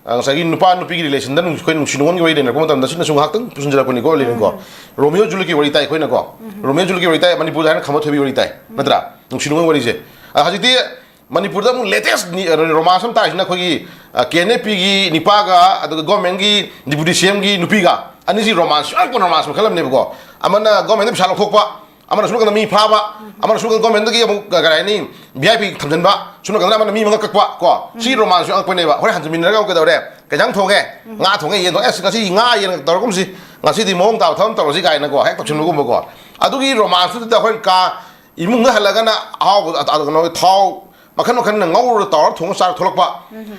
ꯑ, ꯉꯁꯥꯏꯒꯤ ꯅꯨꯄꯥ ꯅꯨꯄꯤꯒꯤ ꯔꯤꯂꯦꯁꯟꯗ ꯅꯨꯡ-, ꯑꯩꯈꯣꯏ ꯅꯨꯡꯁꯤ ꯅꯨꯡꯉꯣꯟꯒꯤ ꯋꯥꯔꯤ ꯂꯩꯅꯔꯛꯄ ꯃꯇꯝꯗ ꯁꯤꯅꯁꯨ ꯉꯥꯏꯍꯥꯛꯇꯪ ꯄꯨꯁꯤꯟꯖꯔꯛꯄꯅꯤꯀꯣ, ꯂꯤꯂꯤꯟꯀꯣ꯫ ꯔꯣꯃꯤꯑꯣ ꯖꯨꯂꯤꯌꯠꯀꯤ ꯋꯥꯔꯤ ꯇꯥꯏ ꯑꯩꯈꯣꯏꯅꯀꯣ꯫ ꯔꯣꯃꯤꯑꯣ ꯖꯨꯂꯤꯌꯠꯀꯤ ꯋꯥꯔꯤ ꯇꯥꯏ, ꯃꯅꯤꯄꯨꯔꯗ ꯍꯥꯏꯔꯒꯅ ꯈꯝꯕ ꯊꯣꯏꯕꯤ ꯋꯥꯔꯤ ꯇꯥꯏ, ꯅꯠꯇ꯭ꯔꯥ? ꯅꯨꯡꯁꯤ ꯅꯨꯡꯉꯣꯟ ꯋꯥꯔꯤꯁꯦ꯫ ꯑ, ꯍꯧꯖꯤꯛꯇꯤ ꯃꯅꯤꯄꯨꯔꯗ ꯑꯃꯨꯛ latest ꯅꯤ-, romance ꯑꯃ ꯇꯥꯔꯤꯁꯤꯅ ꯑꯩꯈꯣꯏꯒꯤ, ꯑ, ꯀꯦ ꯑꯦꯟ ꯑꯦꯐ ꯄꯤꯒꯤ ꯅꯤꯄꯥꯒ, ꯑꯗꯨꯒ government ꯀꯤ deputy C M ꯒꯤ ꯅꯨꯄꯤꯒ꯫ ꯑꯅꯤꯁꯤ romance ꯌꯥꯝ ꯀꯣꯟꯅ romance ꯃꯈꯜ ꯑꯃꯅꯦꯕꯀꯣ꯫ ꯑꯃꯅ government ꯇ ꯄꯩꯁꯥ ꯂꯧꯊꯣꯛꯄ, ꯑꯃꯅ ꯁꯣꯝ ꯅꯥꯀꯟꯗ ꯃꯤ ꯐꯥꯕ, ꯑꯃꯅ ꯁꯣꯝ ꯅꯥꯀꯟꯗ government ꯇꯒꯤ ꯑꯃꯨꯛ, ꯀ-, ꯀꯔꯤ ꯍꯥꯏꯅꯤ, V I P ꯊꯝꯖꯤꯟꯕ, ꯁꯣꯝ ꯅꯥꯀꯟꯗ ꯑꯃꯅ ꯃꯤ ꯃꯉꯛ ꯀꯛꯄ, ꯀꯣ꯫ ꯁꯤ romance ꯁꯨ ꯑꯉꯛꯄꯅꯦꯕ꯫ ꯍꯣꯔꯦꯟ ꯍꯟꯖꯤꯟꯃꯤꯟꯅꯔꯒ ꯑꯃꯨꯛ ꯀꯩꯗꯧꯔꯦ? ꯀꯩ ꯏꯟꯖꯥꯡ ꯊꯣꯡꯉꯦ? ꯉꯥ ꯊꯣꯡꯉꯦ, ꯌꯦꯟ ꯊꯣꯡꯉꯦ, ꯑꯁ, ꯉꯁꯤ ꯉꯥ ꯌꯦꯟ ꯇꯧꯔꯒꯨꯝꯁꯤ, ꯉꯁꯤꯗꯤ ꯃꯑꯣꯡ ꯇꯥꯕ ꯊꯕꯛ ꯑꯃ ꯇꯧꯔꯁꯤ ꯀꯥꯏꯅꯀꯣ, ꯍꯦꯛ ꯇꯧꯁꯤꯟꯕꯒꯨꯝꯕꯀꯣ꯫ ꯑꯗꯨꯒꯤ romance ꯇꯨꯗ ꯍꯣꯔꯦꯟ ꯀꯥ ꯏꯃꯨꯡꯗ ꯍꯜꯂꯒꯅ ꯑꯍꯥꯎꯕ, ꯑ, ꯑ, ꯀꯩꯅꯣ, ꯊꯥꯎ ꯃꯈꯟ ꯃꯈꯟꯅ ꯉꯧꯔ ꯇꯧꯔ ꯊꯣꯡꯉ ꯆꯥꯔ ꯊꯣꯛꯂꯛꯄ꯫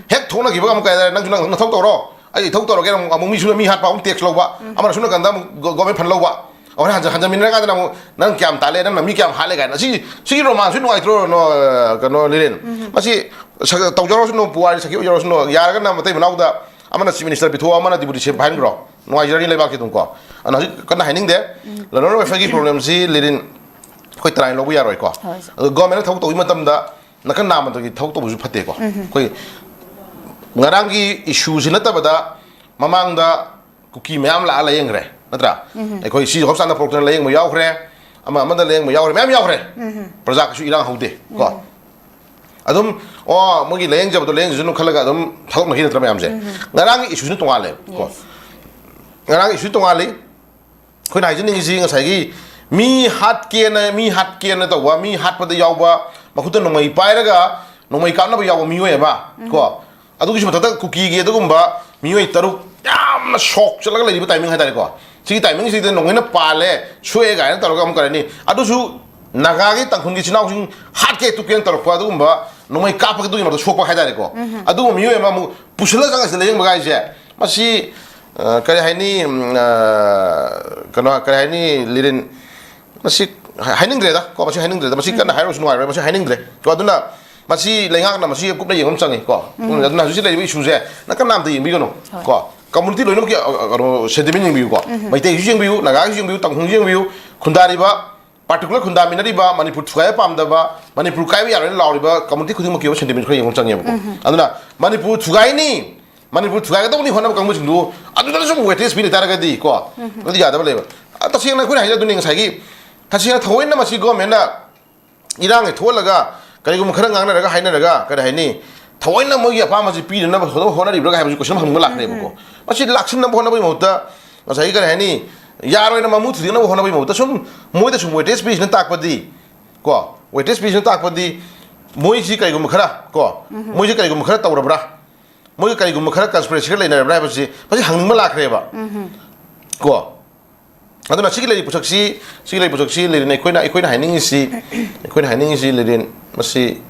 ꯍꯦꯛ ꯊꯣꯛꯅꯈꯤꯕꯒ ꯑꯃꯨꯛ ꯀꯩ ꯍꯥꯏꯇꯥꯔꯦ, "ꯅꯪꯁꯨ ꯅꯪ ꯅꯊꯧ ꯇꯧꯔꯣ, ꯑꯩ ꯏꯊꯧ ꯇꯧꯔꯒꯦꯅ" ꯑꯃꯨꯛ, ꯑꯃꯨꯛ ꯃꯤꯁꯨ ꯃꯤ ꯍꯥꯠꯄ, ꯑꯃꯨꯛ tax ꯂꯧꯕ, ꯑꯃꯅ ꯁꯣꯝ ꯅꯥꯀꯟꯗ ꯑꯃꯨꯛ ꯒꯣ-, government fund ꯂꯧꯕ꯫ ꯑꯩꯈꯣꯏ ꯍꯟꯖ-, ꯍꯟꯖꯟꯃꯤꯟꯅꯔꯀꯥꯟꯗꯅ ꯑꯃꯨꯛ, "ꯅꯪ ꯀꯌꯥꯝ ꯇꯥꯜꯂꯦ, ꯅꯪꯅ ꯃꯤ ꯀꯌꯥꯝ ꯍꯥꯠꯂꯦ?" ꯀꯥꯏꯅ꯫ ꯁꯤ, ꯁꯤꯒꯤ romance ꯁꯤ ꯅꯨꯡꯉꯥꯏꯇ꯭ꯔꯣ, ꯅꯣ-, ꯀꯩꯅꯣ, ꯂꯤꯔꯦꯟ? ꯃꯁꯤ ꯁꯛ-, ꯇꯧꯖꯔꯁꯅꯨ, ꯄꯨꯋꯥꯔꯤ ꯁꯛꯈꯤꯕ ꯑꯣꯏꯖꯔꯁꯅꯨ, ꯌꯥꯔꯒꯅ ꯃꯇꯩ ꯃꯅꯥꯎꯗ ꯑꯃꯅ chief minister ꯄꯤꯊꯣꯛꯑꯣ, ꯑꯃꯅ deputy ꯁꯤ ꯄꯥꯏꯍꯟꯈ꯭ꯔꯣ, ꯅꯨꯡꯉꯥꯏꯖꯔꯅꯤ ꯂꯩꯕꯥꯛꯀꯤ ꯑꯗꯨꯝ ꯀꯣ꯫ ꯑꯗꯨꯅ ꯍꯧꯖꯤꯛ ꯀꯟꯅ ꯍꯥꯏꯅꯤꯡꯗꯦ꯫ ꯂꯂꯣꯟ ꯋꯥꯏꯐꯒꯤ problem ꯁꯤ, ꯂꯤꯔꯤꯟ, ꯑꯩꯈꯣꯏ ꯇꯔꯥꯏꯅ ꯂꯧꯕ ꯌꯥꯔꯣꯏꯀꯣ꯫ ꯍꯣꯏ, ꯁꯥꯔ꯫ ꯑꯗꯣ government ꯅ ꯊꯕꯛ ꯇꯧꯕꯒꯤ ꯃꯇꯝꯗ ꯅꯥꯀꯟ ꯅꯥꯝꯃꯗꯒꯤ ꯊꯕꯛ ꯇꯧꯕꯁꯨ ꯐꯠꯇꯦꯀꯣ꯫ ꯑꯩꯈꯣꯏ ꯉꯔꯥꯡꯒꯤ issue ꯁꯤ ꯅꯠꯇꯕꯗ ꯃꯃꯥꯡꯗ ꯀꯨꯀꯤ ꯃꯌꯥꯝ ꯂꯥꯛꯑ ꯂꯥꯏꯌꯦꯡꯈ꯭ꯔꯦ, ꯅꯠꯇ꯭ꯔꯥ? ꯑꯩꯈꯣꯏ ꯁꯤ hospital ꯗ ꯄꯨꯔꯛꯇꯅ ꯂꯥꯏꯌꯦꯡꯕ ꯌꯥꯎꯈ꯭ꯔꯦ, ꯑꯃ ꯑꯃꯗ ꯂꯥꯏꯌꯦꯡꯕ ꯌꯥꯎꯈ꯭ꯔꯦ, ꯃꯌꯥꯝ ꯌꯥꯎꯈ꯭ꯔꯦ꯫ ꯄ꯭ꯔꯖꯥ ꯀꯩꯁꯨ ꯏꯔꯥꯡ ꯍꯧꯗꯦ ꯀꯣ꯫ ꯑꯗꯨꯝ, ꯑꯣ, ꯃꯣꯏꯒꯤ ꯂꯥꯏꯌꯦꯡꯖꯕꯗꯣ ꯂꯥꯏꯌꯦꯡꯖꯁꯅꯨ ꯈꯜꯂꯒ ꯑꯗꯨꯝ ꯊꯥꯗꯣꯛꯅꯈꯤ ꯅꯠꯇ꯭ꯔꯥ ꯃꯌꯥꯝꯁꯦ? ꯉꯔꯥꯡꯒꯤ issue ꯁꯤꯅ ꯇꯣꯉꯥꯜꯂꯦ ꯀꯣ꯫ Yes. ꯉꯔꯥꯡꯒꯤ issue ꯁꯤ ꯇꯣꯉꯥꯜꯂꯤ꯫ ꯑꯩꯈꯣꯏꯅ ꯍꯥꯏꯖꯅꯤꯡꯉꯤꯁꯤ ꯉꯁꯥꯏꯒꯤ ꯃꯤ ꯍꯥꯠꯀꯦꯅ, ꯃꯤ ꯍꯥꯠꯀꯦꯅ ꯇꯧꯕ, ꯃꯤ ꯍꯥꯠꯄꯗ ꯌꯥꯎꯕ, ꯃꯈꯨꯠꯇ ꯅꯣꯡꯃꯩ ꯄꯥꯏꯔꯒ ꯅꯣꯡꯃꯩ ꯀꯥꯞꯅꯕ ꯌꯥꯎꯕ ꯃꯤꯑꯣꯏ ꯑꯃ, ꯀꯣ, ꯑꯗꯨꯒꯤꯁꯨ ꯃꯊꯛꯇ ꯀꯨꯀꯤꯒꯤ ꯑꯗꯨꯒꯨꯝꯕ ꯃꯤꯑꯣꯏ ꯇꯔꯨꯛ ꯌꯥꯝꯅ shock ꯆꯠꯂꯒ ꯂꯩꯔꯤꯕ timing ꯍꯥꯏꯇꯥꯔꯦꯀꯣ꯫ ꯁꯤꯒꯤ timing ꯁꯤꯗ ꯅꯣꯡꯃꯩꯅ ꯄꯥꯜꯂꯦ, ꯁꯣꯛꯑꯦ ꯀꯥꯏꯅ ꯇꯧꯔꯒ ꯑꯃꯨꯛ ꯀꯔꯤ ꯍꯥꯏꯅꯤ? ꯑꯗꯨꯁꯨ ꯅꯥꯒꯥꯒꯤ ꯇꯥꯡꯈꯨꯜꯒꯤ ꯏꯆꯤꯟ ꯏꯅꯥꯎꯁꯤꯡ ꯍꯥꯠꯀꯦ ꯇꯨꯞꯀꯦꯅ ꯇꯧꯔꯛꯄ ꯑꯗꯨꯒꯨꯝꯕ ꯅꯣꯡꯃꯩ ꯀꯥꯞꯄꯒꯤ ꯑꯗꯨꯒꯤ ꯃꯔꯛꯇ ꯁꯣꯛꯄ ꯍꯥꯏꯇꯥꯔꯦꯀꯣ꯫ ꯑꯗꯨꯒꯨꯝꯕ ꯃꯤꯑꯣꯏ ꯑꯃ ꯑꯃꯨꯛ ꯄꯨꯁꯤꯜꯂ ꯆꯪꯉꯁꯤꯗ ꯂꯥꯏꯌꯦꯡꯕ ꯍꯥꯏꯁꯦ, ꯃꯁꯤ, ꯑ, ꯀꯔꯤ ꯍꯥꯏꯅꯤ, ꯎꯝ, ꯑ, ꯀꯩꯅꯣ, ꯀꯔꯤ ꯍꯥꯏꯅꯤ, ꯂꯤꯔꯤꯟ, ꯃꯁꯤ ꯍꯥꯏ-, ꯍꯥꯏꯅꯤꯡꯗ꯭ꯔꯦꯗ ꯀꯣ, ꯃꯁꯤ ꯍꯥꯏꯅꯤꯡꯗ꯭ꯔꯦꯗ, ꯃꯁꯤ ꯀꯟꯅ ꯍꯥꯏꯔꯨꯔꯁꯨ ꯅꯨꯡꯉꯥꯏꯔꯣꯏ, ꯃꯁꯤ ꯍꯥꯏꯅꯤꯡꯗ꯭ꯔꯦ ꯀꯣ꯫ ꯑꯗꯨꯅ ꯃꯁꯤ ꯂꯩꯉꯥꯛꯅ ꯃꯁꯤ ꯀꯨꯞꯅ ꯌꯦꯡꯕ ꯑꯃ ꯆꯪꯉꯤ ꯀꯣ꯫ ꯑꯗꯨꯅ ꯍꯧꯖꯤꯛ ꯂꯩꯔꯤꯕ issue ꯁꯦ ꯅꯥꯀꯟ ꯅꯥꯝꯗ ꯌꯦꯡꯕꯤꯒꯅꯨ ꯀꯣ꯫ Community ꯂꯣꯏꯅꯃꯛꯀꯤ, ꯑ, ꯑ, ꯀꯩꯅꯣ, sentiment ꯌꯦꯡꯕꯤꯌꯨ ꯀꯣ꯫ ꯃꯩꯇꯩꯒꯤꯁꯨ ꯌꯦꯡꯕꯤꯌꯨ, ꯅꯥꯒꯥꯒꯤꯁꯨ ꯌꯦꯡꯕꯤꯌꯨ, ꯇꯥꯡꯈꯨꯜꯒꯤ ꯌꯦꯡꯕꯤꯌꯨ, ꯈꯨꯟꯗꯥꯔꯤꯕ, particular ꯈꯨꯟꯗꯥꯃꯤꯟꯅꯔꯤꯕ, ꯃꯅꯤꯄꯨꯔ ꯊꯨꯒꯥꯏꯕ ꯄꯥꯝꯗꯕ, ꯃꯅꯤꯄꯨꯔ ꯀꯥꯏꯕ ꯌꯥꯔꯣꯏꯅ ꯂꯥꯎꯔꯤꯕ community ꯈꯨꯗꯤꯡꯃꯛꯀꯤ ꯑꯣꯏꯕ sentiment ꯈꯔ ꯌꯦꯡꯕ ꯑꯃ ꯆꯪꯉꯦꯕꯀꯣ꯫ ꯑꯗꯨꯅ ꯃꯅꯤꯄꯨꯔ ꯊꯨꯒꯥꯏꯅꯤ, ꯃꯅꯤꯄꯨꯔ ꯊꯨꯒꯥꯏꯒꯗꯧꯕꯅꯤ ꯍꯣꯠꯅꯕ ꯀꯥꯡꯕꯨꯁꯤꯡꯗꯨ ꯑꯗꯨꯗ ꯁꯨꯝ ꯋꯦꯇꯦꯖ ꯄꯤ ꯂꯩꯇꯥꯔꯒꯗꯤ ꯀꯣ, ꯑꯗꯨ ꯌꯥꯗꯕ ꯂꯩꯕ꯫ ꯑ, ꯇꯁꯦꯡꯅ ꯑꯩꯈꯣꯏꯅ ꯍꯥꯏꯖꯗꯨꯅꯤ ꯉꯁꯥꯏꯒꯤ, ꯇꯁꯦꯡꯅ ꯊꯑꯣꯏꯅ ꯃꯁꯤ ꯒꯣꯔꯃꯦꯟꯅ ꯏꯔꯥꯡ ꯊꯣꯛꯍꯜꯂꯒ ꯀꯔꯤꯒꯨꯝꯕ ꯈꯔ ꯉꯥꯡꯅꯔꯒ ꯍꯥꯏꯅꯔꯒ, ꯀꯔꯤ ꯍꯥꯏꯅꯤ, ꯊꯑꯣꯏꯅ ꯃꯣꯏꯒꯤ ꯑꯄꯥꯝꯕꯁꯤ ꯄꯤꯅꯅꯕ ꯍꯣꯠꯅ-, ꯍꯣꯠꯅꯔꯤꯕ꯭ꯔꯥ ꯍꯥꯏꯕꯁꯤ ꯀꯣꯏꯁꯟ ꯍꯪꯕ ꯂꯥꯛꯀꯅꯦꯕꯀꯣ꯫ ꯃꯁꯤ ꯂꯥꯛꯁꯤꯟꯅꯕ ꯍꯣꯠꯅꯕꯒꯤ ꯃꯍꯨꯠꯇ ꯉꯁꯥꯏꯒꯤ, ꯀꯔꯤ ꯍꯥꯏꯅꯤ, ꯌꯥꯔꯣꯏꯅ ꯃꯃꯨ ꯊꯨꯗꯦꯛꯅꯕ ꯍꯣꯠꯅꯕꯒꯤ ꯃꯍꯨꯠꯇ ꯁꯨꯝ ꯃꯣꯏꯗ ꯁꯨꯝ ꯋꯦꯇꯦꯖ ꯄꯤꯔꯤꯁꯤꯅ ꯇꯥꯛꯄꯗꯤ ꯀꯣ, ꯋꯦꯇꯦꯖ ꯄꯤꯔꯤꯁꯤꯅ ꯇꯥꯛꯄꯗꯤ ꯃꯣꯏꯁꯤ ꯀꯔꯤꯒꯨꯝꯕ ꯈꯔ ꯀꯣ, ꯃꯣꯏꯁꯤ ꯀꯔꯤꯒꯨꯝꯕ ꯈꯔ ꯇꯧꯔꯕ꯭ꯔꯥ, ꯃꯣꯏꯒ ꯀꯔꯤꯒꯨꯝꯕ ꯈꯔ ꯀꯟꯁꯄꯤꯔꯦꯁꯤ ꯈꯔ ꯂꯩꯅꯔꯕ꯭ꯔꯥ ꯍꯥꯏꯕꯁꯤ ꯃꯁꯤ ꯍꯪꯅꯤꯡꯕ ꯂꯥꯛꯈ꯭ꯔꯦꯕ꯫ ꯀꯣ, ꯑꯗꯨꯅ ꯁꯤꯒꯤ ꯂꯩꯔꯤꯕ ꯄꯣꯠꯁꯛꯁꯤ, ꯁꯤꯒꯤ ꯂꯩꯔꯤꯕ ꯄꯣꯠꯁꯛꯁꯤ ꯂꯩꯔꯤꯅ ꯑꯩꯈꯣꯏꯅ, ꯑꯩꯈꯣꯏꯅ ꯍꯥꯏꯅꯤꯡꯉꯤꯁꯤ, ꯑꯩꯈꯣꯏꯅ ꯍꯥꯏꯅꯤꯡꯉꯤꯁꯤ ꯂꯩꯔꯤꯟ ꯃꯁꯤ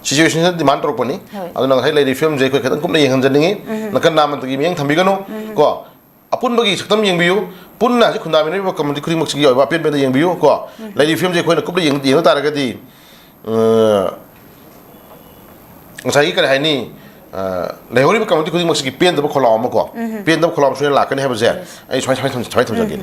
ꯁꯤꯆꯨꯋꯦꯁꯟꯁꯤꯅ ꯗꯤꯃꯥꯟ ꯇꯧꯔꯛꯄꯅꯤ꯫ ꯍꯣꯏ꯫ ꯑꯗꯨꯅ ꯉꯁꯥꯏ ꯂꯩꯔꯤꯕ ꯐꯤꯕꯝꯁꯦ ꯑꯩꯈꯣꯏ ꯈꯤꯇꯪ ꯀꯨꯞꯅ ꯌꯦꯡꯍꯟꯖꯅꯤꯡꯉꯤ꯫ ꯅꯥꯀꯟ ꯅꯥꯝꯃꯗꯒꯤ ꯃꯤꯠꯌꯦꯡ ꯊꯝꯕꯤꯒꯅꯨ꯫ ꯀꯣ, ꯑꯄꯨꯟꯕꯒꯤ ꯁꯛꯇꯝ ꯌꯦꯡꯕꯤꯌꯨ꯫ ꯄꯨꯟꯅ ꯍꯧꯖꯤꯛ ꯈꯨꯟꯗꯥꯃꯤꯟꯅꯔꯤꯕ ꯀꯝꯃꯨꯅꯤꯇꯤ ꯈꯨꯗꯤꯡꯃꯛꯁꯤꯒꯤ ꯑꯣꯏꯕ ꯑꯄꯦꯟꯕꯗ ꯌꯦꯡꯕꯤꯌꯨ꯫ ꯀꯣ, ꯂꯩꯔꯤꯕ ꯐꯤꯕꯝꯁꯦ ꯑꯩꯈꯣꯏꯅ ꯀꯨꯞꯅ ꯌꯦꯡ-, ꯌꯦꯡꯕ ꯇꯥꯔꯒꯗꯤ, ꯑ, ꯉꯁꯥꯏꯒꯤ, ꯀꯔꯤ ꯍꯥꯏꯅꯤ, ꯑ, ꯂꯩꯍꯧꯔꯤꯕ ꯀꯝꯃꯨꯅꯤꯇꯤ ꯈꯨꯗꯤꯡꯃꯛꯁꯤꯒꯤ ꯄꯦꯟꯗꯕ ꯈꯣꯜꯂꯥꯎ ꯑꯃ ꯀꯣ, ꯄꯦꯟꯗꯕ ꯈꯣꯜꯂꯥꯎ ꯑꯃ ꯁꯣꯏꯗꯅ ꯂꯥꯛꯀꯅꯤ ꯍꯥꯏꯕꯁꯦ ꯑꯩ ꯁꯨꯃꯥꯏꯅ, ꯁꯨꯃꯥꯏꯅ ꯊꯝ-, ꯁꯨꯃꯥꯏꯅ ꯊꯝꯖꯒꯦ꯫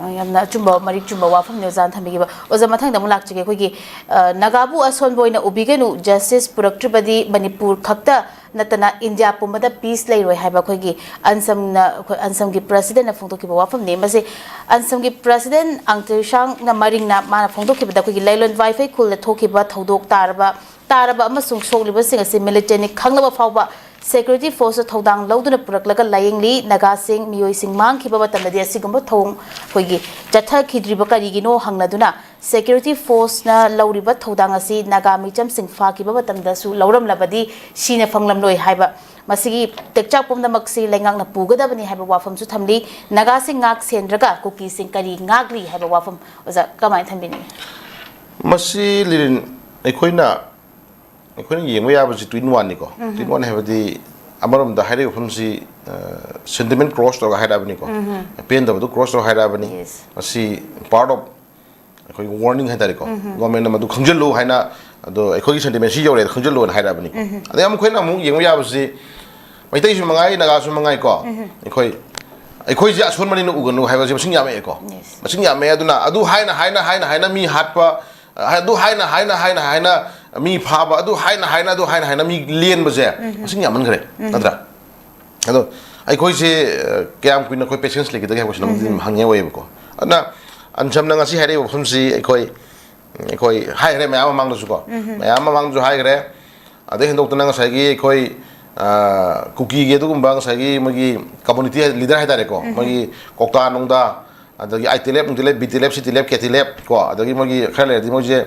ꯑ, ꯌꯥꯝꯅ ꯑꯆꯨꯝꯕ, ꯃꯔꯤꯛ ꯆꯨꯝꯕ ꯋꯥꯐꯝꯅꯦ ꯑꯣꯖꯥꯅ ꯊꯝꯕꯤꯈꯤꯕ꯫ ꯑꯣꯖꯥ, ꯃꯊꯪꯗ ꯑꯃꯨꯛ ꯂꯥꯛꯆꯒꯦ꯫ ꯑꯩꯈꯣꯏꯒꯤ, ꯑ, ꯅꯥꯒꯥꯕꯨ ꯑꯁꯣꯟꯕ ꯑꯣꯏꯅ ꯎꯕꯤꯒꯅꯨ, ꯖꯁꯇꯤꯁ ꯄꯨꯔꯛꯇ꯭ꯔꯤꯕꯗꯤ ꯃꯅꯤꯄꯨꯔ ꯈꯛꯇ ꯅꯠꯇꯅ ꯏꯟꯗꯤꯌꯥ ꯄꯨꯝꯕꯗ ꯄꯤꯁ ꯂꯩꯔꯣꯏ ꯍꯥꯏꯕ ꯑꯩꯈꯣꯏꯒꯤ ꯑꯟꯁꯝꯅ, ꯑꯩꯈꯣꯏ ꯑꯟꯁꯝꯒꯤ ꯄ꯭ꯔꯁꯤꯗꯦꯟꯅ ꯐꯣꯡꯗꯣꯛꯈꯤꯕ ꯋꯥꯐꯝꯅꯤ꯫ ꯃꯁꯤ ꯑꯟꯁꯝꯒꯤ ꯄ꯭ꯔꯁꯤꯗꯦꯟ ꯑꯪ ꯇꯤ ꯁꯥꯡꯅ ꯃꯔꯤꯡꯅ ꯃꯥꯅ ꯐꯣꯡꯗꯣꯛꯈꯤꯕꯗ ꯑꯩꯈꯣꯏꯒꯤ ꯂꯩꯂꯣꯟ ꯋꯥꯏꯐꯩ ꯈꯨꯜꯗ ꯊꯣꯛꯈꯤꯕ ꯊꯧꯗꯣꯛ ꯇꯥꯔꯕ, ꯇꯥꯔꯕ ꯑꯃꯁꯨꯡ ꯁꯣꯛꯂꯤꯕꯁꯤꯡ ꯑꯁꯤ ꯃꯤꯂꯤꯇꯦꯟꯅꯤ ꯈꯪꯂꯕ ꯐꯥꯎꯕ ꯁꯦꯀ꯭ꯌꯨꯔꯤꯇꯤ ꯐꯣꯔꯁꯇ ꯊꯧꯗꯥꯡ ꯂꯧꯗꯨꯅ ꯄꯨꯔꯛꯂꯒ ꯂꯥꯌꯦꯡꯂꯤ꯫ ꯅꯥꯒꯥꯁꯤꯡ, ꯃꯤꯑꯣꯏꯁꯤꯡ ꯃꯥꯡꯈꯤꯕ ꯃꯇꯝꯗꯗꯤ ꯑꯁꯤꯒꯨꯝꯕ ꯊꯧꯑꯣꯡ ꯑꯩꯈꯣꯏꯒꯤ ꯆꯠꯊꯈꯤꯗ꯭ꯔꯤꯕ ꯀꯔꯤꯒꯤꯅꯣ ꯍꯪꯅꯗꯨꯅ ꯁꯦꯀ꯭ꯌꯨꯔꯤꯇꯤ ꯐꯣꯔꯁꯅ ꯂꯧꯔꯤꯕ ꯊꯧꯗꯥꯡ ꯑꯁꯤ ꯅꯥꯒꯥ ꯃꯤꯆꯝꯁꯤꯡ ꯐꯥꯈꯤꯕ ꯃꯇꯝꯗꯁꯨ ꯂꯧꯔꯝꯂꯕꯗꯤ ꯁꯤꯅ ꯐꯪꯂꯝꯂꯣꯏ ꯍꯥꯏꯕ, ꯃꯁꯤꯒꯤ ꯇꯦꯛꯆꯥꯛ ꯄꯨꯝꯅꯃꯛꯁꯤ ꯂꯩꯉꯥꯛꯅ ꯄꯨꯒꯗꯕꯅꯤ ꯍꯥꯏꯕ ꯋꯥꯐꯝꯁꯨ ꯊꯝꯂꯤ꯫ ꯅꯥꯒꯥꯁꯤꯡ ꯉꯥꯛ ꯁꯦꯟꯗ꯭ꯔꯒ ꯀꯨꯀꯤꯁꯤꯡ ꯀꯔꯤ ꯉꯥꯛꯂꯤ ꯍꯥꯏꯕ ꯋꯥꯐꯝ ꯑꯣꯖꯥ ꯀꯃꯥꯏꯅ ꯊꯝꯕꯤꯅꯤꯡꯉꯤ? ꯃꯁꯤ ꯂꯤꯔꯤꯟ ꯑꯩꯈꯣꯏꯅ, ꯑꯩꯈꯣꯏꯅ ꯌꯦꯡꯕ ꯌꯥꯕꯁꯤ ꯇꯨ ꯏꯟ ꯋꯥꯟꯅꯤꯀꯣ꯫ ꯇꯨ ꯏꯟ ꯋꯥꯟ ꯍꯥꯏꯕꯗꯤ ꯑꯃꯔꯣꯝꯗ ꯍꯥꯏꯔꯤꯕ ꯋꯥꯐꯝꯁꯤ, ꯑ, ꯁꯦꯟꯇꯤꯃꯦꯟ ꯀ꯭ꯔꯣꯁ ꯇꯧꯔꯒ ꯍꯥꯏꯔꯛꯑꯕꯅꯤꯀꯣ꯫ ꯄꯦꯟꯗꯕꯗꯨ ꯀ꯭ꯔꯣꯁ ꯇꯧꯔꯒ ꯍꯥꯏꯔꯛꯑꯕꯅꯤ꯫ Yes. ꯃꯁꯤ part of ꯑꯩꯈꯣꯏꯒꯤ ꯋꯥꯔꯅꯤꯡ ꯍꯥꯏꯇꯥꯔꯦꯀꯣ꯫ ꯒꯣꯔꯃꯦꯟꯅ ꯃꯗꯨ ꯈꯪꯖꯤꯜꯂꯨ ꯍꯥꯏꯅ, ꯑꯗꯣ ꯑꯩꯈꯣꯏꯒꯤ ꯁꯦꯟꯇꯤꯃꯦꯟ ꯁꯤ ꯌꯧꯔꯦ ꯈꯪꯖꯤꯜꯂꯨꯅ ꯍꯥꯏꯔꯛꯑꯕꯅꯤ꯫ ꯑꯗꯩ ꯑꯃꯨꯛ ꯑꯩꯈꯣꯏꯅ ꯑꯃꯨꯛ ꯌꯦꯡꯕ ꯌꯥꯕꯁꯤ ꯃꯩꯇꯩꯁꯨ ꯃꯉꯥꯏ, ꯅꯥꯒꯥꯁꯨ ꯃꯉꯥꯏꯀꯣ꯫ ꯑꯩꯈꯣꯏ, ꯑꯩꯈꯣꯏꯁꯦ ꯑꯁꯣꯟꯕꯅꯤꯅ ꯎꯒꯅꯨ ꯍꯥꯏꯕꯁꯦ ꯃꯁꯤꯡ ꯌꯥꯝꯃꯛꯑꯦꯀꯣ꯫ Yes. ꯃꯁꯤꯡ ꯌꯥꯝꯃꯛꯑꯦ꯫ ꯑꯗꯨꯅ ꯑꯗꯨ ꯍꯥꯏꯅ, ꯍꯥꯏꯅ, ꯍꯥꯏꯅ, ꯍꯥꯏꯅ ꯃꯤ ꯍꯥꯠꯄ, ꯑꯗꯨ ꯍꯥꯏꯅ, ꯍꯥꯏꯅ, ꯍꯥꯏꯅ, ꯍꯥꯏꯅ ꯃꯤ ꯐꯥꯕ, ꯑꯗꯨ ꯍꯥꯏꯅ, ꯍꯥꯏꯅ, ꯑꯗꯨ ꯍꯥꯏꯅ, ꯍꯥꯏꯅ ꯃꯤ ꯂꯦꯟꯕꯁꯦ ꯃꯁꯤꯡ ꯌꯥꯝꯃꯟꯈ꯭ꯔꯦ, ꯅꯠꯇ꯭ꯔꯥ? ꯑꯗꯣ ꯑꯩꯈꯣꯏꯁꯦ ꯑ, ꯀꯌꯥꯝ ꯀꯨꯏꯅ ꯑꯩꯈꯣꯏ ꯄꯦꯁꯦꯟꯁ ꯂꯩꯒꯗꯒꯦ ꯍꯥꯏꯕꯁꯤꯅ ꯑꯃꯨꯛ ꯑꯗꯨꯝ ꯍꯪꯉꯦ ꯑꯣꯏꯌꯦꯕꯀꯣ꯫ ꯑꯗꯨꯅ ꯑꯟꯁꯝꯅ ꯉꯁꯤ ꯍꯥꯏꯔꯛꯏꯕ ꯋꯥꯐꯝꯁꯤ ꯑꯩꯈꯣꯏ ꯑꯩꯈꯣꯏ ꯍꯥꯏꯈ꯭ꯔꯦ ꯃꯌꯥꯝ ꯃꯃꯥꯡꯗꯁꯨꯀꯣ, ꯃꯌꯥꯝ ꯃꯃꯥꯡꯗꯁꯨ ꯍꯥꯏꯈ꯭ꯔꯦ꯫ ꯑꯗꯩ ꯍꯦꯟꯗꯣꯛꯇꯅ ꯉꯁꯥꯏꯒꯤ ꯑꯩꯈꯣꯏ ꯑ, ꯀꯨꯀꯤꯒꯤ ꯑꯗꯨꯒꯨꯝꯕ ꯉꯁꯥꯏꯒꯤ ꯃꯣꯏꯒꯤ ꯀꯝꯃꯨꯅꯤꯇꯤ ꯂꯤꯗꯔ ꯍꯥꯏꯇꯥꯔꯦꯀꯣ, ꯃꯣꯏꯒꯤ ꯀꯧꯇꯥ ꯅꯨꯡꯗꯥ, ꯑꯗꯒꯤ ꯑꯥꯏ ꯇꯤ ꯑꯦꯜ ꯑꯦꯐ, ꯅꯨꯡ T L F, B T L F, C T L F, K T L F ꯀꯣ, ꯑꯗꯒꯤ ꯃꯣꯏꯒꯤ ꯈꯔ ꯂꯩꯔꯗꯤ ꯃꯣꯏꯁꯦ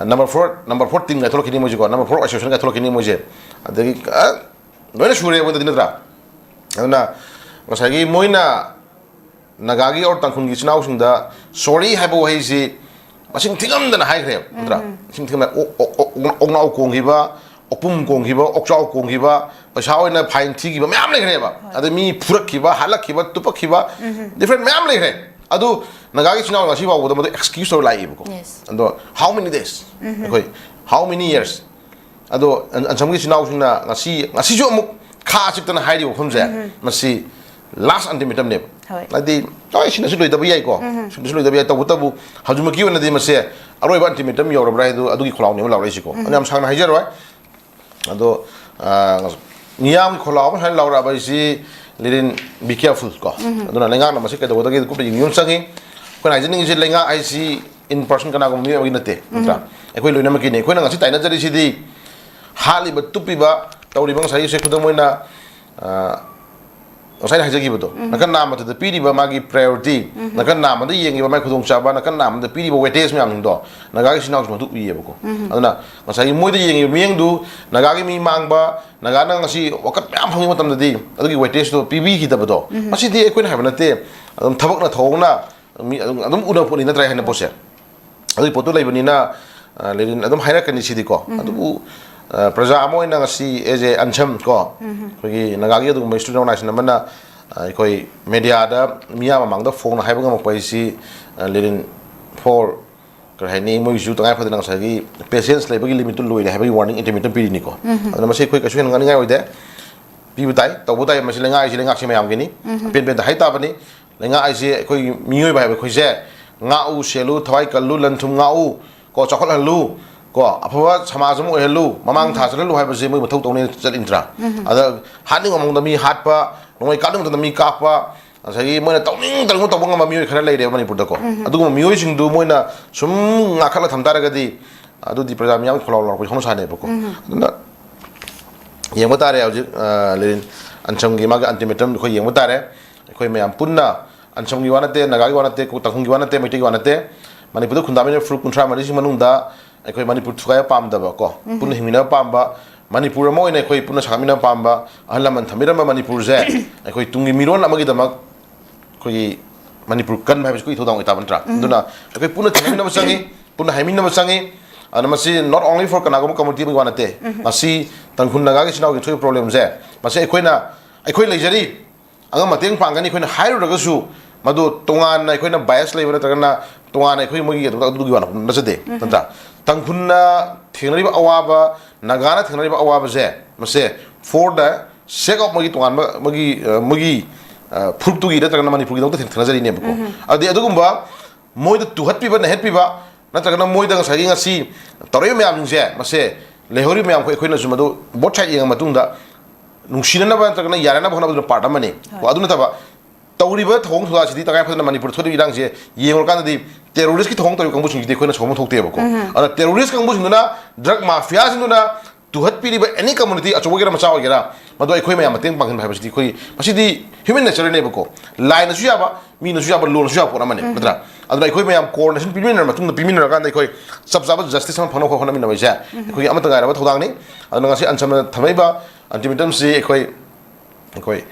number four number four team ꯀꯥꯏꯊꯣꯛꯂꯛꯈꯤꯅꯤ ꯃꯣꯏꯁꯦꯀꯣ, ꯅꯝꯕꯔ ꯐꯣꯔ ꯑꯦꯁꯣꯁꯤꯌꯦꯁꯟ ꯀꯥꯏꯊꯣꯛꯂꯛꯈꯤꯅꯤ ꯃꯣꯏꯁꯦ꯫ ꯑꯗꯒꯤ ꯑ, ꯂꯣꯏꯅ ꯁꯨꯔꯦ ꯃꯣꯏꯗꯗꯤ, ꯅꯠꯇ꯭ꯔꯥ? ꯑꯗꯨꯅ ꯉꯁꯥꯏꯒꯤ ꯃꯣꯏꯅ ꯅꯥꯒꯥꯒꯤ ꯑꯣꯔ ꯇꯥꯡꯈꯨꯜꯒꯤ ꯏꯆꯤꯟ ꯏꯅꯥꯎꯁꯤꯡꯗ ꯁꯣꯔꯤ ꯍꯥꯏꯕ ꯋꯥꯍꯩꯁꯤ ꯃꯁꯤꯡ ꯊꯤꯉꯝꯗꯅ ꯍꯥꯏꯈ꯭ꯔꯦꯕ, ꯅꯠꯇ꯭ꯔꯥ? ꯃꯁꯤꯡ ꯊꯤꯉꯝꯗꯅ ꯑꯣꯛ- ꯑꯣꯛ- ꯑꯣꯛ- ꯑꯣꯛꯅꯥꯎ ꯀꯣꯡꯈꯤꯕ, ꯑꯣꯛꯄꯨꯝ ꯀꯣꯡꯈꯤꯕ, ꯑꯣꯛꯆꯥꯎ ꯀꯣꯡꯈꯤꯕ, ꯄꯩꯁꯥ ꯑꯣꯏꯅ ꯐꯥꯏꯟ ꯊꯤꯈꯤꯕ ꯃꯌꯥꯝ ꯂꯩꯈ꯭ꯔꯦꯕ꯫ ꯑꯗꯩ ꯃꯤ ꯐꯨꯔꯛꯈꯤꯕ, ꯍꯥꯠꯂꯛꯈꯤꯕ, ꯇꯨꯞꯄꯛꯈꯤꯕ, ꯗꯤꯐ꯭ꯔꯦꯟ ꯃꯌꯥꯝ ꯂꯩꯈ꯭ꯔꯦ꯫ ꯑꯗꯨ ꯅꯥꯒꯥꯒꯤ ꯏꯆꯤꯟ ꯏꯅꯥꯎ ꯉꯁꯤ ꯐꯥꯎꯕꯗ ꯃꯗꯨ ꯑꯦꯛꯁꯀ꯭ꯌꯨꯁ ꯇꯧꯔ ꯂꯥꯛꯏꯕꯀꯣ꯫ Yes. ꯑꯗꯣ how many days? ꯑꯩꯈꯣꯏ how many years? ꯑꯗꯣ ꯑꯟ- ꯑꯟꯁꯝꯒꯤ ꯏꯆꯤꯟ ꯏꯅꯥꯎꯁꯤꯡꯅ ꯉꯁꯤ ꯉꯁꯤꯁꯨ ꯑꯃꯨꯛ ꯈꯥ ꯆꯤꯛꯇꯅ ꯍꯥꯏꯔꯤꯕ ꯋꯥꯐꯝꯁꯦ, ꯃꯁꯤ ꯂꯥꯁ ꯑꯜꯇꯤꯃꯦꯇꯝꯅꯦꯕ꯫ ꯍꯣꯏ꯫ ꯍꯥꯏꯗꯤ ꯍꯣꯏ, ꯁꯤꯅꯁꯨ ꯂꯣꯏꯗꯕ ꯌꯥꯏꯀꯣ, ꯁꯤꯅꯁꯨ ꯂꯣꯏꯗꯕ ꯌꯥꯏ꯫ ꯇꯧꯕꯇꯕꯨ ꯍꯧꯖꯤꯛꯃꯛꯀꯤ ꯑꯣꯏꯅꯗꯤ ꯃꯁꯦ ꯑꯔꯣꯏꯕ ꯑꯜꯇꯤꯃꯦꯇꯝ ꯌꯧꯔꯕ꯭ꯔꯥ ꯍꯥꯏꯗꯣ ꯑꯗꯨꯒꯤ ꯈꯣꯜꯂꯥꯎꯅꯦꯕ ꯂꯥꯎꯔꯛꯏꯁꯤꯀꯣ꯫ ꯑꯗꯨ ꯌꯥꯝ ꯁꯥꯡꯅ ꯍꯥꯏꯖꯔꯣꯏ꯫ ꯑꯗꯣ ꯑ, ꯃꯤꯌꯥꯝꯒꯤ ꯈꯣꯜꯂꯥꯎ ꯑꯃ ꯁꯨꯃꯥꯏꯅ ꯂꯥꯎꯔꯛꯑꯕ ꯍꯥꯏꯁꯤ, ꯂꯤꯔꯤꯟ, be careful ꯀꯣ꯫ ꯑꯗꯨꯅ ꯂꯩꯉꯥꯛꯅ ꯃꯁꯤ ꯀꯩꯗꯧꯒꯗꯒꯦ ꯀꯨꯞꯅ ꯌꯦꯡꯕꯤꯕ ꯑꯃ ꯆꯪꯉꯤ꯫ ꯑꯩꯈꯣꯏꯅ ꯍꯥꯏꯖꯅꯤꯡꯉꯤꯁꯦ, ꯂꯩꯉꯥꯛ ꯍꯥꯏꯁꯤ in person ꯀꯅꯥꯒꯨꯝꯕ ꯃꯤꯑꯣꯏ ꯑꯃꯒꯤ ꯅꯠꯇꯦ, ꯅꯠꯇ꯭ꯔꯥ? ꯑꯩꯈꯣꯏ ꯂꯣꯏꯅꯃꯛꯀꯤꯅꯤ꯫ ꯑꯩꯈꯣꯏꯅ ꯉꯁꯤ ꯇꯥꯏꯅꯖꯔꯤꯁꯤꯗꯤ ꯍꯥꯠꯂꯤꯕ, ꯇꯨꯞꯄꯤꯕ, ꯇꯧꯔꯤꯕ, ꯉꯁꯥꯏꯒꯤꯁꯦ ꯈꯨꯗꯝ ꯑꯣꯏꯅ, ꯑ, ꯉꯁꯥꯏꯅ ꯍꯥꯏꯖꯈꯤꯕꯗꯣ, ꯅꯥꯀꯟ ꯅꯥꯝꯃꯗꯨꯗ ꯄꯤꯔꯤꯕ ꯃꯥꯒꯤ ꯄ꯭ꯔꯥꯏꯌꯣꯔꯤꯇꯤ, ꯅꯥꯀꯟ ꯅꯥꯝꯃꯗ ꯌꯦꯡꯉꯤꯕ ꯃꯥꯒꯤ ꯈꯨꯗꯣꯡꯆꯥꯕ, ꯅꯥꯀꯟ ꯅꯥꯝꯃꯗ ꯄꯤꯔꯤꯕ ꯋꯦꯇꯦꯖ ꯃꯌꯥꯝꯁꯤꯡꯗꯣ ꯅꯥꯒꯥꯒꯤ ꯏꯆꯤꯟ ꯏꯅꯥꯎꯁꯤꯡ ꯑꯗꯨ ꯎꯏꯌꯦꯕꯀꯣ꯫ ꯑꯗꯨꯅ ꯉꯁꯥꯏꯒꯤ ꯃꯣꯏꯗ ꯌꯦꯡꯉꯤꯕ ꯃꯤꯠꯌꯦꯡꯗꯨ, ꯅꯥꯒꯥꯒꯤ ꯃꯤ ꯃꯥꯡꯕ, ꯅꯥꯒꯥꯅ ꯉꯁꯤ ꯋꯥꯀꯠ ꯃꯌꯥꯝ ꯐꯪꯕ ꯃꯇꯝꯗꯗꯤ ꯑꯗꯨꯒꯤ ꯋꯦꯇꯦꯖꯇꯣ ꯄꯤꯕꯤꯈꯤꯗꯕꯗꯣ, ꯃꯁꯤꯗꯤ ꯑꯩꯈꯣꯏꯅ ꯍꯥꯏꯕ ꯅꯠꯇꯦ, ꯑꯗꯨꯝ ꯊꯕꯛꯅ ꯊꯧꯑꯣꯡꯅ ꯃꯤ ꯑꯗꯨꯝ, ꯑꯗꯨꯝ ꯎꯅꯕ ꯄꯣꯠꯅꯤ, ꯅꯠꯇ꯭ꯔꯥ, ꯍꯥꯏꯅ ꯄꯣꯠꯁꯦ꯫ ꯑꯗꯨꯒꯤ ꯄꯣꯠꯇꯨ ꯂꯩꯕꯅꯤꯅ, ꯑ, ꯂꯦꯅꯤꯟ ꯑꯗꯨꯝ ꯍꯥꯏꯔꯛꯀꯅꯤ ꯁꯤꯗꯤꯀꯣ꯫ ꯑꯗꯨꯕꯨ, ꯑ, ꯄ꯭ꯔꯖꯥ ꯑꯃ ꯑꯣꯏꯅ ꯉꯁꯤ, ꯑꯦꯖ ꯑꯦ ꯑꯟꯁꯝ ꯀꯣ, ꯑꯩꯈꯣꯏꯒꯤ ꯅꯥꯒꯥꯒꯤ ꯑꯗꯨꯒꯨꯝꯕ ꯏꯁꯇꯨꯗꯦꯟ ꯑꯣꯔꯒꯅꯥꯏꯖꯦꯁꯟ ꯑꯃꯅ, ꯑ, ꯑꯩꯈꯣꯏ ꯃꯦꯗꯤꯌꯥꯗ ꯃꯤꯌꯥꯝ ꯃꯃꯥꯡꯗ ꯐꯣꯡꯅ ꯍꯥꯏꯕ ꯉꯝꯃꯛꯄ ꯍꯥꯏꯁꯤ, ꯑ, ꯂꯦꯅꯤꯟ ꯐꯣꯔ, ꯀꯔꯤ ꯍꯥꯏꯅꯤ, ꯃꯣꯏꯒꯤꯁꯨ ꯇꯉꯥꯏ ꯐꯗꯅ ꯉꯁꯥꯏꯒꯤ ꯄꯦꯁꯦꯟꯁ ꯂꯩꯕꯒꯤ ꯂꯤꯃꯤꯠꯇꯨ ꯂꯣꯏꯔꯦ ꯍꯥꯏꯕꯒꯤ ꯋꯥꯔꯅꯤꯡ ꯑꯜꯇꯤꯃꯦꯇꯝ ꯄꯤꯔꯤꯅꯤꯀꯣ꯫ ꯑꯗꯨꯅ ꯃꯁꯤ ꯑꯩꯈꯣꯏ ꯀꯩꯁꯨ ꯍꯦꯟꯅ ꯉꯥꯡꯅꯤꯡꯉꯥꯏ ꯑꯣꯏꯗꯦ꯫ ꯄꯤꯕ ꯇꯥꯏ, ꯇꯧꯕ ꯇꯥꯏ꯫ ꯃꯁꯤ ꯂꯩꯉꯥꯛ ꯍꯥꯏꯁꯤ ꯂꯩꯉꯥꯛꯁꯤ ꯃꯌꯥꯝꯒꯤꯅꯤ꯫ ꯑꯄꯦꯟ ꯄꯦꯟꯗ ꯍꯥꯏ ꯇꯥꯕꯅꯤ꯫ ꯂꯩꯉꯥꯛ ꯍꯥꯏꯁꯤ ꯑꯩꯈꯣꯏ ꯃꯤꯑꯣꯏꯕ ꯍꯥꯏꯕ ꯑꯩꯈꯣꯏꯁꯦ ꯉꯥꯛꯎ, ꯁꯦꯜꯂꯨ, ꯊꯋꯥꯏ ꯀꯜꯂꯨ, ꯂꯟ ꯊꯨꯝ ꯉꯥꯛꯎ, ꯀꯣ, ꯆꯥꯎꯈꯠꯍꯜꯂꯨ, ꯀꯣ, ꯑꯐꯕ ꯁꯃꯥꯖ ꯑꯃ ꯑꯣꯏꯍꯜꯂꯨ, ꯃꯃꯥꯡ ꯊꯥ ꯆꯠꯍꯜꯂꯨ ꯍꯥꯏꯕꯁꯦ ꯃꯣꯏ ꯃꯊꯧ ꯇꯧꯅꯤ ꯆꯠꯂꯤꯅꯠꯇ꯭ꯔꯥ? ꯑꯗ ꯍꯥꯠꯅꯤꯡꯕ ꯃꯑꯣꯡꯗ ꯃꯤ ꯍꯥꯠꯄ, ꯅꯣꯡꯃꯩ ꯀꯥꯞꯅꯤꯡꯕ ꯃꯇꯝꯗ ꯃꯤ ꯀꯥꯞꯄ, ꯉꯁꯥꯏꯒꯤ ꯃꯣꯏꯅ ꯇꯧꯅꯤꯡ ꯇꯧꯅꯤꯡꯕ ꯇꯧꯕ ꯉꯝꯕ ꯃꯤꯑꯣꯏ ꯈꯔ ꯂꯩꯔꯦꯕ ꯃꯅꯤꯄꯨꯔꯗꯀꯣ꯫ ꯑꯗꯨꯒꯨꯝꯕ ꯃꯤꯑꯣꯏꯁꯤꯡꯗꯨ ꯃꯣꯏꯅ ꯁꯨꯝ ꯉꯥꯛꯈꯠꯂ ꯊꯝ ꯇꯥꯔꯒꯗꯤ, ꯑꯗꯨꯗꯤ ꯄ꯭ꯔꯖꯥ ꯃꯤꯌꯥꯝꯒꯤ ꯈꯣꯜꯂꯥꯎ ꯂꯥꯎꯔꯛꯄꯒꯤ ꯍꯧꯅ ꯁꯥꯅꯦꯕꯀꯣ꯫ ꯑꯗꯨꯅ ꯌꯦꯡꯕ ꯇꯥꯔꯦ ꯍꯧꯖꯤꯛ, ꯑ, ꯂꯦꯅꯤꯟ ꯑꯟꯁꯝꯒꯤ ꯃꯥꯒꯤ ultimatum ꯑꯩꯈꯣꯏ ꯌꯦꯡꯕ ꯇꯥꯔꯦ꯫ ꯑꯩꯈꯣꯏ ꯃꯌꯥꯝ ꯄꯨꯟꯅ, ꯑꯟꯁꯝꯒꯤ ꯋꯥ ꯅꯠꯇꯦ, ꯅꯥꯒꯥꯒꯤ ꯋꯥ ꯅꯠꯇꯦ, ꯇꯥꯡꯈꯨꯜꯒꯤ ꯋꯥ ꯅꯠꯇꯦ, ꯃꯩꯇꯩꯒꯤ ꯋꯥ ꯅꯠꯇꯦ, ꯃꯅꯤꯄꯨꯔꯗ ꯈꯨꯟꯗꯥꯃꯤꯟꯅꯔꯤꯕ ꯐꯨꯔꯨꯞ ꯀꯨꯟꯊ꯭ꯔꯥ ꯃꯔꯤꯁꯤꯒꯤ ꯃꯅꯨꯡꯗ ꯑꯩꯈꯣꯏ ꯃꯅꯤꯄꯨꯔ ꯊꯨꯒꯥꯏꯕ ꯄꯥꯝꯗꯕ ꯀꯣ, ꯄꯨꯟꯅ ꯍꯤꯡꯃꯤꯟꯅꯕ ꯄꯥꯝꯕ, ꯃꯅꯤꯄꯨꯔ ꯑꯃ ꯑꯣꯏꯅ ꯑꯩꯈꯣꯏ ꯄꯨꯟꯅ ꯁꯥꯒꯠꯃꯤꯟꯅꯕ ꯄꯥꯝꯕ, ꯑꯍꯜ ꯂꯃꯟ ꯊꯝꯕꯤꯔꯝꯕ ꯃꯅꯤꯄꯨꯔꯁꯦ ꯑꯩꯈꯣꯏ ꯇꯨꯡꯒꯤ ꯃꯤꯔꯣꯜ ꯑꯃꯒꯤꯗꯃꯛ ꯑꯩꯈꯣꯏꯒꯤ ꯃꯅꯤꯄꯨꯔ ꯀꯟꯕ ꯍꯥꯏꯕꯁꯤ ꯑꯩꯈꯣꯏ ꯏꯊꯧꯗꯥꯡ ꯑꯣꯏ ꯇꯥꯕ ꯅꯠꯇ꯭ꯔꯥ? ꯑꯗꯨꯅ ꯑꯩꯈꯣꯏ ꯄꯨꯟꯅ ꯊꯦꯡꯅꯃꯤꯟꯅꯕ ꯆꯪꯉꯤ, ꯄꯨꯟꯅ ꯍꯥꯏꯃꯤꯟꯅꯕ ꯆꯪꯉꯤ꯫ ꯑꯗꯨꯅ ꯃꯁꯤ not only for ꯀꯅꯥꯒꯨꯝꯕ community ꯑꯃꯒꯤ ꯋꯥ ꯅꯠꯇꯦ꯫ ꯃꯁꯤ ꯇꯥꯡꯈꯨꯜ ꯅꯥꯒꯥꯒꯤ ꯏꯆꯤꯟ ꯏꯅꯥꯎꯒꯤ ꯊꯣꯛꯏꯕ problemꯁꯦ, ꯃꯁꯤ ꯑꯩꯈꯣꯏꯅ, ꯑꯩꯈꯣꯏ ꯂꯩꯖꯔꯤ, ꯑꯉꯝ ꯃꯇꯦꯡ ꯄꯥꯡꯒꯅꯤ ꯑꯩꯈꯣꯏꯅ ꯍꯥꯏꯔꯨꯔꯒꯁꯨ, ꯃꯗꯨ ꯇꯣꯉꯥꯟꯅ ꯑꯩꯈꯣꯏꯅ bias ꯂꯩꯕ ꯅꯠꯇ꯭ꯔꯒꯅ ꯇꯣꯉꯥꯟꯅ ꯑꯩꯈꯣꯏ ꯃꯣꯏꯒꯤ ꯑꯗꯨ-, ꯑꯗꯨꯒꯤ ꯋꯥ ꯅꯠꯆꯗꯦ, ꯅꯠꯇ꯭ꯔꯥ? ꯇꯥꯡꯈꯨꯜꯅ ꯊꯦꯡꯅꯔꯤꯕ ꯑꯋꯥꯕ, ꯅꯥꯒꯥꯅ ꯊꯦꯡꯅꯔꯤꯕ ꯑꯋꯥꯕꯁꯦ, ꯃꯁꯦ for the sake of ꯃꯣꯏꯒꯤ ꯇꯣꯉꯥꯟꯕ ꯃꯣꯏꯒꯤ, ꯑ, ꯃꯣꯏꯒꯤ, ꯑ, ꯐꯨꯔꯨꯞꯇꯨꯒꯤ ꯅꯠꯇ꯭ꯔꯒꯅ ꯃꯅꯤꯄꯨꯔꯒꯤꯗꯃꯛꯇ ꯊꯦꯡ-, ꯊꯦꯡꯅꯖꯔꯤꯅꯦꯕꯀꯣ꯫ ꯑꯗꯨꯗꯤ ꯑꯗꯨꯒꯨꯝꯕ ꯃꯣꯏꯗ ꯇꯨꯍꯠꯄꯤꯕ, ꯅꯩꯍꯠꯄꯤꯕ, ꯅꯠꯇ꯭ꯔꯒꯅ ꯃꯣꯏꯗ ꯉꯁꯥꯏꯒꯤ ꯉꯁꯤ ꯇꯧꯔꯛꯏꯕ ꯃꯌꯥꯝꯁꯤꯡꯁꯦ, ꯃꯁꯦ ꯂꯩꯍꯧꯔꯤꯕ ꯃꯌꯥꯝ ꯑꯩꯈꯣꯏ, ꯑꯩꯈꯣꯏꯅꯁꯨ ꯃꯗꯨ both side ꯌꯦꯡꯉ ꯃꯇꯨꯡꯗ ꯅꯨꯡꯁꯤꯅꯅꯕ ꯅꯠꯇ꯭ꯔꯒꯅ ꯌꯥꯅꯅꯕ ꯍꯣꯠꯅꯕꯗꯨꯅ part ꯑꯃꯅꯤ꯫ ꯀꯣ, ꯑꯗꯨ ꯅꯠꯇꯕ ꯇꯧꯔꯤꯕ ꯊꯧꯑꯣꯡ ꯊꯧꯗꯥꯁꯤꯗꯤ ꯇꯉꯥꯏ ꯐꯗꯅ ꯃꯅꯤꯄꯨꯔ ꯊꯣꯛꯏꯕ ꯏꯔꯥꯡꯁꯦ ꯌꯦꯡꯉꯨꯔꯀꯥꯟꯗꯗꯤ terroristꯀꯤ ꯊꯧꯑꯣꯡ ꯇꯧꯔꯤꯕ ꯀꯥꯡꯕꯨꯁꯤꯡꯁꯤꯗꯤ ꯑꯩꯈꯣꯏꯅ ꯁꯧꯕ ꯊꯣꯛꯇꯦꯕꯀꯣ꯫ ꯑꯗꯨꯅ terrorist ꯀꯥꯡꯕꯨꯁꯤꯡꯗꯨꯅ, drug mafiaꯁꯤꯡꯗꯨꯅ ꯇꯨꯍꯠꯄꯤꯔꯤꯕ any community ꯑꯆꯧꯕ ꯑꯣꯏꯒꯦꯔꯥ ꯃꯆꯥ ꯑꯣꯏꯒꯦꯔꯥ, ꯃꯗꯨ ꯑꯩꯈꯣꯏ ꯃꯌꯥꯝ ꯃꯇꯦꯡ ꯄꯥꯡꯍꯟꯕ ꯍꯥꯏꯕꯁꯤꯗꯤ ꯑꯩꯈꯣꯏ, ꯃꯁꯤꯗꯤ human natureꯅꯦꯕꯀꯣ꯫ ꯂꯥꯏꯅꯁꯨ ꯌꯥꯕ, ꯃꯤꯅꯁꯨ ꯌꯥꯕ, ꯂꯣꯅꯁꯨ ꯌꯥꯕ ꯄꯣꯠ ꯑꯃꯅꯤ, ꯅꯠꯇ꯭ꯔꯥ? ꯑꯗꯨꯅ ꯑꯩꯈꯣꯏ ꯃꯌꯥꯝ coordination ꯄꯤꯃꯤꯟꯅꯔ ꯃꯇꯨꯡꯗ, ꯄꯤꯃꯤꯟꯅꯔꯀꯥꯟꯗ ꯑꯩꯈꯣꯏ ꯆꯞ ꯆꯥꯕ justice ꯑꯃ ꯐꯪꯅꯕ ꯍꯣꯠꯅꯃꯤꯟꯅꯕ ꯍꯥꯏꯁꯦ ꯑꯩꯈꯣꯏꯒꯤ ꯑꯃꯠꯇ ꯉꯥꯏꯔꯕ ꯊꯧꯗꯥꯡꯅꯤ꯫ ꯑꯗꯨꯅ ꯉꯁꯤ ꯑꯟꯁꯝꯅ ꯊꯝꯃꯛꯏꯕ ultimatumꯁꯤ ꯑꯩꯈꯣꯏ, ꯑꯩꯈꯣꯏ,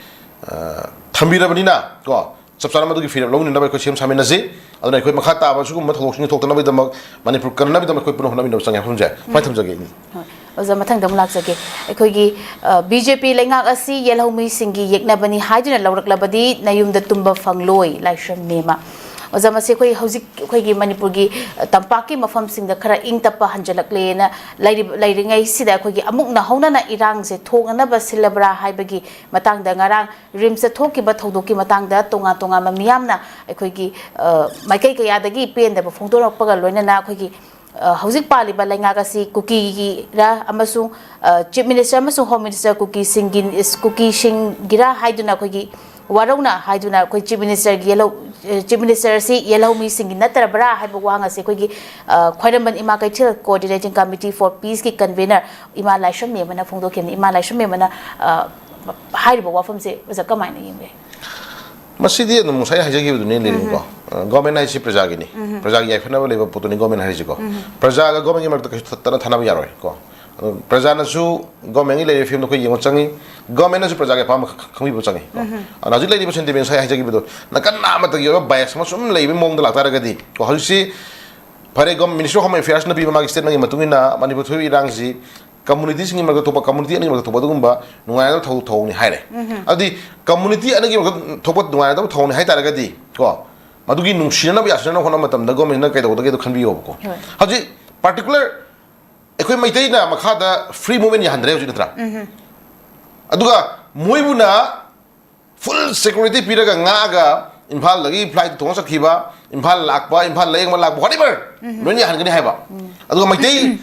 ꯑ, ꯊꯝꯕꯤꯔꯕꯅꯤꯅ ꯀꯣ, ꯆꯞ ꯆꯥꯅ ꯃꯗꯨꯒꯤ ꯐꯤꯔꯦꯞ ꯂꯧꯃꯤꯟꯅꯅꯕ ꯑꯩꯈꯣꯏ ꯁꯦꯝ ꯁꯥꯃꯤꯟꯅꯁꯤ꯫ ꯑꯗꯨꯅ ꯑꯩꯈꯣꯏ ꯃꯈꯥ ꯇꯥꯕ ꯁꯤꯒꯨꯝꯕ ꯊꯧꯗꯣꯛꯁꯤꯡ ꯊꯣꯛꯇꯅꯕꯒꯤꯗꯃꯛ, ꯃꯅꯤꯄꯨꯔ ꯀꯟꯅꯅꯕꯒꯤꯗꯃꯛ ꯑꯩꯈꯣꯏ ꯄꯨꯟꯅ ꯍꯣꯠꯅꯃꯤꯟꯅꯕ ꯆꯪꯉꯦ ꯍꯥꯏꯕꯁꯦ ꯁꯨꯃꯥꯏꯅ ꯊꯝꯖꯒꯦ꯫ ꯍꯣꯏ꯫ ꯑꯣꯖꯥ, ꯃꯊꯪꯗ ꯑꯃꯨꯛ ꯂꯥꯛꯆꯒꯦ꯫ ꯑꯩꯈꯣꯏꯒꯤ, ꯑ, BJP ꯂꯩꯉꯥꯛ ꯑꯁꯤ ꯌꯦꯜꯍꯧꯃꯤꯁꯤꯡꯒꯤ ꯌꯦꯛꯅꯕꯅꯤ ꯍꯥꯏꯗꯨꯅ ꯂꯧꯔꯛꯂꯕꯗꯤ ꯅꯌꯨꯝꯗ ꯇꯨꯝꯕ ꯐꯪꯂꯣꯏ, ꯂꯥꯏꯁ꯭ꯔꯝ ꯃꯦꯝꯃ꯫ ꯑꯣꯖꯥ, ꯃꯁꯤ ꯑꯩꯈꯣꯏ ꯍꯧꯖꯤꯛ ꯑꯩꯈꯣꯏꯒꯤ ꯃꯅꯤꯄꯨꯔꯒꯤ, ꯑ, ꯇꯝꯄꯥꯛꯀꯤ ꯃꯐꯝꯁꯤꯡꯗ ꯈꯔ ꯏꯪ ꯇꯞꯄ ꯍꯟꯖꯤꯜꯂꯛꯂꯦꯅ ꯂꯩꯔꯤꯕ, ꯂꯩꯔꯤꯉꯩꯁꯤꯗ ꯑꯩꯈꯣꯏꯒꯤ ꯑꯃꯨꯛ ꯅꯧꯍꯧꯅꯅ ꯏꯔꯥꯡꯁꯦ ꯊꯣꯡꯅꯅꯕ ꯁꯤꯜꯂꯕ꯭ꯔꯥ ꯍꯥꯏꯕꯒꯤ ꯃꯇꯥꯡꯗ ꯉꯔꯥꯡ RIMSꯇ ꯊꯣꯛꯈꯤꯕ ꯊꯧꯗꯣꯛꯀꯤ ꯃꯇꯥꯡꯗ ꯇꯣꯉꯥꯟ ꯇꯣꯉꯥꯟꯕ ꯃꯤꯌꯥꯝꯅ ꯑꯩꯈꯣꯏꯒꯤ, ꯑ, ꯃꯥꯏꯀꯩ ꯀꯌꯥꯗꯒꯤ ꯄꯦꯟꯗꯕ ꯐꯣꯡꯗꯣꯔꯛꯄꯒ ꯂꯣꯏꯅꯅ ꯑꯩꯈꯣꯏꯒꯤ, ꯑ, ꯍꯧꯖꯤꯛ ꯄꯥꯜꯂꯤꯕ ꯂꯩꯉꯥꯛ ꯑꯁꯤ ꯀꯨꯀꯤꯒꯤꯔ ꯑꯃꯁꯨꯡ, ꯑ, Chief Minister ꯑꯃꯁꯨꯡ Home Minister ꯀꯨꯀꯤꯁꯤꯡꯒꯤ, ꯀꯨꯀꯤꯁꯤꯡꯒꯤꯔ ꯍꯥꯏꯗꯨꯅ ꯑꯩꯈꯣꯏꯒꯤ ꯋꯥꯔꯧꯅ ꯍꯥꯏꯗꯨꯅ ꯑꯩꯈꯣꯏ Chief Ministerꯒꯤ ꯌꯦꯜꯍꯧ-, ꯑ, Chief Minister ꯑꯁꯤ ꯌꯦꯜꯍꯧꯃꯤꯁꯤꯡꯒꯤ ꯅꯠꯇ꯭ꯔꯕ꯭ꯔꯥ ꯍꯥꯏꯕ ꯋꯥꯍꯪ ꯑꯁꯤ ꯑꯩꯈꯣꯏꯒꯤ, ꯑ, ꯈ꯭ꯋꯥꯏꯔꯝꯕꯟ ꯏꯃꯥ ꯀꯩꯊꯦꯜ Coordinating Committee for Peaceꯀꯤ convener ꯏꯃꯥ ꯂꯥꯏꯁ꯭ꯔꯝ ꯃꯦꯝ ꯑꯃꯅ ꯐꯣꯡꯗꯣꯛꯈꯤꯕꯅꯤ꯫ ꯏꯃꯥ ꯂꯥꯏꯁ꯭ꯔꯝ ꯃꯦꯝ ꯑꯃꯅ, ꯑ, ꯍꯥꯏꯔꯤꯕ ꯋꯥꯐꯝꯁꯦ ꯑꯣꯖꯥ ꯀꯃꯥꯏꯅ ꯌꯦꯡꯕꯤ? ꯃꯁꯤꯗꯤ ꯑꯗꯨꯝ ꯉꯁꯥꯏ ꯍꯥꯏꯖꯈꯤꯕꯗꯨꯅꯤ ꯂꯩꯔꯤꯅꯤꯀꯣ꯫ ꯎꯝ꯫ ꯑ, government ꯍꯥꯏꯁꯤ ꯄ꯭ꯔꯖꯥꯒꯤꯅꯤ꯫ ꯎꯝ꯫ ꯄ꯭ꯔꯖꯥꯒꯤ ꯌꯥꯏꯐꯅꯕ ꯂꯩꯕ ꯄꯣꯠꯇꯨꯅꯤ government ꯍꯥꯏꯔꯤꯁꯤꯀꯣ꯫ ꯎꯝ꯫ ꯄ꯭ꯔꯖꯥꯒ governmentꯒꯤ ꯃꯔꯛꯇ ꯀꯩꯁꯨ ꯊꯠꯇꯅ ꯊꯥꯅꯕ ꯌꯥꯔꯣꯏ ꯀꯣ꯫ ꯑꯗꯨ ꯄ꯭ꯔꯖꯥꯅꯁꯨ governmentꯒꯤ ꯂꯩꯔꯤꯕ ꯐꯤꯕꯝꯗꯣ ꯑꯩꯈꯣꯏ ꯌꯦꯡꯕ ꯆꯪꯉꯤ, governmentꯅꯁꯨ ꯄ꯭ꯔꯖꯥꯒꯤ ꯑꯄꯥꯝꯕ ꯈ-, ꯈꯪꯕꯤꯕ ꯆꯪꯉꯤ ꯀꯣ꯫ ꯎꯝ꯫ ꯑꯗꯨꯅ ꯍꯧꯖꯤꯛ ꯂꯩꯔꯤꯕ sentiment ꯉꯁꯥꯏ ꯍꯥꯏꯖꯈꯤꯕꯗꯣ ꯅꯥꯀꯟ ꯑꯃꯠꯇꯒꯤ ꯑꯣꯏꯕ bias ꯑꯃ ꯁꯨꯝ ꯂꯩꯕꯒꯤ ꯃꯑꯣꯡꯗ ꯂꯥꯛꯇꯥꯔꯒꯗꯤ ꯀꯣ, ꯍꯧꯖꯤꯛꯁꯤ ꯐꯔꯦ, ꯒꯣꯝ-, Ministry of Home Affairsꯅ ꯄꯤꯕ ꯃꯥꯒꯤ statementꯀꯤ ꯃꯇꯨꯡ ꯏꯟꯅ ꯃꯅꯤꯄꯨꯔ ꯊꯣꯛꯏꯕ ꯏꯔꯥꯡꯁꯤ communityꯁꯤꯡꯒꯤ ꯃꯔꯛꯇ ꯊꯣꯛꯄ, community ꯑꯅꯤꯒꯤ ꯃꯔꯛꯇ ꯊꯣꯛꯄ ꯑꯗꯨꯒꯨꯝꯕ ꯅꯨꯡꯉꯥꯏꯅꯗꯕ ꯊꯧ-, ꯊꯧꯑꯣꯡꯅꯤ ꯍꯥꯏꯔꯦ꯫ ꯎꯝ꯫ ꯑꯗꯨꯗꯤ community ꯑꯅꯤꯒꯤ ꯃꯔꯛꯇ ꯊꯣꯛꯄ ꯅꯨꯡꯉꯥꯏꯅꯗꯕ ꯊꯧꯑꯣꯡꯅꯤ ꯍꯥꯏ ꯇꯥꯔꯒꯗꯤ ꯀꯣ, ꯃꯗꯨꯒꯤ ꯅꯨꯡꯁꯤꯅꯅꯕ ꯌꯥꯁꯤꯟꯅꯅꯕ ꯍꯣꯠꯅꯕ ꯃꯇꯝꯗ governmentꯅ ꯀꯩꯗꯧꯒꯗꯒꯦꯗꯣ ꯈꯟꯕꯤꯌꯣꯕꯀꯣ꯫ ꯍꯣꯏ꯫ ꯍꯧꯖꯤꯛ particular ꯑꯩꯈꯣꯏ ꯃꯩꯇꯩꯅ ꯃꯈꯥꯗ free movement ꯌꯥꯍꯟꯗ꯭ꯔꯦ ꯍꯧꯖꯤꯛ, ꯅꯠꯇ꯭ꯔꯥ? ꯎꯝ꯫ ꯑꯗꯨꯒ ꯃꯣꯏꯕꯨꯅ full security ꯄꯤꯔꯒ ꯉꯥꯛꯑꯒ ꯏꯝꯐꯥꯜꯗꯒꯤ flight ꯇꯣꯡꯉ ꯆꯠꯈꯤꯕ, ꯏꯝꯐꯥꯜ ꯂꯥꯛꯄ, ꯏꯝꯐꯥꯜ ꯂꯥꯌꯦꯡꯕ ꯂꯥꯛꯄ, whatever, ꯎꯝ꯫ ꯂꯣꯏꯅ ꯌꯥꯍꯟꯒꯅꯤ ꯍꯥꯏꯕ꯫ ꯎꯝ꯫ ꯑꯗꯨꯒ ꯃꯩꯇꯩ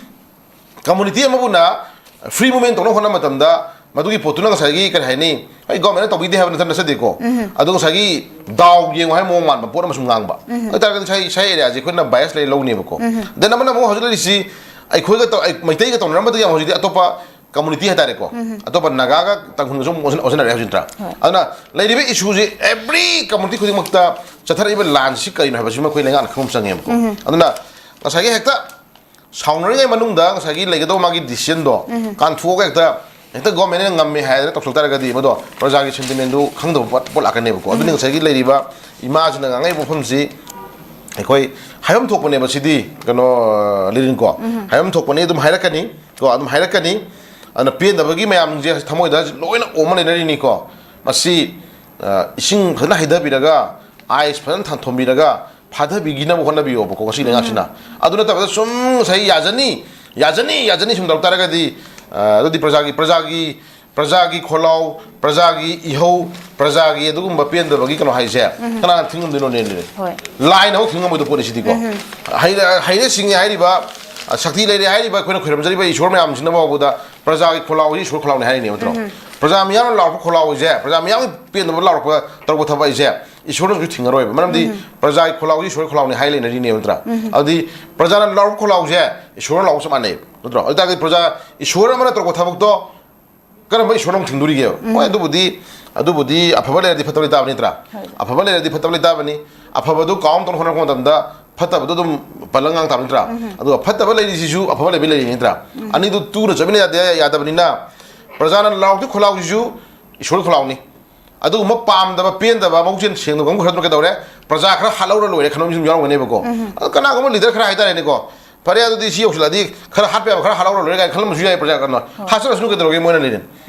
community ꯑꯃꯕꯨꯅ free movement ꯇꯧꯅꯕ ꯍꯣꯠꯅꯕ ꯃꯇꯝꯗ ꯃꯗꯨꯒꯤ ꯄꯣꯠꯇꯨꯅ ꯉꯁꯥꯏꯒꯤ, ꯀꯔꯤ ꯍꯥꯏꯅꯤ, ꯑꯩ governmentꯅ ꯇꯧꯕꯤꯗꯦ ꯍꯥꯏꯕ ꯅꯠꯇ-, ꯅꯠꯆꯗꯦꯀꯣ꯫ ꯎꯝ꯫ ꯑꯗꯨꯒ ꯉꯁꯥꯏꯒꯤ ꯗꯥꯎ ꯌꯦꯡꯉꯨ ꯍꯥꯏꯕ ꯃꯑꯣꯡ ꯃꯥꯟꯕ ꯄꯣꯠ ꯑꯃꯁꯨ ꯉꯥꯡꯕ꯫ ꯎꯝ꯫ ꯑꯗꯨ ꯇꯥꯔꯒꯗꯤ ꯉꯁꯥꯏ, ꯉꯁꯥꯏ areaꯁꯦ ꯑꯩꯈꯣꯏꯅ bias ꯂꯩ ꯂꯧꯅꯦꯕꯀꯣ꯫ ꯎꯝ꯫ Then ꯑꯃꯅ ꯑꯃꯨꯛ ꯍꯧꯖꯤꯛ ꯂꯩꯔꯤꯁꯤ ꯑꯩꯈꯣꯏꯒ ꯇꯧ-, ꯑꯩ, ꯃꯩꯇꯩꯒ ꯇꯧꯅꯔꯝꯕꯗꯒꯤ ꯑꯃꯨꯛ ꯍꯧꯖꯤꯛꯇꯤ ꯑꯇꯣꯞꯄ community ꯍꯥꯏꯇꯥꯔꯦꯀꯣ꯫ ꯎꯝ꯫ ꯑꯇꯣꯞꯄ ꯅꯥꯒꯥꯒ ꯇꯥꯡꯈꯨꯜꯒꯁꯨ ꯑꯃꯨꯛ ꯑꯣꯟꯁꯤꯟ-, ꯑꯣꯟꯁꯤꯟꯅꯔꯦ ꯍꯧꯖꯤꯛ, ꯅꯠꯇ꯭ꯔꯥ? ꯍꯣꯏ꯫ ꯑꯗꯨꯅ ꯂꯩꯔꯤꯕ issueꯁꯤ every community ꯈꯨꯗꯤꯡꯃꯛꯇ ꯆꯠꯊꯔꯛꯏꯕ ꯂꯥꯟꯁꯤ ꯀꯔꯤꯅꯣ ꯍꯥꯏꯕꯁꯤꯃ ꯑꯩꯈꯣꯏ ꯂꯩꯉꯥꯛꯅ ꯈꯪꯕ ꯆꯪꯉꯦꯕꯀꯣ꯫ ꯎꯝ꯫ ꯑꯗꯨꯅ ꯉꯁꯥꯏꯒꯤ ꯍꯦꯛꯇ ꯁꯥꯎꯅꯔꯤꯉꯩ ꯃꯅꯨꯡꯗ ꯉꯁꯥꯏꯒꯤ ꯂꯩꯒꯗꯧꯕ ꯃꯥꯒꯤ decisionꯗꯣ ꯎꯝ꯫ ꯀꯥꯟꯊꯣꯛꯑꯒ ꯍꯦꯛꯇ, ꯍꯦꯛꯇ governmentꯅ ꯉꯝꯃꯦ ꯍꯥꯏꯗꯅ ꯇꯧꯁꯜ ꯇꯥꯔꯒꯗꯤ ꯃꯗꯣ ꯄ꯭ꯔꯖꯥꯒꯤ sentimentꯗꯨ ꯈꯪꯗꯕ ꯄꯣꯠ, ꯄꯣꯠ ꯂꯥꯛꯀꯅꯦꯕꯀꯣ꯫ ꯑꯗꯨꯅ ꯎꯝ꯫ ꯉꯁꯥꯏꯒꯤ ꯂꯩꯔꯤꯕ ꯏꯃꯥꯁꯤꯅ ꯉꯥꯡꯉꯛꯏꯕ ꯋꯥꯐꯝꯁꯤ ꯑꯩꯈꯣꯏ ꯍꯥꯏꯐꯝ ꯊꯣꯛꯄꯅꯦꯕ ꯁꯤꯗꯤ, ꯀꯩꯅꯣ, ꯂꯤꯔꯤꯟꯀꯣ꯫ ꯎꯝ꯫ ꯍꯥꯏꯐꯝ ꯊꯣꯛꯄꯅꯤ, ꯑꯗꯨꯝ ꯍꯥꯏꯔꯛꯀꯅꯤ ꯀꯣ, ꯑꯗꯨꯝ ꯍꯥꯏꯔꯛꯀꯅꯤ꯫ ꯑꯗꯨꯅ ꯄꯦꯟꯗꯕꯒꯤ ꯃꯌꯥꯝꯁꯦ ꯊꯃꯣꯏꯗ ꯂꯣꯏꯅ ꯑꯣꯝꯃ ꯂꯩꯅꯔꯤꯅꯤꯀꯣ꯫ ꯃꯁꯤ, ꯑ, ꯏꯁꯤꯡ ꯐꯖꯅ ꯍꯩꯊꯕꯤꯔꯒ, ice ꯐꯖꯅ ꯊꯥ-, ꯊꯣꯝꯕꯤꯔꯒ ꯐꯥꯊꯕꯤꯈꯤꯅꯕ ꯍꯣꯠꯅꯕꯤꯌꯣꯕꯀꯣ ꯉꯁꯤ ꯂꯩꯉꯥꯛꯁꯤꯅ꯫ ꯎꯝ꯫ ꯑꯗꯨ ꯅꯠꯇꯕꯗ ꯁꯨꯝ ꯉꯁꯥꯏ ꯌꯥꯖꯅꯤ, ꯌꯥꯖꯅꯤ, ꯌꯥꯖꯅꯤ ꯁꯨꯝ ꯇꯧꯔꯛ ꯇꯥꯔꯒꯗꯤ, ꯑ, ꯑꯗꯨꯗꯤ ꯄ꯭ꯔꯖꯥꯒꯤ, ꯄ꯭ꯔꯖꯥꯒꯤ ꯄ꯭ꯔꯖꯥꯒꯤ ꯈꯣꯜꯂꯥꯎ, ꯄ꯭ꯔꯖꯥꯒꯤ ꯏꯍꯧ, ꯄ꯭ꯔꯖꯥꯒꯤ ꯑꯗꯨꯒꯨꯝꯕ ꯄꯦꯟꯗꯕꯒꯤ ꯀꯩꯅꯣ ꯍꯥꯏꯁꯦ ꯀꯅꯥꯅ ꯊꯤꯡꯉꯝꯗꯣꯏꯅꯣꯅꯦ? ꯍꯣꯏ꯫ ꯂꯥꯏꯅ ꯍꯧ ꯊꯤꯡꯉꯝꯃꯣꯏꯗꯣ ꯄꯣꯠꯅꯤ ꯁꯤꯗꯤꯀꯣ꯫ ꯍꯩꯔꯦ, ꯍꯩꯔꯦ ꯁꯤꯡꯉꯦ ꯍꯥꯏꯔꯤꯕ, ꯑ, ꯁꯛꯇꯤ ꯂꯩꯔꯦ ꯍꯥꯏꯔꯤꯕ ꯑꯩꯈꯣꯏꯅ ꯈꯣꯏꯔꯝꯖꯔꯤꯕ ꯏꯁꯣꯔ ꯃꯌꯥꯝꯁꯤꯅ ꯐꯥꯎꯕꯗ ꯄ꯭ꯔꯖꯥꯒꯤ ꯈꯣꯜꯂꯥꯎꯁꯤ ꯏꯁꯣꯔ ꯈꯣꯜꯂꯥꯎꯅꯤ ꯍꯥꯏꯔꯤꯅꯦꯕ ꯅꯠꯇ꯭ꯔꯣ? ꯄ꯭ꯔꯖꯥ ꯃꯤꯌꯥꯝꯅ ꯂꯥꯎꯔꯛꯄ ꯈꯣꯜꯂꯥꯎꯁꯦ, ꯄ꯭ꯔꯖꯥ ꯃꯤꯌꯥꯝꯒꯤ ꯄꯦꯟꯗꯕ ꯂꯥꯎꯔꯛꯄ ꯇꯧꯔꯛꯄ ꯊꯕꯛ ꯍꯥꯏꯁꯦ ꯏꯁꯣꯔꯅꯁꯨ ꯊꯤꯡꯉꯔꯣꯏꯕ꯫ ꯃꯔꯝꯗꯤ ꯄ꯭ꯔꯖꯥꯒꯤ ꯈꯣꯜꯂꯥꯎꯁꯤ ꯏꯁꯣꯔ ꯈꯣꯜꯂꯥꯎꯅꯤ ꯍꯥꯏ ꯂꯩꯅꯔꯤꯅꯦꯕ ꯅꯠꯇ꯭ꯔꯥ? ꯑꯗꯨꯗꯤ ꯄ꯭ꯔꯖꯥꯅ ꯂꯥꯎꯔꯛꯄ ꯈꯣꯜꯂꯥꯎꯁꯦ ꯏꯁꯣꯔꯅ ꯂꯥꯎꯕ ꯆꯞ ꯃꯥꯟꯅꯩ ꯅꯠꯇ꯭ꯔꯣ? ꯑꯗꯨ ꯇꯥꯔꯗꯤ ꯄ꯭ꯔꯖꯥ, ꯏꯁꯣꯔ ꯑꯃꯅ ꯇꯧꯔꯛꯄ ꯊꯕꯛꯇꯣ ꯀꯔꯝꯕ ꯏꯁꯣꯔꯅ ꯑꯃꯨꯛ ꯊꯤꯡꯗꯣꯔꯤꯒꯦꯕ? ꯍꯣꯏ, ꯑꯗꯨꯕꯨꯗꯤ, ꯑꯗꯨꯕꯨꯗꯤ ꯑꯐꯕ ꯂꯩꯔꯗꯤ ꯐꯠꯇꯕ ꯂꯩꯇꯥꯕ ꯅꯠꯇ꯭ꯔꯥ? ꯍꯣꯏ꯫ ꯑꯐꯕ ꯂꯩꯔꯗꯤ ꯐꯠꯇꯕ ꯂꯩꯇꯥꯕꯅꯤ꯫ ꯑꯐꯕꯗꯨ ꯀꯥꯎꯝ ꯇꯧꯅ ꯍꯣꯠꯅꯔꯛꯄ ꯃꯇꯝꯗ ꯐꯠꯇꯕꯗꯣ ꯑꯗꯨꯝ ꯄꯜꯂ ꯉꯥꯡ ꯇꯥꯕ ꯅꯠꯇ꯭ꯔꯥ? ꯑꯗꯨꯒ ꯐꯠꯇꯕ ꯂꯩꯔꯤꯁꯤꯁꯨ ꯑꯐꯕ ꯂꯩꯕ ꯂꯩꯔꯤ ꯅꯠꯇ꯭ꯔꯥ? ꯑꯅꯤꯗꯨ ꯇꯨꯅ ꯆꯠꯃꯤꯟꯅ ꯌꯥꯗꯦ, ꯌꯥꯗꯕꯅꯤꯅ ꯄ꯭ꯔꯖꯥꯅ ꯂꯥꯎꯔꯛꯇꯣꯏ ꯈꯣꯜꯂꯥꯎꯁꯤꯁꯨ ꯏꯁꯣꯔꯒꯤ ꯈꯣꯜꯂꯥꯎꯅꯤ꯫ ꯑꯗꯨꯒꯨꯝꯕ ꯄꯥꯝꯗꯕ, ꯄꯦꯟꯗꯕ, ꯃꯕꯨꯛꯆꯦꯜ ꯁꯦꯡꯗꯕ ꯀꯥꯡꯕꯨ ꯈꯔꯗꯨꯅ ꯀꯩꯗꯧꯔꯦ? ꯄ꯭ꯔꯖꯥ ꯈꯔ ꯍꯥꯠꯍꯧꯔ ꯂꯣꯏꯔꯦ ꯈꯟꯕ ꯃꯤꯁꯨ ꯌꯥꯎꯔꯝꯒꯅꯦꯕꯀꯣ꯫ ꯑꯗꯣ ꯀꯅꯥꯒꯨꯝꯕ ꯂꯤꯗꯔ ꯈꯔ ꯍꯥꯏꯇꯥꯔꯦꯅꯦꯀꯣ, "ꯐꯔꯦ, ꯑꯗꯨꯗꯤ ꯁꯤ ꯌꯧꯁꯤꯜꯂꯛꯑꯗꯤ ꯈꯔ ꯍꯥꯠꯄ ꯌꯥꯕ ꯈꯔ ꯍꯥꯠꯍꯧꯔ ꯂꯣꯏꯔꯦ" ꯀꯥꯏꯅ ꯈꯜꯂꯝꯕꯁꯨ ꯌꯥꯏ ꯄ꯭ꯔꯖꯥ ꯀꯩꯅꯣ꯫ ꯍꯥꯠꯆꯔꯁꯅꯨ, ꯀꯩꯗꯧꯔꯒꯦ ꯃꯣꯏꯅ ꯂꯩꯔꯦ?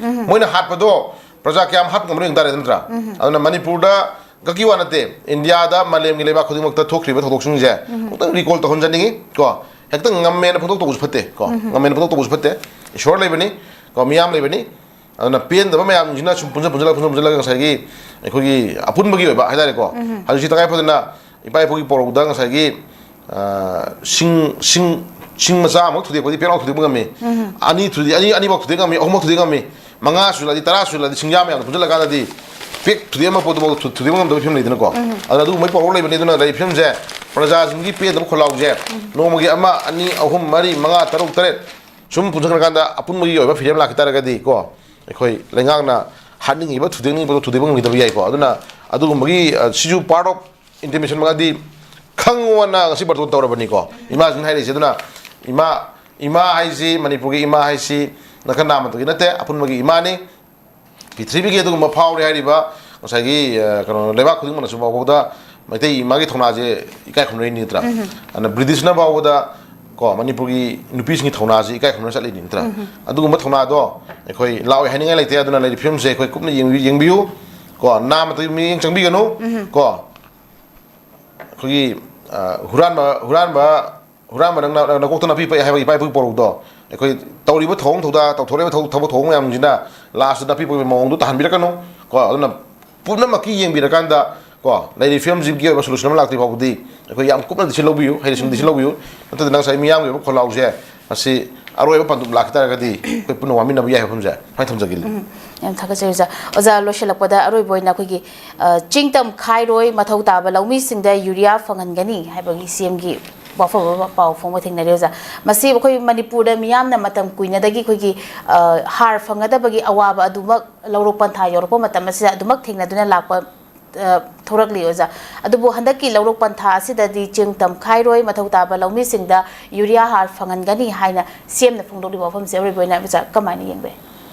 ꯃꯣꯏꯅ ꯍꯥꯠꯄꯗꯣ ꯄ꯭ꯔꯖꯥ ꯀꯌꯥꯝ ꯍꯥꯠꯄ ꯉꯝꯕꯅꯣ ꯌꯦꯡ ꯇꯥꯔꯦ ꯅꯠꯇ꯭ꯔꯥ? ꯑꯗꯨꯅ ꯃꯅꯤꯄꯨꯔꯗ ꯈꯛꯀꯤ ꯋꯥ ꯅꯠꯇꯦ, ꯏꯟꯗꯤꯌꯥꯗ, ꯃꯥꯂꯦꯝꯒꯤ ꯂꯩꯕꯥꯛ ꯈꯨꯗꯤꯡꯃꯛꯇ ꯊꯣꯛꯈ꯭ꯔꯤꯕ ꯊꯧꯗꯣꯛꯁꯤꯡꯁꯦ ꯑꯃꯨꯛꯇꯪ ꯔꯤꯀꯣꯜ ꯇꯧꯍꯟꯖꯅꯤꯡꯉꯤ ꯀꯣ꯫ ꯍꯦꯛꯇ ꯉꯝꯃꯦꯅ ꯐꯣꯡꯗꯣꯛ ꯇꯧꯕꯁꯨ ꯐꯠꯇꯦ ꯀꯣ꯫ ꯉꯝꯃꯦꯅ ꯐꯣꯡꯗꯣꯛ ꯇꯧꯕꯁꯨ ꯐꯠꯇꯦ꯫ ꯏꯁꯣꯔ ꯂꯩꯕꯅꯤ ꯀꯣ, ꯃꯤꯌꯥꯝ ꯂꯩꯕꯅꯤ꯫ ꯑꯗꯨꯅ ꯄꯦꯟꯗꯕ ꯃꯌꯥꯝꯁꯤꯅ ꯁꯨꯝ ꯄꯨꯟꯁꯤꯜ ꯄꯨꯟꯁꯤꯜꯂꯒ, ꯄꯨꯟꯁꯤꯜ ꯄꯨꯟꯁꯤꯜꯂꯒ ꯉꯁꯥꯏꯒꯤ ꯑꯩꯈꯣꯏꯒꯤ ꯑꯄꯨꯟꯕꯒꯤ ꯑꯣꯏꯕ ꯍꯥꯏꯇꯥꯔꯦꯀꯣ꯫ ꯍꯧꯖꯤꯛꯁꯤ ꯇꯉꯥꯏ ꯐꯗꯅ ꯏꯄꯥ ꯏꯄꯨꯒꯤ ꯄꯧꯔꯧꯗ ꯉꯁꯥꯏꯒꯤ, ꯑ, ꯁꯤꯡ, ꯁꯤꯡ, ꯁꯤꯡ ꯃꯆꯥ ꯑꯃꯈꯛ ꯊꯨꯗꯦꯛꯄꯗꯤ ꯄꯦꯔꯥꯎ ꯊꯨꯗꯦꯛꯄ ꯉꯝꯃꯤ꯫ ꯑꯅꯤ ꯊꯨꯗꯦꯛ, ꯑꯅꯤ, ꯑꯅꯤꯃꯛ ꯊꯨꯗꯦꯛ ꯉꯝꯃꯤ, ꯑꯍꯨꯝꯃꯛ ꯊꯨꯗꯦꯛ ꯉꯝꯃꯤ, ꯃꯉꯥ ꯁꯨꯖꯜꯂꯛꯑꯗꯤ, ꯇꯔꯥ ꯁꯨꯖꯜꯂꯛꯑꯗꯤ, ꯁꯤꯡꯌꯥ ꯃꯌꯥꯝꯗꯣ ꯄꯨꯟꯁꯤꯜꯂꯀꯥꯟꯗꯗꯤ ꯄꯦꯛ ꯊꯨꯗꯦꯛ ꯑꯃ ꯄꯣꯠꯇꯨꯐꯥꯎ ꯊꯨ-, ꯊꯨꯗꯦꯛꯄ ꯉꯝꯗꯕ ꯐꯤꯕꯝ ꯂꯩꯗꯅꯀꯣ꯫ ꯑꯗꯨꯅ ꯑꯗꯨꯒꯨꯝꯕꯒꯤ ꯄꯧꯔꯧ ꯂꯩꯕꯅꯤ꯫ ꯑꯗꯨꯅ ꯂꯩꯔꯤꯕ ꯐꯤꯕꯝꯁꯦ ꯄ꯭ꯔꯖꯥꯁꯤꯡꯒꯤ ꯄꯦꯟꯗꯕ ꯈꯣꯜꯂꯥꯎꯁꯦ ꯅꯣꯡꯃꯒꯤ ꯑꯃ, ꯑꯅꯤ, ꯑꯍꯨꯝ, ꯃꯔꯤ, ꯃꯉꯥ, ꯇꯔꯨꯛ, ꯇꯔꯦꯠ ꯁꯨꯝ ꯄꯨꯟꯁꯤꯟꯈ꯭ꯔꯀꯥꯟꯗ ꯑꯄꯨꯟꯕꯒꯤ ꯑꯣꯏꯕ ꯐꯤꯔꯦꯞ ꯂꯥꯛꯈꯤ ꯇꯥꯔꯒꯗꯤ ꯀꯣ, ꯑꯩꯈꯣꯏ ꯂꯩꯉꯥꯛꯅ ꯍꯥꯠꯅꯤꯡꯉꯤꯕ, ꯊꯨꯗꯦꯛꯅꯤꯡꯕꯗꯣ ꯊꯨꯗꯦꯛꯄ ꯉꯝꯈꯤꯗꯕ ꯌꯥꯏꯀꯣ꯫ ꯑꯗꯨꯅ ꯑꯗꯨꯒꯨꯝꯕꯒꯤ, ꯑ, ꯁꯤꯁꯨ part of intimidation ꯃꯈꯜꯗꯤ ꯈꯪꯉꯣꯅ ꯉꯁꯤ ꯕꯥꯔꯇꯣꯟ ꯇꯧꯔꯕꯅꯤꯀꯣ ꯏꯃꯥꯁꯤꯅ ꯍꯥꯏꯔꯤꯁꯦ꯫ ꯑꯗꯨꯅ ꯏꯃꯥ, ꯏꯃꯥ ꯍꯥꯏꯁꯤ, ꯃꯅꯤꯄꯨꯔꯒꯤ ꯏꯃꯥ ꯍꯥꯏꯁꯤ ꯅꯥꯀꯟ ꯅꯥꯝꯃꯇꯒꯤ ꯅꯠꯇꯦ, ꯑꯄꯨꯟꯕꯒꯤ ꯏꯃꯥꯅꯤ꯫ ꯄ꯭ꯔꯤꯊꯤꯕꯤꯒꯤ ꯑꯗꯨꯒꯨꯝꯕ ꯐꯥꯎꯔꯦ ꯍꯥꯏꯔꯤꯕ ꯉꯁꯥꯏꯒꯤ, ꯑ, ꯀꯩꯅꯣ, ꯂꯩꯕꯥꯛ ꯈꯨꯗꯤꯡꯃꯛꯅꯁꯨ ꯐꯥꯎꯕꯗ ꯃꯩꯇꯩ ꯏꯃꯥꯒꯤ ꯊꯧꯅꯥꯁꯦ ꯏꯀꯥꯏ ꯈꯨꯝꯅꯔꯤꯅꯤ ꯅꯠꯇ꯭ꯔꯥ? ꯑꯗꯨꯅ ꯕ꯭ꯔꯤꯇꯤꯁꯅ ꯐꯥꯎꯕꯗ ꯀꯣ, ꯃꯅꯤꯄꯨꯔꯒꯤ ꯅꯨꯄꯤꯁꯤꯡꯒꯤ ꯊꯧꯅꯥꯁꯦ ꯏꯀꯥꯏ ꯈꯨꯝꯅꯔ ꯆꯠꯂꯤꯅꯤ ꯅꯠꯇ꯭ꯔꯥ? ꯑꯗꯨꯒꯨꯝꯕ ꯊꯧꯅꯥꯗꯣ ꯑꯩꯈꯣꯏ ꯂꯥꯛꯑꯣꯏ ꯍꯥꯏꯅꯤꯡꯉꯥꯏ ꯂꯩꯇꯦ꯫ ꯑꯗꯨꯅ ꯂꯩꯔꯤꯕ ꯐꯤꯕꯝꯁꯦ ꯑꯩꯈꯣꯏ ꯀꯨꯞꯅ ꯌꯦꯡꯕꯤ-, ꯌꯦꯡꯕꯤꯌꯨ ꯀꯣ, ꯅꯥꯝꯃꯇꯒꯤ ꯃꯤꯠꯌꯦꯡ ꯆꯪꯕꯤꯒꯅꯨ ꯀꯣ꯫ ꯑꯩꯈꯣꯏꯒꯤ, ꯑ, ꯍꯨꯔꯥꯟꯕ, ꯍꯨꯔꯥꯟꯕ, ꯍꯨꯔꯥꯟꯕ ꯅꯪꯅ, ꯅꯀꯣꯛꯇ ꯅꯥꯄꯤ ꯄꯛꯏ ꯍꯥꯏꯕ ꯏꯄꯥ ꯏꯄꯨꯒꯤ ꯄꯧꯔꯧꯗꯣ ꯑꯩꯈꯣꯏ ꯇꯧꯔꯤꯕ ꯊꯧꯑꯣꯡ ꯊꯧꯗꯥ, ꯇꯧꯊꯣꯔꯛꯏꯕ ꯊꯧ-, ꯊꯕꯛ ꯊꯧꯑꯣꯡ ꯃꯌꯥꯝꯁꯤꯅ ꯂꯥꯁꯇ ꯅꯥꯄꯤ ꯄꯛꯄꯒꯤ ꯃꯑꯣꯡꯗꯣ ꯇꯥꯍꯟꯕꯤꯔꯛꯀꯅꯨ꯫ ꯀꯣ, ꯑꯗꯨꯅ ꯄꯨꯝꯅꯃꯛꯀꯤ ꯌꯦꯡꯕꯤꯔꯀꯥꯟꯗ, ꯀꯣ, ꯂꯩꯔꯤꯕ ꯐꯤꯕꯝꯁꯤꯒꯤ ꯑꯣꯏꯕ ꯁꯣꯂꯨꯁꯟ ꯑꯃ ꯂꯥꯛꯇ꯭ꯔꯤ ꯐꯥꯎꯕꯗꯤ ꯑꯩꯈꯣꯏ ꯌꯥꯝ ꯀꯨꯞꯅ ꯗꯤꯁꯤꯁꯟ ꯂꯧꯕꯤꯌꯨ, ꯍꯩꯁꯤꯡ ꯗꯤꯁꯤꯁꯟ ꯂꯧꯕꯤꯌꯨ꯫ ꯅꯠꯇ꯭ꯔꯗꯤ ꯉꯁꯥꯏ ꯃꯤꯌꯥꯝꯒꯤ ꯑꯣꯏꯕ ꯈꯣꯜꯂꯥꯎꯁꯦ, ꯃꯁꯤ ꯑꯔꯣꯏꯕ ꯄꯟꯗꯨꯞ ꯂꯥꯛꯈꯤ ꯇꯥꯔꯒꯗꯤ ꯑꯩꯈꯣꯏ ꯄꯨꯟꯅ ꯋꯥꯃꯤꯟꯅꯕ ꯌꯥꯏ ꯍꯥꯏꯕ ꯋꯥꯐꯝꯁꯦ ꯁꯨꯃꯥꯏꯅ ꯊꯝꯖꯒꯦ꯫ ꯎꯝ, ꯌꯥꯝ ꯊꯥꯒꯠꯆꯔꯤ ꯑꯣꯖꯥ꯫ ꯑꯣꯖꯥ, ꯂꯣꯏꯁꯤꯜꯂꯛꯄꯗ ꯑꯔꯣꯏꯕ ꯑꯣꯏꯅ ꯑꯩꯈꯣꯏꯒꯤ, ꯑ, ꯆꯤꯡ ꯇꯝ ꯈꯥꯏꯔꯣꯏ, ꯃꯊꯧ ꯇꯥꯕ ꯂꯧꯃꯤꯁꯤꯡꯗ ꯌꯨꯔꯤꯌꯥ ꯐꯪꯍꯟꯒꯅꯤ ꯍꯥꯏꯕꯒꯤ ꯁꯤ ꯑꯦꯝꯒꯤ ꯋꯥꯐꯝ ꯑꯃ ꯄꯥꯎ ꯐꯣꯡꯕ ꯊꯦꯡꯅꯔꯦ ꯑꯣꯖꯥ꯫ ꯃꯁꯤ ꯑꯩꯈꯣꯏ ꯃꯅꯤꯄꯨꯔꯗ ꯃꯤꯌꯥꯝꯅ ꯃꯇꯝ ꯀꯨꯏꯅꯗꯒꯤ ꯑꯩꯈꯣꯏꯒꯤ, ꯑ, ꯍꯥꯔ ꯐꯪꯒꯗꯕꯒꯤ ꯑꯋꯥꯕ ꯑꯗꯨꯃꯛ ꯂꯧꯔꯣꯛ ꯄꯟꯊꯥ ꯌꯧꯔꯛꯄ ꯃꯇꯝ ꯑꯁꯤꯗ ꯑꯗꯨꯃꯛ ꯊꯦꯡꯅꯗꯨꯅ ꯂꯥꯛꯄ, ꯑ, ꯊꯣꯔꯛꯂꯤ ꯑꯣꯖꯥ꯫ ꯑꯗꯨꯕꯨ ꯍꯟꯗꯛꯀꯤ ꯂꯧꯔꯣꯛ ꯄꯟꯊꯥ ꯑꯁꯤꯗꯗꯤ ꯆꯦꯡ ꯇꯝꯈꯥꯏꯔꯣꯏ, ꯃꯊꯧ ꯇꯥꯕ ꯂꯧꯃꯤꯁꯤꯡꯗ ꯌꯨꯔꯤꯌꯥ ꯍꯥꯔ ꯐꯪꯍꯟꯒꯅꯤ ꯍꯥꯏꯅ ꯁꯤ ꯑꯦꯝꯅ ꯐꯣꯡꯗꯣꯛꯂꯤꯕ ꯋꯥꯐꯝꯁꯦ ꯑꯔꯣꯏꯕ ꯑꯣꯏꯅ ꯑꯣꯖꯥ ꯀꯃꯥꯏꯅ ꯌꯦꯡꯕ ꯌꯥꯏ?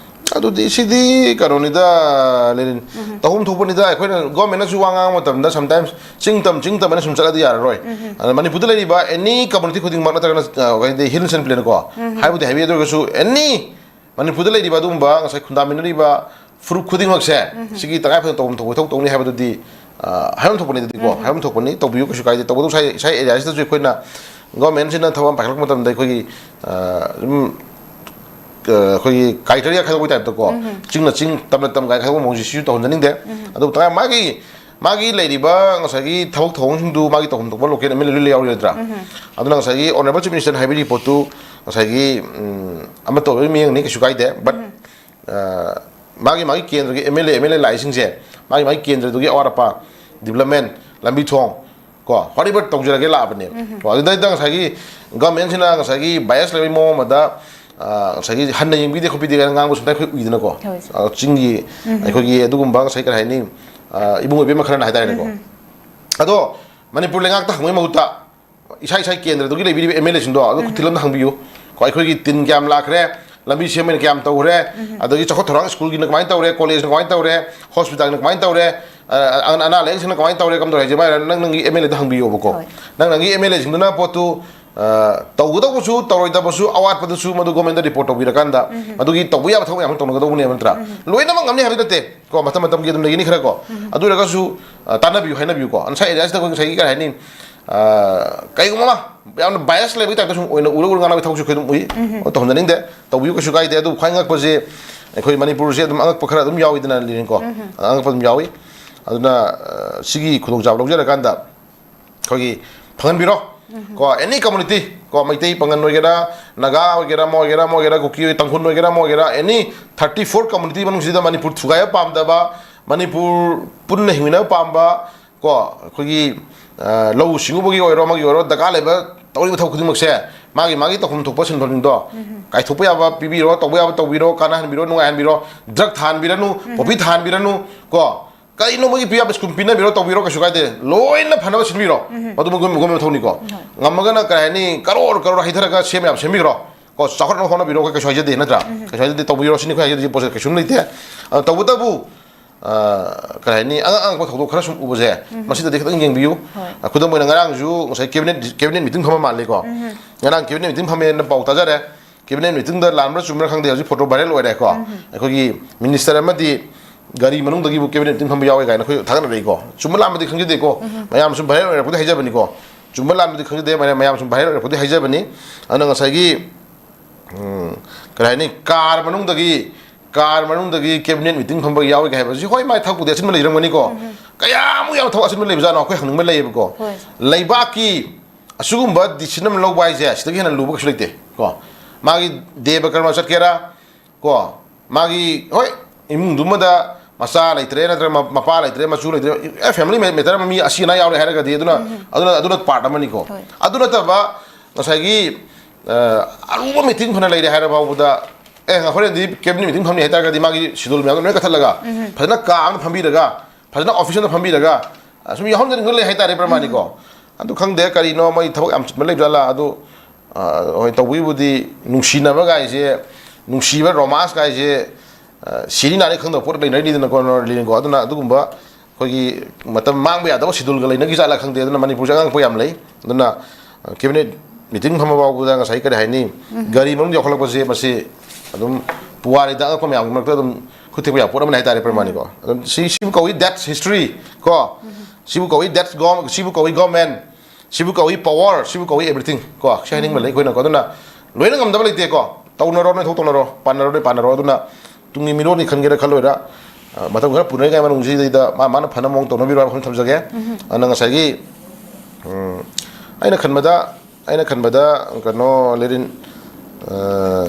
ꯑꯗꯨꯗꯤ ꯁꯤꯗꯤ ꯀꯩꯅꯣꯅꯤꯗ, ꯂꯦꯅꯤꯟ꯫ ꯎꯝ꯫ ꯇꯧꯐꯝ ꯊꯣꯛꯄꯅꯤꯗ꯫ ꯑꯩꯈꯣꯏꯅ ꯒꯣꯔꯃꯦꯟꯅꯁꯨ ꯋꯥ ꯉꯥꯡꯕ ꯃꯇꯝꯗ sometimes ꯆꯤꯡ ꯇꯝ, ꯆꯤꯡ ꯇꯝ ꯍꯥꯏꯅ ꯁꯨꯝ ꯆꯠꯂꯗꯤ ꯌꯥꯔꯔꯣꯏ꯫ ꯎꯝ꯫ ꯑꯗ ꯃꯅꯤꯄꯨꯔꯗ ꯂꯩꯔꯤꯕ any community ꯈꯨꯗꯤꯡꯃꯛ, ꯅꯠꯇ꯭ꯔꯒꯅ, ꯑ, ꯍꯥꯏꯗꯤ hill and plain ꯀꯣ, ꯎꯝ꯫ ꯍꯥꯏꯕꯨꯗꯤ ꯍꯥꯏꯕꯤ, ꯑꯗꯨ ꯑꯣꯏꯔꯒꯁꯨ any ꯃꯅꯤꯄꯨꯔꯗ ꯂꯩꯔꯤꯕ ꯑꯗꯨꯒꯨꯝꯕ ꯉꯁꯥꯏ ꯈꯨꯟꯗꯥꯃꯤꯟꯅꯔꯤꯕ ꯐꯨꯔꯨꯞ ꯈꯨꯗꯤꯡꯃꯛꯁꯦ, ꯎꯝ꯫ ꯁꯤꯒꯤ ꯇꯉꯥꯏ ꯐꯗꯅ ꯇꯧꯐꯝ ꯊꯣꯛꯄ ꯏꯊꯧ ꯇꯧꯅꯤ ꯍꯥꯏꯕꯗꯨꯗꯤ, ꯑ, ꯍꯥꯏꯐꯝ ꯊꯣꯛꯄꯅꯤꯗꯗꯤꯀꯣ, ꯎꯝ꯫ ꯍꯥꯏꯐꯝ ꯊꯣꯛꯄꯅꯤ, ꯇꯧꯕꯤꯌꯨ, ꯀꯩꯁꯨ ꯀꯥꯏꯗꯦ꯫ ꯇꯧꯕꯗꯕꯨ ꯉꯁꯥꯏ, ꯉꯁꯥꯏ ꯑꯦꯔꯤꯌꯥꯁꯤꯗꯁꯨ ꯑꯩꯈꯣꯏꯅ ꯒꯣꯔꯃꯦꯟꯁꯤꯅ ꯊꯕꯛ ꯑꯃ ꯄꯥꯏꯈꯠꯂꯛꯄ ꯃꯇꯝꯗ ꯑꯩꯈꯣꯏꯒꯤ, ꯑ, ꯑꯗꯨꯝ, ꯑ, ꯑꯩꯈꯣꯏꯒꯤ criteria ꯈꯥꯏꯗꯣꯛꯄꯒꯤ ꯇꯥꯏꯞꯇꯀꯣ, ꯎꯝ꯫ ꯆꯤꯡꯅ ꯆꯤꯡ, ꯇꯝꯅ ꯇꯝ ꯀꯥꯏꯅ ꯈꯥꯏꯗꯣꯛꯄ ꯃꯑꯣꯡꯁꯤ ꯁꯤꯁꯨ ꯇꯧꯍꯟꯖꯅꯤꯡꯗꯦ꯫ ꯎꯝ꯫ ꯑꯗꯨꯕꯨ ꯇꯉꯥꯏ ꯃꯥꯒꯤ ꯃꯥꯒꯤ ꯂꯩꯔꯤꯕ ꯉꯁꯥꯏꯒꯤ ꯊꯕꯛ ꯊꯧꯑꯣꯡꯁꯤꯡꯗꯨ ꯃꯥꯒꯤ ꯇꯧꯐꯝ ꯊꯣꯛꯄ local MLA ꯂꯣꯏ ꯌꯥꯎꯔꯤ ꯅꯠꯇ꯭ꯔꯥ? ꯎꯝ꯫ ꯑꯗꯨꯅ ꯉꯁꯥꯏꯒꯤ honourable chief minister ꯍꯥꯏꯕꯤꯔꯤ ꯄꯣꯠꯇꯨ ꯉꯁꯥꯏꯒꯤ, ꯎꯝ, ꯑꯃ ꯇꯧꯔꯒ ꯃꯤꯠꯌꯦꯡꯅꯤ, ꯀꯩꯁꯨ ꯀꯥꯏꯗꯦ꯫ But, ꯎꯝ꯫ ꯑ, ꯃꯥꯒꯤ, ꯃꯥꯒꯤ ꯀꯦꯟꯗ꯭ꯔꯒꯤ MLA, MLA ꯂꯥꯛꯏꯁꯤꯡꯁꯦ ꯃꯥꯒꯤ, ꯃꯥꯒꯤ ꯀꯦꯟꯗ꯭ꯔꯗꯨꯒꯤ ꯑꯋꯥꯠ ꯑꯄꯥ, development, ꯂꯝꯕꯤ ꯊꯣꯡ, ꯀꯣ, whatever ꯇꯧꯖꯔꯒꯦ ꯂꯥꯛꯑꯕꯅꯦ꯫ ꯎꯝ꯫ ꯀꯣ, ꯑꯗꯨꯗꯩꯗ ꯉꯁꯥꯏꯒꯤ government ꯁꯤꯅ ꯉꯁꯥꯏꯒꯤ bias ꯂꯩꯕꯒꯤ ꯃꯑꯣꯡ ꯑꯃꯗ, ꯑ, ꯉꯁꯥꯏꯒꯤ ꯍꯟꯅ ꯌꯦꯡꯕꯤꯗꯦ ꯈꯣꯠꯄꯤꯗꯦ ꯀꯥꯏꯅ ꯉꯥꯡꯕꯁꯨ ꯑꯩꯈꯣꯏ ꯎꯏꯗꯅꯀꯣ꯫ ꯍꯣꯏ꯫ ꯑ, ꯆꯤꯡꯒꯤ ꯎꯝ꯫ ꯑꯩꯈꯣꯏꯒꯤ ꯑꯗꯨꯒꯨꯝꯕ ꯉꯁꯥꯏ ꯀꯔꯤ ꯍꯥꯏꯅꯤ, ꯑ, ꯏꯕꯨꯡ ꯑꯣꯏꯕꯤ ꯃꯈꯜ ꯍꯥꯏꯇꯥꯔꯦꯅꯦꯀꯣ꯫ ꯎꯝ꯫ ꯑꯗꯣ ꯃꯅꯤꯄꯨꯔ ꯂꯩꯉꯥꯛꯇ ꯍꯪꯕꯒꯤ ꯃꯍꯨꯠꯇ ꯏꯁꯥ ꯏꯁꯥꯒꯤ ꯀꯦꯟꯗ꯭ꯔꯗꯨꯒꯤ ꯂꯩꯕꯤꯔꯤꯕ MLA ꯁꯤꯡꯗꯣ ꯑꯗꯨ ꯎꯝ꯫ ꯈꯨꯊꯤꯜ ꯑꯃꯗ ꯍꯪꯕꯤꯌꯨ꯫ ꯀꯣ, ꯑꯩꯈꯣꯏꯒꯤ ꯇꯤꯟ ꯀꯌꯥꯝ ꯂꯥꯛꯈ꯭ꯔꯦ, ꯂꯝꯕꯤ ꯁꯦꯝꯕꯩꯅ ꯀꯌꯥꯝ ꯇꯧꯈ꯭ꯔꯦ, ꯎꯝ꯫ ꯑꯗꯒꯤ ꯆꯥꯎꯈꯠ ꯊꯧꯔꯥꯡ ꯁ꯭ꯀꯨꯜꯒꯤꯅ ꯀꯃꯥꯏꯅ ꯇꯧꯔꯦ, ꯀꯣꯂꯦꯖꯅ ꯀꯃꯥꯏꯅ ꯇꯧꯔꯦ, ꯍꯣꯁꯄꯤꯇꯥꯜꯅ ꯀꯃꯥꯏꯅ ꯇꯧꯔꯦ, ꯑ, ꯑ, ꯑꯅꯥ ꯂꯥꯏꯌꯦꯡꯁꯪꯅ ꯀꯃꯥꯏꯅ ꯇꯧꯔꯦ, ꯀꯝꯗꯧꯔꯦ ꯍꯥꯏꯁꯦ ꯃꯥꯏ ꯅꯪ ꯅꯪꯒꯤ MLA ꯗ ꯍꯪꯕꯤꯌꯣꯕꯀꯣ꯫ ꯍꯣꯏ꯫ ꯅꯪ ꯅꯪꯒꯤ MLA ꯁꯤꯡꯗꯨꯅ ꯄꯣꯠꯇꯨ, ꯑ, ꯇꯧꯒꯗꯧꯕꯁꯨ ꯇꯧꯔꯣꯏꯗꯕꯁꯨ ꯑꯋꯥꯠꯄꯗꯨꯁꯨ ꯃꯗꯨ government ꯗ report ꯇꯧꯕꯤꯔꯀꯥꯟꯗ ꯎꯝ꯫ ꯃꯗꯨꯒꯤ ꯇꯧꯕ ꯌꯥꯕ ꯊꯕꯛ ꯃꯌꯥꯝ ꯑꯃ ꯇꯧꯅꯒꯗꯧꯕꯅꯦꯕ ꯅꯠꯇ꯭ꯔꯥ? ꯎꯝ꯫ ꯂꯣꯏꯅꯃꯛ ꯉꯝꯅꯤ ꯍꯥꯏꯕꯗꯤ ꯅꯠꯇꯦ꯫ ꯀꯣ, ꯃꯇꯝ ꯃꯇꯝꯒꯤ ꯑꯗꯨꯝ ꯂꯩꯒꯅꯤ ꯈꯔ ꯀꯣ꯫ ꯎꯝ꯫ ꯑꯗꯨ ꯑꯣꯏꯔꯒꯁꯨ, ꯑ, ꯇꯥꯟꯅꯕꯤꯌꯨ, ꯍꯥꯏꯅꯕꯤꯌꯨꯀꯣ꯫ ꯉꯁꯥꯏ ꯑꯦꯔꯤꯌꯥꯁꯤꯗ ꯑꯩꯈꯣꯏ ꯉꯁꯥꯏꯒꯤ ꯀꯔꯤ ꯍꯥꯏꯅꯤ, ꯑ, ꯀꯩꯒꯨꯝꯕ ꯑꯃ ꯌꯥꯝꯅ bias ꯂꯩꯕꯒꯤ type ꯇ ꯁꯨꯝ ꯑꯣꯏꯅ ꯎꯔ ꯎꯔ ꯉꯥꯡꯅꯕꯒꯤ ꯊꯕꯛꯁꯨ ꯑꯩꯈꯣꯏ ꯑꯗꯨꯝ ꯎꯏ꯫ ꯎꯝ꯫ ꯑꯣ, ꯇꯧꯍꯟꯖꯅꯤꯡꯗꯦ꯫ ꯇꯧꯕꯤꯌꯨ, ꯀꯩꯁꯨ ꯀꯥꯏꯗꯦ꯫ ꯑꯗꯨꯕꯨ ꯈ꯭ꯋꯥꯏ ꯉꯛꯄꯁꯦ, ꯑꯩꯈꯣꯏ ꯃꯅꯤꯄꯨꯔꯁꯦ ꯑꯗꯨꯝ ꯑꯉꯛꯄ ꯈꯔ ꯑꯗꯨꯝ ꯌꯥꯎꯋꯤꯗꯅ, ꯂꯤꯔꯤꯡꯀꯣ? ꯑꯉꯛꯄ ꯑꯗꯨꯝ ꯌꯥꯎꯏ꯫ ꯑꯗꯨꯅ, ꯑ, ꯁꯤꯒꯤ ꯈꯨꯗꯣꯡꯆꯥꯕ ꯂꯧꯖꯔꯀꯥꯟꯗ ꯑꯩꯈꯣꯏꯒꯤ ꯐꯪꯍꯟꯕꯤꯔꯣ꯫ ꯀꯣ, any community, ꯀꯣ, ꯃꯩꯇꯩ ꯄꯥꯉꯟ ꯑꯣꯏꯒꯦꯔꯥ, ꯅꯥꯒꯥ ꯑꯣꯏꯒꯦꯔꯥ, ꯑꯃ ꯑꯣꯏꯒꯦꯔꯥ, ꯑꯃ ꯑꯣꯏꯒꯦꯔꯥ, ꯀꯨꯀꯤ, ꯇꯥꯡꯈꯨꯜ ꯑꯣꯏꯒꯦꯔꯥ, ꯑꯃ ꯑꯣꯏꯒꯦꯔꯥ, any thirty four community ꯃꯅꯨꯡꯁꯤꯗ ꯃꯅꯤꯄꯨꯔ ꯊꯨꯒꯥꯏꯕ ꯄꯥꯝꯗꯕ, ꯃꯅꯤꯄꯨꯔ ꯄꯨꯟꯅ ꯍꯤꯡꯃꯤꯟꯅꯕ ꯄꯥꯝꯕ, ꯀꯣ, ꯑꯩꯈꯣꯏꯒꯤ, ꯑ, ꯂꯧꯎ ꯁꯤꯡꯎꯕꯒꯤ ꯑꯣꯏꯔꯣ, ꯑꯃꯒꯤ ꯑꯣꯏꯔꯣ, ꯗꯔꯀꯥꯔ ꯂꯩꯕ ꯇꯧꯔꯤꯕ ꯊꯕꯛ ꯈꯨꯗꯤꯡꯃꯛꯁꯦ ꯃꯥꯒꯤ ꯃꯥꯒꯤ ꯇꯧꯐꯝ ꯊꯣꯛꯄ ꯁꯤꯟꯐꯝꯁꯤꯡꯗꯣ ꯀꯥꯏꯊꯣꯛꯄ ꯌꯥꯕ ꯄꯤꯕꯤꯔꯣ, ꯇꯧꯕ ꯌꯥꯕ ꯇꯧꯕꯤꯔꯣ, ꯀꯥꯟꯅꯍꯟꯕꯤꯔꯣ, ꯅꯨꯡꯉꯥꯏꯍꯟꯕꯤꯔꯣ, ꯗ꯭ꯔꯒ ꯊꯥꯍꯟꯕꯤꯔꯅꯨ, ꯄꯣꯄꯤ ꯊꯥꯍꯟꯕꯤꯔꯅꯨ, ꯀꯣ, ꯀꯔꯤꯅꯣ ꯃꯣꯏꯒꯤ ꯄꯤꯕ ꯌꯥꯕ ꯁ꯭ꯀꯨꯜ ꯄꯤꯅꯕꯤꯔꯣ, ꯇꯧꯕꯤꯔꯣ, ꯀꯩꯁꯨ ꯀꯥꯏꯗꯦ꯫ ꯂꯣꯏꯅ ꯐꯅꯕ ꯁꯤꯟꯕꯤꯔꯣ꯫ ꯃꯗꯨ ꯃꯒꯨꯟ, ꯃꯒꯨꯟ ꯃꯊꯧꯅꯤꯀꯣ꯫ ꯉꯝꯃꯒꯅ, ꯀꯔꯤ ꯍꯥꯏꯅꯤ, ꯀꯔꯣꯔ ꯀꯔꯣꯔ ꯍꯩꯊꯔꯒ ꯁꯦꯝ ꯌꯥꯕ ꯁꯦꯝꯕꯤꯈ꯭ꯔꯣ꯫ ꯀꯣ, ꯆꯥꯎꯈꯠꯅꯕ ꯍꯣꯠꯅꯕꯤꯔꯣ, ꯑꯩꯈꯣꯏ ꯀꯩꯁꯨ ꯍꯥꯏꯖꯗꯦ, ꯅꯠꯇ꯭ꯔꯥ? ꯀꯩꯁꯨ ꯍꯥꯏꯖꯗꯦ, ꯇꯧꯕꯤꯔꯣ, ꯁꯤꯅꯤ ꯑꯩꯈꯣꯏ ꯍꯥꯏꯖꯗꯦ, ꯄꯣꯠꯁꯦ ꯀꯩꯁꯨꯝ ꯂꯩꯇꯦ꯫ ꯑ, ꯇꯧꯕꯇꯕꯨ, ꯑ, ꯀꯔꯤ ꯍꯥꯏꯅꯤ, ꯑꯉꯛ ꯑꯉꯛꯄ ꯊꯧꯗꯣꯛ ꯈꯔ ꯁꯨꯝ ꯎꯕꯁꯦ, ꯃꯁꯤꯗꯗꯤ ꯈꯤꯇꯪ ꯌꯦꯡꯕꯤꯌꯨ꯫ ꯑ, ꯈꯨꯗꯝ ꯑꯣꯏꯅ, ꯉꯔꯥꯡꯁꯨ ꯉꯁꯥꯏ cabinet, cabinet meeting ꯐꯝꯕ ꯃꯥꯜꯂꯤꯀꯣ꯫ ꯉꯔꯥꯡ cabinet meeting ꯐꯝꯃꯦꯅ ꯄꯥꯎ ꯇꯥꯖꯔꯦ꯫ Cabinet meetingꯗ ꯂꯥꯟꯕ꯭ꯔꯥ ꯆꯨꯝꯕ꯭ꯔꯥ ꯈꯪꯗꯦ, ꯍꯧꯖꯤꯛ photo viral ꯑꯣꯏꯔꯦꯀꯣ꯫ ꯑꯩꯈꯣꯏꯒꯤ minister ꯑꯃꯗꯤ ꯒꯥꯔꯤ ꯃꯅꯨꯡꯗꯒꯤꯕꯨ cabinet meeting ꯐꯝꯕ ꯌꯥꯎꯋꯦ ꯀꯥꯏꯅ ꯑꯩꯈꯣꯏ ꯊꯥꯒꯠꯅꯔꯛꯏꯀꯣ꯫ ꯆꯨꯝꯕ ꯂꯥꯟꯕꯗꯤ ꯈꯪꯖꯗꯦꯀꯣ꯫ ꯃꯌꯥꯝ ꯁꯨꯝ viral ꯑꯣꯏꯔꯛꯄꯗꯤ ꯍꯥꯏꯖꯕꯅꯤꯀꯣ꯫ ꯆꯨꯝꯕ ꯂꯥꯟꯕꯗꯤ ꯈꯪꯖꯗꯦ, ꯃꯌꯥꯝ, ꯃꯌꯥꯝ ꯁꯨꯝ viral ꯑꯣꯏꯔꯛꯄꯗꯤ ꯍꯥꯏꯖꯕꯅꯤ꯫ ꯑꯗꯨꯅ ꯉꯁꯥꯏꯒꯤ, ꯎꯝ, ꯀꯔꯤ ꯍꯥꯏꯅꯤ, car ꯃꯅꯨꯡꯗꯒꯤ, car ꯃꯅꯨꯡꯗꯒꯤ cabinet meeting ꯐꯝꯕ ꯌꯥꯎꯋꯦ ꯀꯥꯏ ꯍꯥꯏꯕꯁꯤ, ꯍꯣꯏ, ꯃꯥꯏ ꯊꯕꯛꯄꯨꯗꯤ ꯑꯆꯤꯟꯕ ꯂꯩꯔꯝꯒꯅꯤꯀꯣ꯫ ꯀꯌꯥꯃꯨꯛ ꯌꯥꯝꯅ ꯊꯕꯛ ꯑꯆꯤꯟꯕ ꯂꯩꯕꯖꯥꯠꯅꯣ, ꯑꯩꯈꯣꯏ ꯍꯪꯅꯤꯡꯕ ꯂꯩꯌꯦꯕꯀꯣ꯫ ꯂꯩꯕꯥꯛꯀꯤ ꯑꯁꯤꯒꯨꯝꯕ decision ꯑꯃ ꯂꯧꯕ ꯍꯥꯏꯁꯦ ꯁꯤꯗꯒꯤ ꯍꯦꯟꯅ ꯂꯨꯕ ꯀꯩꯁꯨ ꯂꯩꯇꯦ ꯀꯣ꯫ ꯃꯥꯒꯤ ꯗꯦꯕ ꯀꯔꯃ ꯆꯠꯀꯦꯔꯥ ꯀꯣ, ꯃꯥꯒꯤ, ꯍꯣꯏ, ꯏꯃꯨꯡꯗꯨꯃꯗ ꯃꯆꯥ ꯂꯩꯇ꯭ꯔꯦ, ꯅꯠꯇ꯭ꯔꯒ ꯃ-, ꯃꯄꯥ ꯂꯩꯇ꯭ꯔꯦ, ꯃꯆꯨ ꯂꯩꯇ꯭ꯔꯦ, ꯑꯦ, family matter ꯑꯃ, ꯃꯤ ꯑꯁꯤ ꯑꯅꯥ ꯌꯥꯎꯔꯦ ꯍꯥꯏꯔꯒꯗꯤ ꯑꯗꯨꯅ, ꯑꯗꯨꯅ, ꯑꯗꯨꯅ part ꯑꯃꯅꯤꯀꯣ꯫ ꯑꯗꯨ ꯅꯠꯇꯕ ꯉꯁꯥꯏꯒꯤ, ꯑ, ꯑꯔꯨꯕ meeting ꯐꯅ ꯂꯩꯔꯦ ꯍꯥꯏꯔ ꯐꯥꯎꯕꯗ, ꯑꯦ, ꯍꯣꯔꯦꯟꯗꯤ cabinet meeting ꯐꯝꯅꯤ ꯍꯥꯏꯇꯥꯔꯒꯗꯤ ꯃꯥꯒꯤ schedule ꯃꯌꯥꯝꯗꯣ ꯂꯣꯏ ꯀꯠꯊꯠꯂꯒ ꯐꯖꯅ ꯀꯥ ꯑꯃꯗ ꯐꯝꯕꯤꯔꯒ, ꯐꯖꯅ office ꯑꯃꯗ ꯐꯝꯕꯤꯔꯒ, ꯑ, ꯁꯨꯝ ꯌꯥꯎꯍꯟꯖꯅꯤꯡꯕ ꯂꯩ ꯍꯥꯏꯇꯥꯔꯦ, ꯄ꯭ꯔꯃꯥꯅꯤꯀꯣ꯫ ꯑꯗꯨ ꯈꯪꯗꯦ, ꯀꯔꯤꯅꯣ ꯃꯣꯏ ꯊꯕꯛ ꯌꯥꯝ ꯆꯤꯟꯕ ꯂꯩꯕꯖꯥꯠꯂꯥ? ꯑꯗꯨ, ꯑ, ꯍꯣꯏ, ꯇꯧꯕꯒꯤꯕꯨꯗꯤ ꯅꯨꯡꯁꯤꯅꯕ ꯀꯥꯏꯁꯦ, ꯅꯨꯡꯁꯤꯕ romance ꯀꯥꯏꯁꯦ, ꯑ, ꯁꯤꯅꯤ ꯅꯥꯅꯤ ꯈꯪꯗꯕ ꯄꯣꯠ ꯂꯩꯅꯔꯤꯅꯤꯗꯅꯀꯣ, ꯅꯣꯔꯂꯤꯅꯤꯀꯣ꯫ ꯑꯗꯨꯅ ꯑꯗꯨꯒꯨꯝꯕ ꯑꯩꯈꯣꯏꯒꯤ ꯃꯇꯝ ꯃꯥꯡꯕ ꯌꯥꯗꯕ scheduleꯒ ꯂꯩꯅꯈꯤ ꯖꯥꯠꯂꯥ ꯈꯪꯗꯦ꯫ ꯑꯗꯨꯅ ꯃꯅꯤꯄꯨꯔꯁꯦ ꯑꯉꯛꯄ ꯌꯥꯝ ꯂꯩ꯫ ꯑꯗꯨꯅ, ꯑ, cabinet meeting ꯐꯝꯕ ꯐꯥꯎꯕꯗ ꯉꯁꯥꯏ ꯀꯔꯤ ꯍꯥꯏꯅꯤ, ꯒꯥꯔꯤ ꯃꯅꯨꯡ ꯌꯧꯈꯠꯂꯛꯄꯁꯦ, ꯃꯁꯤ ꯑꯗꯨꯝ ꯄꯨꯋꯥꯔꯤꯗ ꯑꯉꯛꯄ ꯃꯌꯥꯝꯒꯤ ꯃꯔꯛꯇ ꯑꯗꯨꯝ ꯈꯨꯠ ꯊꯦꯛꯄ ꯌꯥꯕ ꯄꯣꯠ ꯑꯃꯅꯤ ꯍꯥꯏꯇꯥꯔꯦ, ꯄ꯭ꯔꯃꯥꯅꯤꯀꯣ꯫ ꯑꯗꯨꯝ ꯁꯤ, ꯁꯤꯕꯨ ꯀꯧꯏ that's history ꯀꯣ꯫ ꯁꯤꯕꯨ ꯀꯧꯏ that's gov-, ꯁꯤꯕꯨ ꯀꯧꯏ government, ꯁꯤꯕꯨ ꯀꯧꯏ power, ꯁꯤꯕꯨ ꯀꯧꯏ everything ꯀꯣ꯫ ꯁꯤ ꯍꯥꯏꯅꯤꯡꯕ ꯂꯩ ꯑꯩꯈꯣꯏꯅꯀꯣ꯫ ꯑꯗꯨꯅ ꯂꯣꯏꯅ ꯉꯝꯗꯕ ꯂꯩꯇꯦꯀꯣ꯫ ꯇꯧꯅꯔꯣ, ꯅꯣꯏ ꯊꯣꯛ ꯇꯧꯅꯔꯣ, ꯄꯥꯟꯅꯔꯣ, ꯅꯣꯏ ꯄꯥꯟꯅꯔꯣ꯫ ꯑꯗꯨꯅ ꯇꯨꯡꯒꯤ ꯃꯤꯔꯣꯜꯅꯤ ꯈꯟꯒꯦꯔꯥ ꯈꯜꯂꯣꯏꯔꯥ, ꯑ, ꯃꯇꯝ ꯈꯔ ꯄꯨꯅꯔꯤꯉꯩ ꯃꯅꯨꯡꯁꯤꯗꯩꯗ ꯃꯥ ꯃꯥꯅ ꯐꯅ ꯃꯑꯣꯡ ꯇꯧꯅꯕꯤꯔꯣ ꯍꯥꯏꯕ ꯋꯥꯐꯝ ꯊꯝꯖꯒꯦ꯫ ꯑꯗꯨꯅ ꯉꯁꯥꯏꯒꯤ, ꯎꯝ, ꯑꯩꯅ ꯈꯟꯕꯗ, ꯑꯩꯅ ꯈꯟꯕꯗ ꯀꯩꯅꯣ, ꯂꯦꯔꯤꯟ, ꯑ,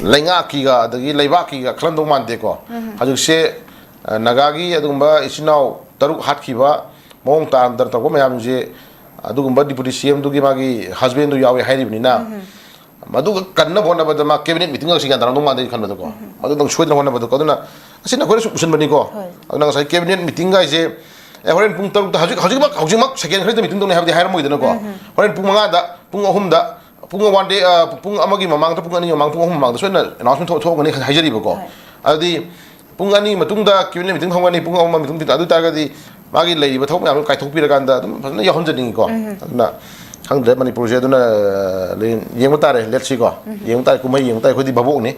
ꯂꯩꯉꯥꯛꯀꯤꯒ ꯑꯗꯒꯤ ꯂꯩꯕꯥꯛꯀꯤꯒ ꯈꯜꯂꯝꯗꯧ ꯃꯥꯟꯗꯦꯀꯣ꯫ ꯍꯧꯖꯤꯛꯁꯦ, ꯑ, ꯅꯥꯒꯥꯒꯤ ꯑꯗꯨꯒꯨꯝꯕ ꯏꯆꯤꯟ ꯏꯅꯥꯎ ꯇꯔꯨꯛ ꯍꯥꯠꯈꯤꯕ ꯃꯑꯣꯡ ꯇꯥꯗꯅ ꯇꯧꯕ ꯃꯌꯥꯝꯁꯦ, ꯑꯗꯨꯒꯨꯝꯕ ꯗꯤꯄꯨꯇꯤ ꯁꯤ ꯑꯦꯝꯗꯨꯒꯤ ꯃꯥꯒꯤ ꯍꯁꯕꯦꯟꯗꯨ ꯌꯥꯎꯋꯦ ꯍꯥꯏꯔꯤꯕꯅꯤꯅ, ꯃꯗꯨꯒ ꯀꯟꯅꯕ ꯍꯣꯠꯅꯕꯗ ꯃꯥ ꯀꯦꯕꯤꯅꯦꯠ ꯃꯤꯇꯤꯡ ꯑꯁꯤ ꯒ꯭ꯌꯥꯟ ꯇꯥꯔꯝꯗꯧ ꯃꯥꯟꯗꯦ ꯑꯩꯅ ꯈꯟꯕꯗꯀꯣ꯫ ꯃꯗꯨꯗꯪ ꯁꯣꯏꯗꯅ ꯍꯣꯠꯅꯕꯗꯀꯣ꯫ ꯑꯗꯨꯅ ꯑꯁꯤꯅ ꯑꯩꯈꯣꯏꯅꯁꯨ ꯎꯁꯟꯕꯅꯤꯀꯣ꯫ ꯍꯣꯏ꯫ ꯑꯗꯨꯅ ꯉꯁꯥꯏ ꯀꯦꯕꯤꯅꯦꯠ ꯃꯤꯇꯤꯡ ꯍꯥꯏꯁꯦ, ꯑꯦ, ꯍꯣꯔꯦꯟ ꯄꯨꯡ ꯇꯔꯨꯛꯇ, ꯍꯧꯖꯤꯛ, ꯍꯧꯖꯤꯛꯃꯛ, ꯍꯧꯖꯤꯛꯃꯛ ꯁꯦꯀꯦꯟ ꯈꯔꯗ ꯃꯤꯇꯤꯡ ꯇꯧꯅꯤ ꯍꯥꯏꯕꯗꯤ ꯍꯥꯏꯔꯝꯃꯣꯏꯗꯅꯀꯣ꯫ ꯍꯣꯔꯦꯟ ꯄꯨꯡ ꯃꯉꯥꯗ, ꯄꯨꯡ ꯑꯍꯨꯝꯗ, ꯄꯨꯡ ꯋꯥꯟ ꯗꯦ, ꯑ, ꯄꯨꯡ ꯑꯃꯒꯤ ꯃꯃꯥꯡꯗ, ꯄꯨꯡ ꯑꯅꯤ ꯃꯃꯥꯡ, ꯄꯨꯡ ꯑꯍꯨꯝ ꯃꯃꯥꯡꯗ ꯁꯣꯏꯗꯅ ꯑꯦꯅꯥꯎꯟꯁꯃꯦꯟ ꯊꯣꯛ-, ꯊꯣꯛꯑꯒꯅꯤ ꯍꯥꯏꯖꯔꯤꯕꯀꯣ꯫ ꯍꯣꯏ꯫ ꯑꯗꯨꯗꯤ ꯄꯨꯡ ꯑꯅꯤ ꯃꯇꯨꯡꯗ ꯀꯦꯕꯤꯅꯦꯠ ꯃꯤꯇꯤꯡ ꯐꯝꯒꯅꯤ, ꯄꯨꯡ ꯑꯍꯨꯝ ꯃꯇꯨꯡꯗ, ꯑꯗꯨ ꯑꯣꯏ ꯇꯥꯔꯒꯗꯤ ꯃꯥꯒꯤ ꯂꯩꯔꯤꯕ ꯊꯕꯛ ꯃꯌꯥꯝꯗꯣ ꯀꯥꯏꯊꯣꯛꯄꯤꯔꯀꯥꯟꯗ ꯑꯗꯨꯝ ꯐꯖꯅ ꯌꯥꯎꯍꯟꯖꯅꯤꯡꯉꯤꯀꯣ꯫ ꯑꯗꯨꯅ ꯈꯪꯗ꯭ꯔꯦ, ꯃꯅꯤꯄꯨꯔꯁꯦ꯫ ꯑꯗꯨꯅ, ꯑ, ꯌꯦꯡꯕ ꯇꯥꯔꯦ, ꯂꯦꯠꯁꯤꯀꯣ꯫ ꯌꯦꯡꯕ ꯇꯥꯔꯦ, ꯀꯨꯝꯍꯩ ꯌꯦꯡꯕ ꯇꯥꯔꯦ꯫ ꯑꯩꯈꯣꯏꯗꯤ ꯚꯥꯕꯣꯛꯅꯤ,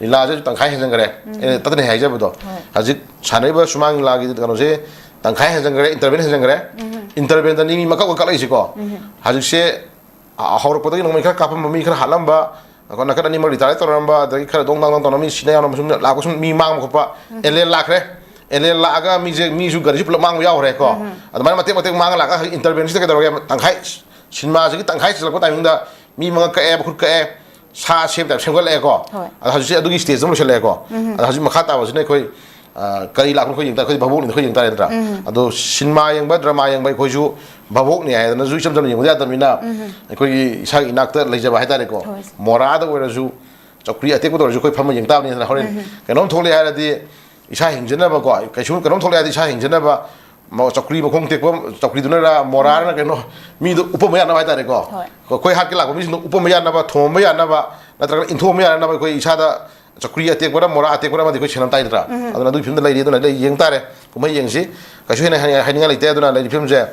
ꯂꯤꯂꯥꯁꯦ ꯇꯪꯈꯥꯏ ꯍꯦꯟꯖꯟꯈ꯭ꯔꯦ꯫ ꯑꯩꯅ ꯇꯠꯇꯅ ꯍꯥꯏꯖꯕꯗꯣ, ꯍꯣꯏ꯫ ꯍꯧꯖꯤꯛ ꯁꯥꯟꯅꯔꯤꯕ ꯁꯨꯃꯥꯡ ꯂꯤꯂꯥꯒꯤ ꯀꯩꯅꯣꯁꯦ ꯇꯪꯈꯥꯏ ꯍꯦꯟꯖꯟꯈ꯭ꯔꯦ, ꯏꯟꯇꯔꯚꯦꯟ ꯍꯦꯟꯖꯟꯈ꯭ꯔꯦ꯫ ꯏꯟꯇꯔꯚꯦꯟꯗꯅꯤ ꯃꯤ ꯃꯀꯛ ꯃꯀꯛ ꯀꯛꯂꯛꯏꯁꯤꯀꯣ꯫ ꯍꯧꯖꯤꯛꯁꯦ ꯑ, ꯍꯧꯔꯛꯄꯗꯒꯤ ꯅꯣꯡꯃꯩ ꯈꯔ ꯀꯥꯞꯄꯝꯕ, ꯃꯤ ꯈꯔ ꯍꯥꯠꯂꯝꯕ, ꯑꯩꯈꯣꯏ ꯅꯥꯀꯟ ꯑꯅꯤꯃꯛ ꯔꯤꯇꯥꯌꯔ ꯇꯧꯔꯝꯕ, ꯑꯗꯒꯤ ꯈꯔ ꯗꯣꯡ ꯗꯥꯡ ꯗꯣꯡ ꯇꯧꯔꯝꯕ ꯃꯤ ꯁꯤꯅ ꯌꯥꯎꯔꯝꯕ, ꯁꯨꯝ ꯂꯥꯛꯄ ꯁꯨꯝ ꯃꯤ ꯃꯥꯡꯕ ꯈꯣꯠꯄ, ꯑꯦꯂꯦꯟ ꯂꯥꯛꯈ꯭ꯔꯦ꯫ ꯑꯦꯂꯦꯟ ꯂꯥꯛꯑꯒ ꯃꯤꯁꯦ, ꯃꯤꯁꯨ ꯒꯥꯔꯤꯁꯨ ꯄꯨꯂꯞ ꯃꯥꯡꯕ ꯌꯥꯎꯈ꯭ꯔꯦꯀꯣ꯫ ꯑꯗꯨꯃꯥꯏꯅ ꯃꯇꯦꯛ ꯃꯇꯦꯛ ꯃꯥꯡꯉ ꯂꯥꯛꯑꯒ ꯍꯧꯖꯤꯛ ꯏꯟꯇꯔꯚꯦꯟꯁꯤꯗ ꯀꯩꯗꯧꯔꯒꯦ? ꯇꯪꯈꯥꯏ, ꯁꯤꯅꯦꯃꯥꯁꯤꯒꯤ ꯇꯪꯈꯥꯏ ꯆꯠꯂꯛꯄ ꯇꯥꯏꯃꯤꯡꯗ ꯃꯤ ꯃꯉꯛ ꯀꯛꯑꯦ, ꯃꯈꯨꯠ ꯀꯛꯑꯦ, ꯁꯥ ꯁꯦꯝ ꯇꯥꯏꯞ ꯁꯦꯝꯒꯠꯂꯛꯑꯦꯀꯣ꯫ ꯍꯣꯏ꯫ ꯑꯗꯣ ꯍꯧꯖꯤꯛꯁꯦ ꯑꯗꯨꯒꯤ ꯁ꯭ꯇꯦꯖ ꯑꯃ ꯂꯣꯏꯁꯤꯜꯂꯛꯑꯦꯀꯣ꯫ ꯑꯗꯣ ꯍꯧꯖꯤꯛ ꯃꯈꯥ ꯇꯥꯕꯁꯤꯅ ꯑꯩꯈꯣꯏ ꯑ, ꯀꯔꯤ ꯂꯥꯛꯄꯅꯣ ꯑꯩꯈꯣꯏ ꯌꯦꯡ ꯇꯥꯔꯦ, ꯑꯩꯈꯣꯏꯗꯤ ꯚꯥꯕꯣꯛꯅꯤꯅ ꯑꯩꯈꯣꯏ ꯌꯦꯡ ꯇꯥꯔꯦ ꯅꯠꯇ꯭ꯔꯥ? ꯑꯗꯣ ꯁꯤꯅꯦꯃꯥ ꯌꯦꯡꯕ, ꯗ꯭ꯔꯃꯥ ꯌꯦꯡꯕ ꯑꯩꯈꯣꯏꯁꯨ ꯚꯥꯕꯣꯛꯅꯤ ꯍꯥꯏꯗꯅꯁꯨ ꯏꯆꯝ ꯆꯝꯅ ꯌꯦꯡꯕꯗꯤ ꯌꯥꯗꯕꯅꯤꯅ, ꯑꯩꯈꯣꯏꯒꯤ ꯏꯁꯥꯒꯤ ꯏꯅꯥꯛꯇ ꯂꯩꯖꯕ ꯍꯥꯏꯇꯥꯔꯦꯀꯣ꯫ ꯍꯣꯏ꯫ ꯃꯣꯔꯥꯗ ꯑꯣꯏꯔꯁꯨ, ꯆꯧꯀ꯭ꯔꯤ ꯑꯇꯦꯛꯄꯗ ꯑꯣꯏꯔꯁꯨ ꯑꯩꯈꯣꯏ ꯐꯝꯃ ꯌꯦꯡ ꯇꯥꯕꯅꯤ ꯅꯠꯇ꯭ꯔꯥ? ꯍꯣꯔꯦꯟ ꯀꯩꯅꯣꯝ ꯊꯣꯛꯂꯛꯑꯦ ꯍꯥꯏꯔꯗꯤ ꯏꯁꯥ ꯍꯤꯡꯖꯅꯕꯀꯣ, ꯀꯩꯁꯨ ꯀꯩꯅꯣꯝ ꯊꯣꯛꯂꯛꯑꯦ ꯍꯥꯏꯔꯗꯤ ꯏꯁꯥ ꯍꯤꯡꯖꯅꯕ, ꯃ-, ꯆꯧꯀ꯭ꯔꯤ ꯃꯈꯣꯡ ꯇꯦꯛꯄ, ꯆꯧꯀ꯭ꯔꯤꯗꯨꯅꯔ ꯃꯣꯔꯥꯔ ꯀꯩꯅꯣ, ꯃꯤꯗꯣ ꯎꯞꯄꯝꯕ ꯌꯥꯅꯕ ꯍꯥꯏꯇꯥꯔꯦꯀꯣ꯫ ꯍꯣꯏ꯫ ꯑꯩꯈꯣꯏ ꯍꯥꯠꯀꯦ ꯂꯥꯛꯄ ꯃꯤꯁꯤꯡꯗꯣ ꯎꯞꯄꯝꯕ ꯌꯥꯅꯕ, ꯊꯣꯝꯕ ꯌꯥꯅꯕ, ꯅꯠꯇ꯭ꯔꯒꯅ ꯏꯟꯊꯣꯛꯑꯝꯕ ꯌꯥꯅꯕ ꯑꯩꯈꯣꯏ ꯏꯁꯥꯗ ꯆꯧꯀ꯭ꯔꯤ ꯑꯇꯦꯛꯄꯔ, ꯃꯣꯔꯥ ꯑꯇꯦꯛꯄꯔ ꯑꯃꯗꯤ ꯑꯩꯈꯣꯏ ꯁꯦꯟꯅꯕ ꯇꯥꯏ ꯅꯠꯇ꯭ꯔꯥ? ꯑꯗꯨꯅ ꯑꯗꯨꯒꯤ ꯐꯤꯕꯝꯗ ꯂꯩꯔꯤ꯫ ꯑꯗꯨꯅ ꯑꯩ ꯌꯦꯡ ꯇꯥꯔꯦ, ꯀꯨꯝꯍꯩ ꯌꯦꯡꯁꯤ꯫ ꯀꯩꯁꯨ ꯍꯦꯟꯅ ꯍꯥꯏꯅꯤꯡꯉꯥꯏ, ꯍꯥꯏꯅꯤꯡꯉꯥꯏ ꯂꯩꯇꯦ꯫ ꯑꯗꯨꯅ ꯂꯩꯔꯤ ꯐꯤꯕꯝꯁꯦ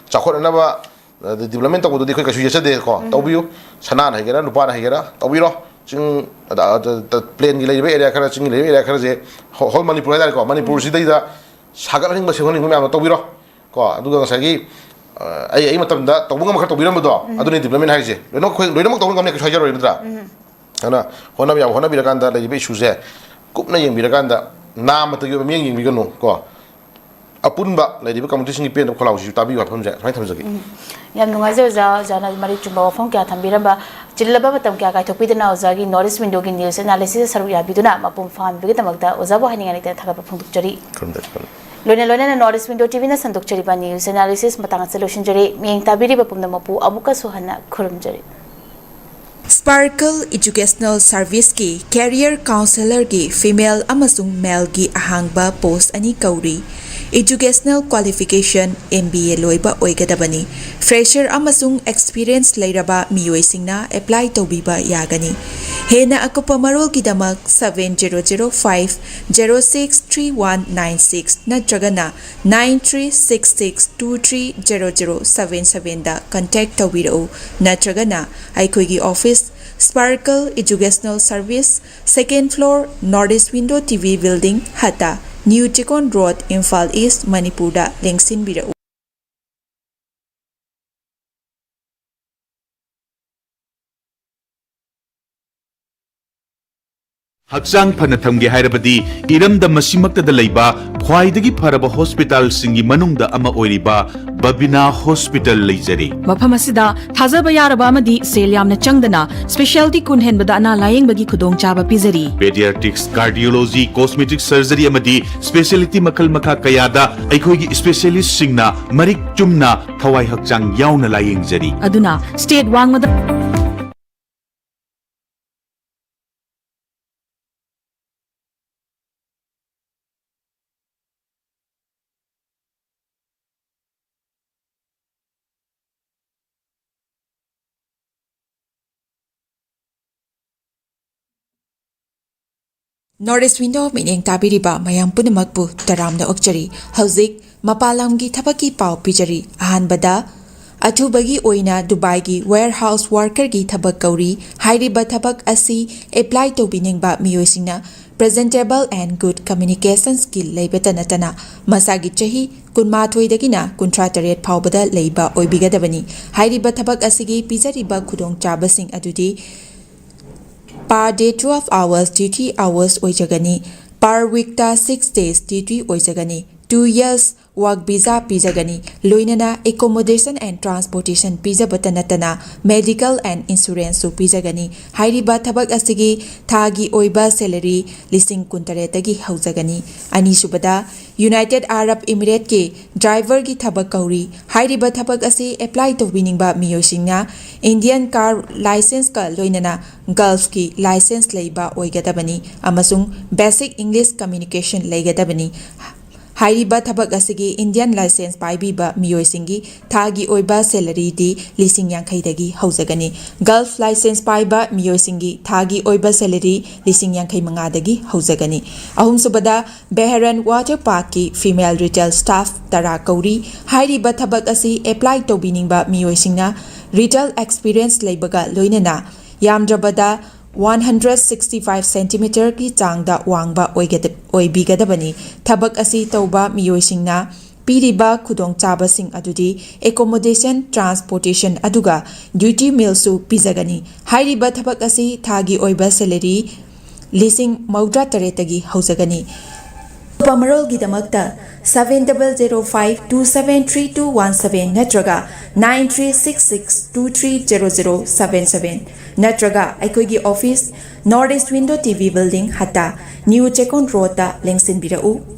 ꯆꯥꯎꯈꯠꯅꯅꯕ, ꯑꯗꯩ ꯗꯤꯕ꯭ꯂꯞꯃꯦꯟ ꯇꯧꯕꯗꯨꯗꯤ ꯑꯩꯈꯣꯏ ꯀꯩꯁꯨ ꯌꯦꯠꯆꯗꯦꯀꯣ꯫ ꯇꯧꯕꯤꯌꯨ꯫ ꯁꯅꯥꯅ ꯍꯩꯒꯦꯔꯥ, ꯂꯨꯄꯥꯅ ꯍꯩꯒꯦꯔꯥ, ꯇꯧꯕꯤꯔꯣ꯫ ꯆꯤꯡ, ꯑꯗ, ꯑꯗ, ꯑꯗ, ꯄ꯭ꯂꯦꯟꯒꯤ ꯂꯩꯔꯤꯕ ꯑꯦꯔꯤꯌꯥ ꯈꯔ, ꯆꯤꯡꯒꯤ ꯂꯩꯔꯤꯕ ꯑꯦꯔꯤꯌꯥ ꯈꯔꯁꯦ, ꯍꯣ-, ꯍꯣꯜ ꯃꯅꯤꯄꯨꯔ ꯍꯥꯏꯇꯥꯔꯦꯀꯣ, ꯃꯅꯤꯄꯨꯔꯁꯤꯗꯩꯗ ꯁꯥꯒꯠꯍꯟꯅꯤꯡꯕ, ꯁꯦꯝꯍꯟꯅꯤꯡꯕ ꯃꯌꯥꯝꯗꯣ ꯇꯧꯕꯤꯔꯣ꯫ ꯀꯣ, ꯑꯗꯨꯒ ꯉꯁꯥꯏꯒꯤ, ꯑ, ꯑꯩ, ꯑꯩ ꯃꯇꯝꯗ ꯇꯧꯕ ꯉꯝꯕ ꯈꯔ ꯇꯧꯕꯤꯔꯝꯕꯗꯣ, ꯑꯗꯨꯅꯤ ꯗꯤꯕ꯭ꯂꯞꯃꯦꯟ ꯍꯥꯏꯁꯦ꯫ ꯂꯣꯏꯅꯃꯛ ꯑꯩꯈꯣꯏ ꯂꯣꯏꯅꯃꯛ ꯇꯧꯕ ꯉꯝꯅꯤ ꯀꯩꯁꯨ ꯍꯥꯏꯖꯔꯣꯏ ꯅꯠꯇ꯭ꯔꯥ? ꯑꯗꯨꯅ ꯍꯣꯠꯅꯕ ꯌꯥꯕ ꯍꯣꯠꯅꯕꯤꯔꯀꯥꯟꯗ ꯂꯩꯔꯤꯕ ꯏꯁꯨꯁꯦ ꯀꯨꯞꯅ ꯌꯦꯡꯕꯤꯔꯀꯥꯟꯗ ꯅꯥꯃꯇꯒꯤ ꯑꯣꯏꯕ ꯃꯤꯠꯌꯦꯡ ꯌꯦꯡꯕꯤꯒꯅꯨ ꯀꯣ꯫ ꯑꯄꯨꯟꯕ ꯂꯩꯔꯤꯕ ꯀꯝꯃꯨꯅꯤꯇꯤꯁꯤꯡꯒꯤ ꯄꯦꯟꯗꯕ ꯈꯣꯜꯂꯥꯎꯁꯤꯁꯨ ꯇꯥꯕꯤꯌꯨ ꯍꯥꯏꯕ ꯋꯥꯐꯝꯁꯦ ꯁꯨꯃꯥꯏꯅ ꯊꯝꯖꯒꯦ꯫ ꯎꯝ꯫ ꯌꯥꯝ ꯅꯨꯡꯉꯥꯏꯖꯩ ꯑꯣꯖꯥ, ꯑꯣꯖꯥꯅ ꯃꯔꯤꯛ ꯆꯨꯝꯕ ꯋꯥꯐꯝ ꯀꯌꯥ ꯊꯝꯕꯤꯔꯝꯕ, ꯆꯤꯜꯂꯕ ꯃꯇꯝ ꯀꯌꯥ ꯀꯥꯏꯊꯣꯛꯄꯤꯗꯨꯅ ꯑꯣꯖꯥꯒꯤ North East Windowꯒꯤ news analysisꯇ ꯁꯔꯨꯛ ꯌꯥꯕꯤꯗꯨꯅ ꯃꯄꯨꯡ ꯐꯥꯍꯟꯕꯒꯤꯗꯃꯛꯇ ꯑꯣꯖꯥꯕꯨ ꯍꯥꯏꯅꯤꯡꯉꯥꯏ ꯂꯩꯇꯅ ꯊꯥꯒꯠꯄ ꯐꯣꯡꯗꯣꯛꯆꯔꯤ꯫ ꯈꯨꯔꯨꯝꯖꯔꯤ, ꯈꯨꯔꯨꯝꯖꯔꯤ꯫ ꯂꯣꯏꯅ ꯂꯣꯏꯅꯅ North East Window TVꯅ ꯁꯟꯗꯣꯛꯆꯔꯤꯕ news analysis ꯃꯇꯥꯡ ꯑꯁꯤꯗ ꯂꯣꯏꯁꯤꯟꯖꯔꯤ꯫ ꯃꯤꯠꯌꯦꯡ ꯇꯥꯕꯤꯔꯤꯕ ꯄꯨꯝꯅꯃꯛꯄꯨ ꯑꯃꯨꯛꯀꯁꯨ ꯍꯟꯅ ꯈꯨꯔꯨꯝꯖꯔꯤ꯫ Sparkle Educational Serviceꯀꯤ Career Counsellorꯒꯤ female ꯑꯃꯁꯨꯡ maleꯒꯤ ꯑꯍꯥꯡꯕ post ꯑꯅꯤ ꯀꯧꯔꯤ꯫ Educational qualification M B A ꯂꯣꯏꯕ ꯑꯣꯏꯒꯗꯕꯅꯤ꯫ Fresher ꯑꯃꯁꯨꯡ experience ꯂꯩꯔꯕ ꯃꯤꯑꯣꯏꯁꯤꯡꯅ apply ꯇꯧꯕꯤꯕ ꯌꯥꯒꯅꯤ꯫ ꯍꯦꯟꯅ ꯑꯀꯨꯞꯄ ꯃꯔꯣꯜꯒꯤꯗꯃꯛ seven zero zero five zero six three one nine six ꯅꯠꯇ꯭ꯔꯒꯅ nine three six six two three zero zero seven sevenꯗ contact ꯇꯧꯕꯤꯔꯛꯎ, ꯅꯠꯇ꯭ꯔꯒꯅ ꯑꯩꯈꯣꯏꯒꯤ office, Sparkle Educational Service, second floor, North East Window TV Building, ꯍꯠꯇ, New Chekon Road, Imphal East, ꯃꯅꯤꯄꯨꯔꯗ ꯂꯦꯡꯁꯤꯟꯕꯤꯔꯛꯎ꯫ ꯍꯛꯆꯥꯡ ꯐꯅ ꯊꯝꯒꯦ ꯍꯥꯏꯔꯕꯗꯤ ꯏꯔꯝꯗꯝ ꯑꯁꯤꯃꯛꯇꯗ ꯂꯩꯕ ꯈ꯭ꯋꯥꯏꯗꯒꯤ ꯐꯔꯕ hospitalꯁꯤꯡꯒꯤ ꯃꯅꯨꯡꯗ ꯑꯃ ꯑꯣꯏꯔꯤꯕ Babina Hospital ꯂꯩꯖꯔꯤ꯫ ꯃꯐꯝ ꯑꯁꯤꯗ ꯊꯥꯖꯕ ꯌꯥꯔꯕ ꯑꯃꯗꯤ ꯁꯦꯜ ꯌꯥꯝꯅ ꯆꯪꯗꯅ specialty ꯀꯨꯟ ꯍꯦꯟꯕꯗ ꯑꯅꯥ ꯂꯥꯌꯦꯡꯕꯒꯤ ꯈꯨꯗꯣꯡꯆꯥꯕ ꯄꯤꯖꯔꯤ꯫ Pediatrics, cardiology, cosmetic surgery ꯑꯃꯗꯤ specialty ꯃꯈꯜ ꯃꯈꯥ ꯀꯌꯥꯗ ꯑꯩꯈꯣꯏꯒꯤ specialistꯁꯤꯡꯅ ꯃꯔꯤꯛ ꯆꯨꯝꯅ ꯊꯋꯥꯏ ꯍꯛꯆꯥꯡ ꯌꯥꯎꯅ ꯂꯥꯌꯦꯡꯖꯔꯤ꯫ ꯑꯗꯨꯅ state ꯋꯥꯡꯃꯗ North East Window ꯃꯤꯠꯌꯦꯡ ꯇꯥꯕꯤꯔꯤꯕ ꯃꯌꯥꯝ ꯄꯨꯝꯅꯃꯛꯄꯨ ꯇꯔꯥꯝꯅ ꯑꯣꯛꯆꯔꯤ꯫ ꯍꯧꯖꯤꯛ ꯃꯄꯥꯟ ꯂꯝꯒꯤ ꯊꯕꯛꯀꯤ ꯄꯥꯎ ꯄꯤꯖꯔꯤ꯫ ꯑꯍꯥꯟꯕꯗ, ꯑꯊꯨꯕꯒꯤ ꯑꯣꯏꯅ ꯗꯨꯕꯥꯏꯒꯤ warehouse workerꯒꯤ ꯊꯕꯛ ꯀꯧꯔꯤ꯫ ꯍꯥꯏꯔꯤꯕ ꯊꯕꯛ ꯑꯁꯤ apply ꯇꯧꯕꯤꯅꯤꯡꯕ ꯃꯤꯑꯣꯏꯁꯤꯡꯅ presentable and good communication skill ꯂꯩꯕꯇ ꯅꯠꯇꯅ ꯃꯁꯥꯒꯤ ꯆꯍꯤ ꯀꯨꯟꯃꯥꯊꯣꯏꯗꯒꯤꯅ ꯀꯨꯟꯊ꯭ꯔꯥ ꯇꯔꯦꯠ ꯐꯥꯎꯕꯗ ꯂꯩꯕ ꯑꯣꯏꯕꯤꯒꯗꯕꯅꯤ꯫ ꯍꯥꯏꯔꯤꯕ ꯊꯕꯛ ꯑꯁꯤꯒꯤ ꯄꯤꯖꯔꯤꯕ ꯈꯨꯗꯣꯡꯆꯥꯕꯁꯤꯡ ꯑꯗꯨꯗꯤ Per day twelve hours duty hours ꯑꯣꯏꯖꯒꯅꯤ꯫ Per weekꯇ six days duty ꯑꯣꯏꯖꯒꯅꯤ꯫ Two years work visa ꯄꯤꯖꯒꯅꯤ꯫ ꯂꯣꯏꯅꯅ accommodation and transportation ꯄꯤꯖꯕꯇ ꯅꯠꯇꯅ medical and insuranceꯁꯨ ꯄꯤꯖꯒꯅꯤ꯫ ꯍꯥꯏꯔꯤꯕ ꯊꯕꯛ ꯑꯁꯤꯒꯤ ꯊꯥꯒꯤ ꯑꯣꯏꯕ salary ꯂꯤꯁꯤꯡ ꯀꯨꯟꯇꯔꯦꯠꯇꯒꯤ ꯍꯧꯖꯒꯅꯤ꯫ ꯑꯅꯤꯁꯨꯕꯗ, United Arab Emirateꯀꯤ driverꯒꯤ ꯊꯕꯛ ꯀꯧꯔꯤ꯫ ꯍꯥꯏꯔꯤꯕ ꯊꯕꯛ ꯑꯁꯤ apply ꯇꯧꯕꯤꯅꯤꯡꯕ ꯃꯤꯑꯣꯏꯁꯤꯡꯅ Indian car licenceꯀ ꯂꯣꯏꯅꯅ Gulfꯀꯤ license ꯂꯩꯕ ꯑꯣꯏꯒꯗꯕꯅꯤ ꯑꯃꯁꯨꯡ basic English communication ꯂꯩꯒꯗꯕꯅꯤ꯫ ꯍꯥꯏꯔꯤꯕ ꯊꯕꯛ ꯑꯁꯤꯒꯤ Indian license ꯄꯥꯏꯕꯤꯕ ꯃꯤꯑꯣꯏꯁꯤꯡꯒꯤ ꯊꯥꯒꯤ ꯑꯣꯏꯕ salaryꯗꯤ ꯂꯤꯁꯤꯡ ꯌꯥꯡꯈꯩꯗꯒꯤ ꯍꯧꯖꯒꯅꯤ꯫ Gulf license ꯄꯥꯏꯕ ꯃꯤꯑꯣꯏꯁꯤꯡꯒꯤ ꯊꯥꯒꯤ ꯑꯣꯏꯕ salary ꯂꯤꯁꯤꯡ ꯌꯥꯡꯈꯩ ꯃꯉꯥꯗꯒꯤ ꯍꯧꯖꯒꯅꯤ꯫ ꯑꯍꯨꯝꯁꯨꯕꯗ, Bahrain Water Parkꯀꯤ female retail staff ꯇꯔꯥ ꯀꯧꯔꯤ꯫ ꯍꯥꯏꯔꯤꯕ ꯊꯕꯛ ꯑꯁꯤ apply ꯇꯧꯕꯤꯅꯤꯡꯕ ꯃꯤꯑꯣꯏꯁꯤꯡꯅ retail experience ꯂꯩꯕꯒ ꯂꯣꯏꯅꯅ ꯌꯥꯝꯗ꯭ꯔꯕꯗ one hundred sixty five centimeterꯒꯤ ꯆꯥꯡꯗ ꯋꯥꯡꯕ ꯑꯣꯏꯒꯗ-, ꯑꯣꯏꯕꯤꯒꯗꯕꯅꯤ꯫ ꯊꯕꯛ ꯑꯁꯤ ꯇꯧꯕ ꯃꯤꯑꯣꯏꯁꯤꯡꯅ ꯄꯤꯔꯤꯕ ꯈꯨꯗꯣꯡꯆꯥꯕꯁꯤꯡ ꯑꯗꯨꯗꯤ accommodation, transportation ꯑꯗꯨꯒ duty mealꯁꯨ ꯄꯤꯖꯒꯅꯤ꯫ ꯍꯥꯏꯔꯤꯕ ꯊꯕꯛ ꯑꯁꯤ ꯊꯥꯒꯤ ꯑꯣꯏꯕ salary ꯂꯤꯁꯤꯡ ꯃꯧꯗ꯭ꯔꯥ ꯇꯔꯦꯠꯇꯒꯤ ꯍꯧꯖꯒꯅꯤ꯫ ꯑꯀꯨꯞꯄ ꯃꯔꯣꯜꯒꯤꯗꯃꯛꯇ seven double zero five two seven three two one seven ꯅꯠꯇ꯭ꯔꯒ nine three six six two three zero zero seven seven ꯅꯠꯇ꯭ꯔꯒ ꯑꯩꯈꯣꯏꯒꯤ office North East Window T V Building, ꯍꯠꯇꯥ, New Chekon Roadꯇ ꯂꯦꯡꯁꯤꯟꯕꯤꯔꯛꯎ꯫